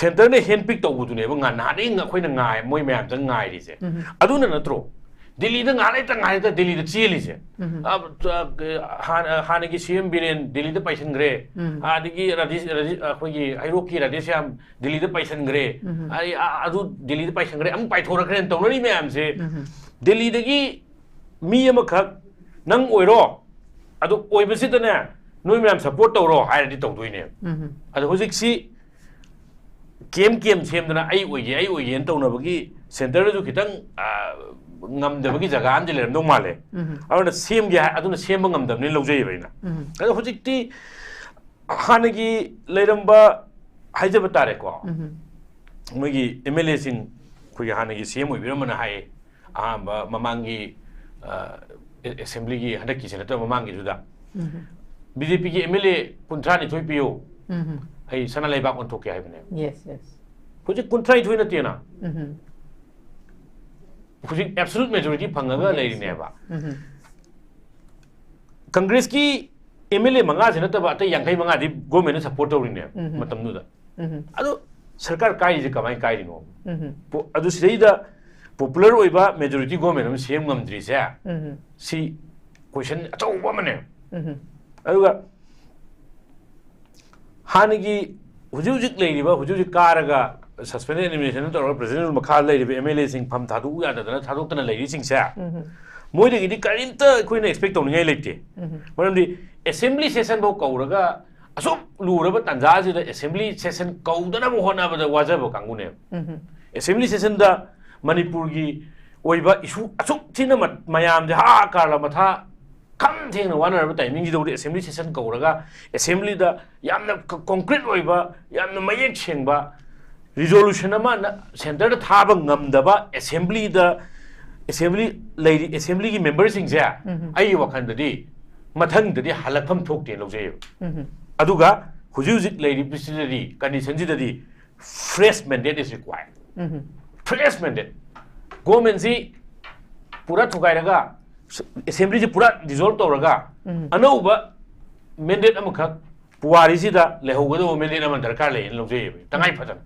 ꯁꯦꯟꯇꯔꯅ ꯍꯦꯟ ꯄꯤꯛ ꯇꯧꯕꯗꯨꯅꯦꯕ ꯉ-, ꯅꯍꯥꯟꯗꯒꯤ ꯑꯩꯈꯣꯏꯅ ꯉꯥꯏ, ꯃꯣꯏ ꯃꯌꯥꯝꯁꯦ ꯉꯥꯏꯔꯤꯁꯦ꯫ ꯑꯗꯨꯅ ꯅꯠꯇ꯭ꯔꯣ? ꯗꯤꯜꯂꯤꯗ ꯉꯥꯏꯍꯥꯛ ꯂꯩꯇ ꯉꯥꯏꯍꯥꯛ ꯂꯩꯇ ꯗꯤꯜꯂꯤꯗ ꯆꯦꯜꯂꯤꯁꯦ꯫ ꯑ, ꯑ, ꯍꯥꯟ-, ꯑ, ꯍꯥꯟꯅꯒꯤ ꯁꯤ ꯑꯦꯝ ꯕꯤꯔꯦꯟ ꯗꯤꯜꯂꯤꯗ ꯄꯥꯏꯁꯤꯟꯈ꯭ꯔꯦ꯫ ꯑꯗꯒꯤ ꯔꯥꯙꯦ-, ꯔꯥꯙꯦ-, ꯑꯩꯈꯣꯏꯒꯤ ꯍꯩꯔꯣꯛꯀꯤ ꯔꯥꯙꯦꯁ꯭ꯌꯥꯝ ꯗꯤꯜꯂꯤꯗ ꯄꯥꯏꯁꯤꯟꯈ꯭ꯔꯦ꯫ ꯑꯩ, ꯑ-, ꯑꯗꯨ ꯗꯤꯜꯂꯤꯗ ꯄꯥꯏꯁꯤꯟꯈ꯭ꯔꯦ, ꯑꯃꯨꯛ ꯄꯥꯏꯊꯣꯔꯛꯈ꯭ꯔꯦꯅ ꯇꯧꯅꯔꯤ ꯃꯌꯥꯝꯁꯦ꯫ ꯗꯤꯜꯂꯤꯗꯒꯤ ꯃꯤ ꯑꯃꯈꯛ ꯅꯪ ꯑꯣꯏꯔꯣ, ꯑꯗꯨ ꯑꯣꯏꯕꯁꯤꯗꯅꯦ ꯅꯣꯏ ꯃꯌꯥꯝ ꯁꯞꯄꯣꯔꯠ ꯇꯧꯔꯣ ꯍꯥꯏꯔꯗꯤ ꯇꯧꯗꯣꯏꯅꯦꯕ꯫ ꯑꯗꯣ ꯍꯧꯖꯤꯛꯁꯤ ꯀꯦꯝ ꯀꯦꯝ ꯁꯦꯝꯗꯅ ꯑꯩ ꯑꯣꯏꯒꯦ, ꯑꯩ ꯑꯣꯏꯒꯦꯅ ꯇꯧꯅꯕꯒꯤ ꯁꯦꯟꯇꯔꯗꯁꯨ ꯈꯤꯇꯪ, ꯑ, ꯉꯝꯗꯕꯒꯤ ꯖꯒꯥ ꯑꯃꯗꯤ ꯂꯩꯔꯝꯗꯧ ꯃꯥꯜꯂꯦ꯫ ꯑꯗꯨꯅ ꯁꯦꯝꯒꯦ ꯍꯥꯏ, ꯑꯗꯨꯅ ꯁꯦꯝꯕ ꯉꯝꯗꯕꯅꯤꯅ ꯂꯧꯖꯩꯑꯕ ꯑꯩꯅ꯫ ꯑꯗꯣ ꯍꯧꯖꯤꯛꯇꯤ ꯍꯥꯟꯅꯒꯤ ꯂꯩꯔꯝꯕ ꯍꯥꯏꯖꯕ ꯇꯥꯔꯦꯀꯣ, ꯃꯣꯏꯒꯤ ꯑꯦꯝ ꯑꯦꯜ ꯑꯦꯁꯤꯡ, ꯑꯩꯈꯣꯏꯒꯤ ꯍꯥꯟꯅꯒꯤ ꯁꯤ ꯑꯦꯝ ꯑꯣꯏꯕꯤꯔꯝꯕꯅ ꯍꯥꯏꯌꯦ, ꯑꯍꯥꯟꯕ ꯃꯃꯥꯡꯒꯤ, ꯑ, ꯑꯦ-, ꯑꯦꯁꯦꯝꯕ꯭ꯂꯤꯒꯤ ꯍꯟꯗꯛꯀꯤꯁꯤ ꯅꯠꯇꯕ ꯃꯃꯥꯡꯒꯤꯗꯨꯗ ꯕꯤ ꯖꯦ ꯄꯤꯒꯤ ꯑꯦꯝ ꯑꯦꯜ ꯑꯦ ꯀꯨꯟꯊ꯭ꯔꯥ ꯅꯤꯊꯣꯏ ꯄꯤꯌꯨ, ꯑꯩ ꯁꯅꯥ ꯂꯩꯕꯥꯛ ꯑꯣꯟꯊꯣꯛꯀꯦ ꯍꯥꯏꯕꯅꯦꯕ꯫ Yes, yes. ꯍꯧꯖꯤꯛ ꯀꯨꯟꯊ꯭ꯔꯥ ꯅꯤꯊꯣꯏ ꯅꯠꯇꯦꯅ, ꯍꯧꯖꯤꯛ ꯑꯦꯕꯁꯣꯂꯨꯠ ꯃꯦꯖꯣꯔꯤꯇꯤ ꯐꯪꯉꯒ ꯂꯩꯔꯤꯅꯦꯕ꯫ ꯀꯪꯒ꯭ꯔꯦꯁꯀꯤ ꯑꯦꯝ ꯑꯦꯜ ꯑꯦ ꯃꯉꯥꯁꯤ ꯅꯠꯇꯕ ꯑꯇꯩ ꯌꯥꯡꯈꯩ ꯃꯉꯥꯗꯤ ꯒꯣꯔꯃꯦꯟꯅ ꯁꯞꯄꯣꯔꯠ ꯇꯧꯔꯤꯅꯦꯕ ꯃꯇꯝꯗꯨꯗ꯫ ꯑꯗꯣ ꯁꯔꯀꯥꯔ ꯀꯥꯏꯔꯤꯁꯦ ꯀꯃꯥꯏꯅ ꯀꯥꯏꯔꯤꯅꯣ? ꯄꯣ-, ꯑꯗꯨ ꯁꯤꯗꯩꯗ ꯄꯣꯄꯨꯂꯔ ꯑꯣꯏꯕ ꯃꯦꯖꯣꯔꯤꯇꯤ ꯒꯣꯔꯃꯦꯟ ꯑꯃ ꯁꯦꯝ ꯉꯝꯗ꯭ꯔꯤꯁꯦ, ꯁꯤ ꯀꯣꯏꯁꯟ ꯑꯆꯧꯕ ꯑꯃꯅꯦ꯫ ꯑꯗꯨꯒ ꯍꯥꯟꯅꯒꯤ ꯍꯧꯖꯤꯛ ꯍꯧꯖꯤꯛ ꯂꯩꯔꯤꯕ, ꯍꯧꯖꯤꯛ ꯍꯧꯖꯤꯛ ꯀꯥꯔꯒ suspended animation ꯇꯧꯔꯒ president ꯃꯈꯥ ꯂꯩꯔꯤꯕ MLA ꯁꯤꯡ ꯐꯝ ꯊꯥꯗꯣꯛꯎ ꯌꯥꯗꯗꯅ ꯊꯥꯗꯣꯛꯇꯅ ꯂꯩꯔꯤꯁꯤꯡꯁꯦ, ꯃꯣꯏꯗꯒꯤꯗꯤ ꯀꯔꯤꯝꯇ ꯑꯩꯈꯣꯏꯅ expect ꯇꯧꯅꯤꯡꯉꯥꯏ ꯂꯩꯇꯦ꯫ ꯃꯔꯝꯗꯤ assembly session ꯐꯥꯎ ꯀꯧꯔꯒ, ꯑꯁꯨꯛ ꯂꯨꯔꯕ ꯇꯥꯟꯖꯥꯁꯤꯗ assembly session ꯀꯧꯗꯅꯕ ꯍꯣꯠꯅꯕꯗ ꯋꯥꯖꯕ ꯀꯥꯡꯕꯨꯅꯦꯕ꯫ Assembly session ꯗ ꯃꯅꯤꯄꯨꯔꯒꯤ ꯑꯣꯏꯕ issue ꯑꯁꯨꯛ ꯊꯤꯅ ꯃ-, ꯃꯌꯥꯝꯁꯦ ꯍꯥ ꯀꯥꯔꯂ ꯃꯊꯥ ꯈꯝ ꯊꯦꯡꯅ ꯋꯥꯅꯔꯕ timing ꯁꯤꯗ assembly session ꯀꯧꯔꯒ, assembly ꯗ ꯌꯥꯝꯅ ꯀ-, concrete ꯑꯣꯏꯕ, ꯌꯥꯝꯅ ꯃꯌꯦꯛ ꯁꯦꯡꯕ resolution ꯑꯃ ꯅ-, centre ꯗ ꯊꯥꯕ ꯉꯝꯗꯕ assembly ꯗ, assembly ꯂꯩꯔꯤ, assembly ꯒꯤ member ꯁꯤꯡꯁꯦ, ꯑꯩꯒꯤ ꯋꯥꯈꯜꯗꯗꯤ ꯃꯊꯪꯗꯗꯤ ꯍꯜꯂꯛꯐꯝ ꯊꯣꯛꯇꯦꯅ ꯂꯧꯖꯩꯌꯦꯕ꯫ ꯑꯗꯨꯒ ꯍꯧꯖꯤꯛ ꯍꯧꯖꯤꯛ ꯂꯩꯔꯤꯕꯁꯤꯗꯗꯤ, condition ꯁꯤꯗꯗꯤ, fresh mandate is required꯫ Fresh mandate꯫ Government ꯁꯤ ꯄꯨꯔꯥ ꯊꯨꯒꯥꯏꯔꯒ, assembly ꯁꯤ ꯄꯨꯔꯥ dissolve ꯇꯧꯔꯒ, ꯑꯅꯧꯕ mandate ꯑꯃꯈꯛ ꯄꯨꯋꯥꯔꯤꯁꯤꯗ ꯂꯩꯍꯧꯒꯗꯧꯕ mandate ꯑꯃ ꯗꯔꯀꯥꯔ ꯂꯩꯌꯦꯅ ꯂꯧꯖꯩꯌꯦꯕ, ꯇꯉꯥꯏ ꯐꯗꯅ꯫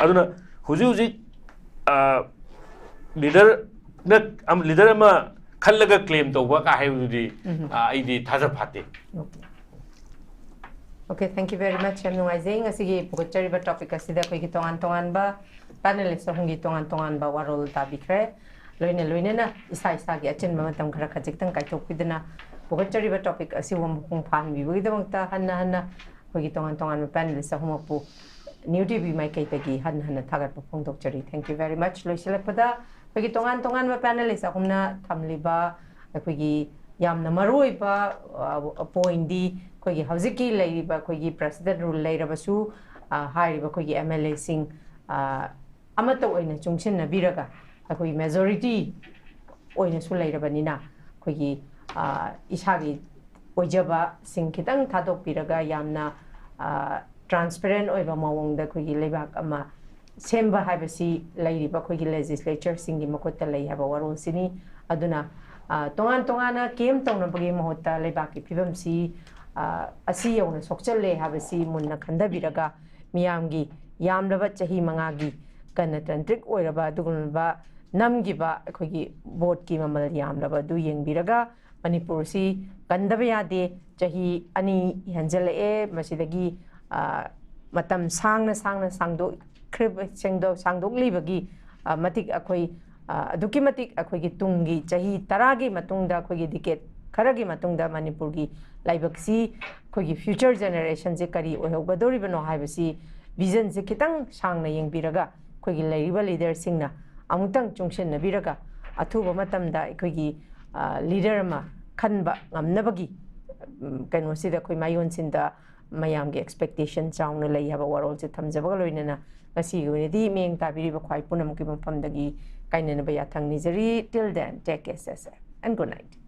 ꯑꯗꯨꯅ ꯍꯧꯖꯤꯛ ꯍꯧꯖꯤꯛ, ꯑ, leader ꯅ, ꯑꯝ, leader ꯑꯃ ꯈꯜꯂꯒ claim ꯇꯧꯕ ꯀꯥ ꯍꯥꯏꯕꯗꯨꯗꯤ, ꯑ, ꯑꯩꯗꯤ ꯊꯥꯖ ꯐꯥꯠꯇꯦ꯫ Okay, thank you very much. ꯌꯥꯝ ꯅꯨꯡꯉꯥꯏꯖꯩ, ꯉꯁꯤꯒꯤ ꯄꯨꯈꯠꯆꯔꯤꯕ topic ꯑꯁꯤꯗ ꯑꯩꯈꯣꯏꯒꯤ ꯇꯣꯉꯥꯟ ꯇꯣꯉꯥꯟꯕ panelist ꯑꯍꯨꯝꯒꯤ ꯇꯣꯉꯥꯟ ꯇꯣꯉꯥꯟꯕ ꯋꯥꯔꯣꯜ ꯇꯥꯕꯤꯈ꯭ꯔꯦ꯫ ꯂꯣꯏꯅ ꯂꯣꯏꯅꯅ ꯏꯁꯥ ꯏꯁꯥꯒꯤ ꯑꯆꯤꯟꯕ ꯃꯇꯝ ꯈꯔ ꯈꯖꯤꯛꯇꯪ ꯀꯥꯏꯊꯣꯛꯄꯤꯗꯨꯅ ꯄꯨꯈꯠꯆꯔꯤꯕ topic ꯑꯁꯤꯕꯨ ꯃꯄꯨꯡ ꯐꯥꯍꯟꯕꯤꯕꯒꯤꯗꯃꯛꯇ ꯍꯟꯅ ꯍꯟꯅ ꯑꯩꯈꯣꯏꯒꯤ ꯇꯣꯉꯥꯟ ꯇꯣꯉꯥꯟꯕ panelist ꯑꯍꯨꯝꯃꯛꯄꯨ New TV ꯃꯥꯏꯀꯩꯗꯒꯤ ꯍꯟꯅ ꯍꯟꯅ ꯊꯥꯒꯠꯄ ꯐꯣꯡꯗꯣꯛꯆꯔꯤ꯫ Thank you very much. ꯂꯣꯏꯁꯤꯜꯂꯛꯄꯗ ꯑꯩꯈꯣꯏꯒꯤ ꯇꯣꯉꯥꯟ ꯇꯣꯉꯥꯟꯕ panelist ꯑꯍꯨꯝꯅ ꯊꯝꯂꯤꯕ ꯑꯩꯈꯣꯏꯒꯤ ꯌꯥꯝꯅ ꯃꯔꯨꯑꯣꯏꯕ, ꯑ, point ꯗꯤ ꯑꯩꯈꯣꯏꯒꯤ ꯍꯧꯖꯤꯛꯀꯤ ꯂꯩꯔꯤꯕ ꯑꯩꯈꯣꯏꯒꯤ president rule ꯂꯩꯔꯕꯁꯨ, ꯑ, ꯍꯥꯏꯔꯤꯕ ꯑꯩꯈꯣꯏꯒꯤ MLA ꯁꯤꯡ, ꯑ, ꯑꯃꯠꯇ ꯑꯣꯏꯅ ꯆꯨꯡꯁꯤꯟꯅꯕꯤꯔꯒ ꯑꯩꯈꯣꯏꯒꯤ majority ꯑꯣꯏꯅꯁꯨ ꯂꯩꯔꯕꯅꯤꯅ ꯑꯩꯈꯣꯏꯒꯤ, ꯑ, ꯏꯁꯥꯒꯤ ꯑꯣꯏꯖꯕꯁꯤꯡ ꯈꯤꯇꯪ ꯊꯥꯗꯣꯛꯄꯤꯔꯒ ꯌꯥꯝꯅ, ꯑ, transparent ꯑꯣꯏꯕ ꯃꯑꯣꯡꯗ ꯑꯩꯈꯣꯏꯒꯤ ꯂꯩꯕꯥꯛ ꯑꯃ ꯁꯦꯝꯕ ꯍꯥꯏꯕꯁꯤ ꯂꯩꯔꯤꯕ ꯑꯩꯈꯣꯏꯒꯤ legislature ꯁꯤꯡꯒꯤ ꯃꯈꯨꯠꯇ ꯂꯩ ꯍꯥꯏꯕ ꯋꯥꯔꯣꯜꯁꯤꯅꯤ꯫ ꯑꯗꯨꯅ, ꯑ, ꯇꯣꯉꯥꯟ ꯇꯣꯉꯥꯟꯅ claim ꯇꯧꯅꯕꯒꯤ ꯃꯍꯨꯠꯇ ꯂꯩꯕꯥꯛꯀꯤ ꯐꯤꯕꯝꯁꯤ, ꯑ, ꯑꯁꯤ ꯌꯧꯅ ꯁꯣꯛꯆꯜꯂꯦ ꯍꯥꯏꯕꯁꯤ ꯃꯨꯟꯅ ꯈꯟꯊꯕꯤꯔꯒ ꯃꯤꯌꯥꯝꯒꯤ ꯌꯥꯝꯂꯕ ꯆꯍꯤ ꯃꯉꯥꯒꯤ ꯒꯅꯇꯟꯇ꯭ꯔꯤꯛ ꯑꯣꯏꯔꯕ ꯑꯗꯨꯒꯨꯝꯂꯕ ꯅꯝꯈꯤꯕ ꯑꯩꯈꯣꯏꯒꯤ vote ꯀꯤ ꯃꯃꯜ ꯌꯥꯝꯂꯕ ꯑꯗꯨ ꯌꯦꯡꯕꯤꯔꯒ ꯃꯅꯤꯄꯨꯔꯁꯤ ꯀꯟꯗꯕ ꯌꯥꯗꯦ꯫ ꯆꯍꯤ ꯑꯅꯤ ꯍꯦꯟꯖꯜꯂꯛꯑꯦ꯫ ꯃꯁꯤꯗꯒꯤ, ꯑ, ꯃꯇꯝ ꯁꯥꯡꯅ ꯁꯥꯡꯅ ꯁꯥꯡꯗꯣꯛꯈ꯭ꯔꯤꯕ, ꯁꯦꯡꯗꯣꯛ-, ꯁꯥꯡꯗꯣꯛꯂꯤꯕꯒꯤ, ꯑ, ꯃꯇꯤꯛ ꯑꯩꯈꯣꯏ, ꯑ, ꯑꯗꯨꯛꯀꯤ ꯃꯇꯤꯛ ꯑꯩꯈꯣꯏꯒꯤ ꯇꯨꯡꯒꯤ ꯆꯍꯤ ꯇꯔꯥꯒꯤ ꯃꯇꯨꯡꯗ, ꯑꯩꯈꯣꯏꯒꯤ decade ꯈꯔꯒꯤ ꯃꯇꯨꯡꯗ ꯃꯅꯤꯄꯨꯔꯒꯤ ꯂꯥꯏꯕꯛꯁꯤ, ꯑꯩꯈꯣꯏꯒꯤ future generationꯁꯦ ꯀꯔꯤ ꯑꯣꯏꯍꯧꯒꯗꯧꯔꯤꯕꯅꯣ ꯍꯥꯏꯕꯁꯤ visionꯁꯦ ꯈꯤꯇꯪ ꯁꯥꯡꯅ ꯌꯦꯡꯕꯤꯔꯒ, ꯑꯩꯈꯣꯏꯒꯤ ꯂꯩꯔꯤꯕ leaderꯁꯤꯡꯅ ꯑꯃꯨꯛꯇꯪ ꯆꯨꯡꯁꯤꯟꯅꯕꯤꯔꯒ, ꯑꯊꯨꯕ ꯃꯇꯝꯗ ꯑꯩꯈꯣꯏꯒꯤ, ꯑ, leader ꯑꯃ ꯈꯟꯕ ꯉꯝꯅꯕꯒꯤ, ꯎꯝ, ꯀꯩꯅꯣꯁꯤꯗ ꯑꯩꯈꯣꯏ ꯃꯥꯏꯑꯣꯟꯁꯤꯟꯗ ꯃꯌꯥꯝꯒꯤ expectation ꯆꯥꯎꯅ ꯂꯩ ꯍꯥꯏꯕ ꯋꯥꯔꯣꯜꯁꯦ ꯊꯝꯖꯕꯒ ꯂꯣꯏꯅꯅ, ꯉꯁꯤꯒꯤ ꯑꯣꯏꯅꯗꯤ ꯃꯤꯠꯌꯦꯡ ꯇꯥꯕꯤꯔꯤꯕ ꯈ꯭ꯋꯥꯏ ꯄꯨꯝꯅꯃꯛꯀꯤ ꯃꯐꯝꯗꯒꯤ ꯀꯥꯏꯅꯅꯕ ꯌꯥꯊꯪ ꯅꯤꯖꯔꯤ꯫ Till then, take care, stay safe and good night.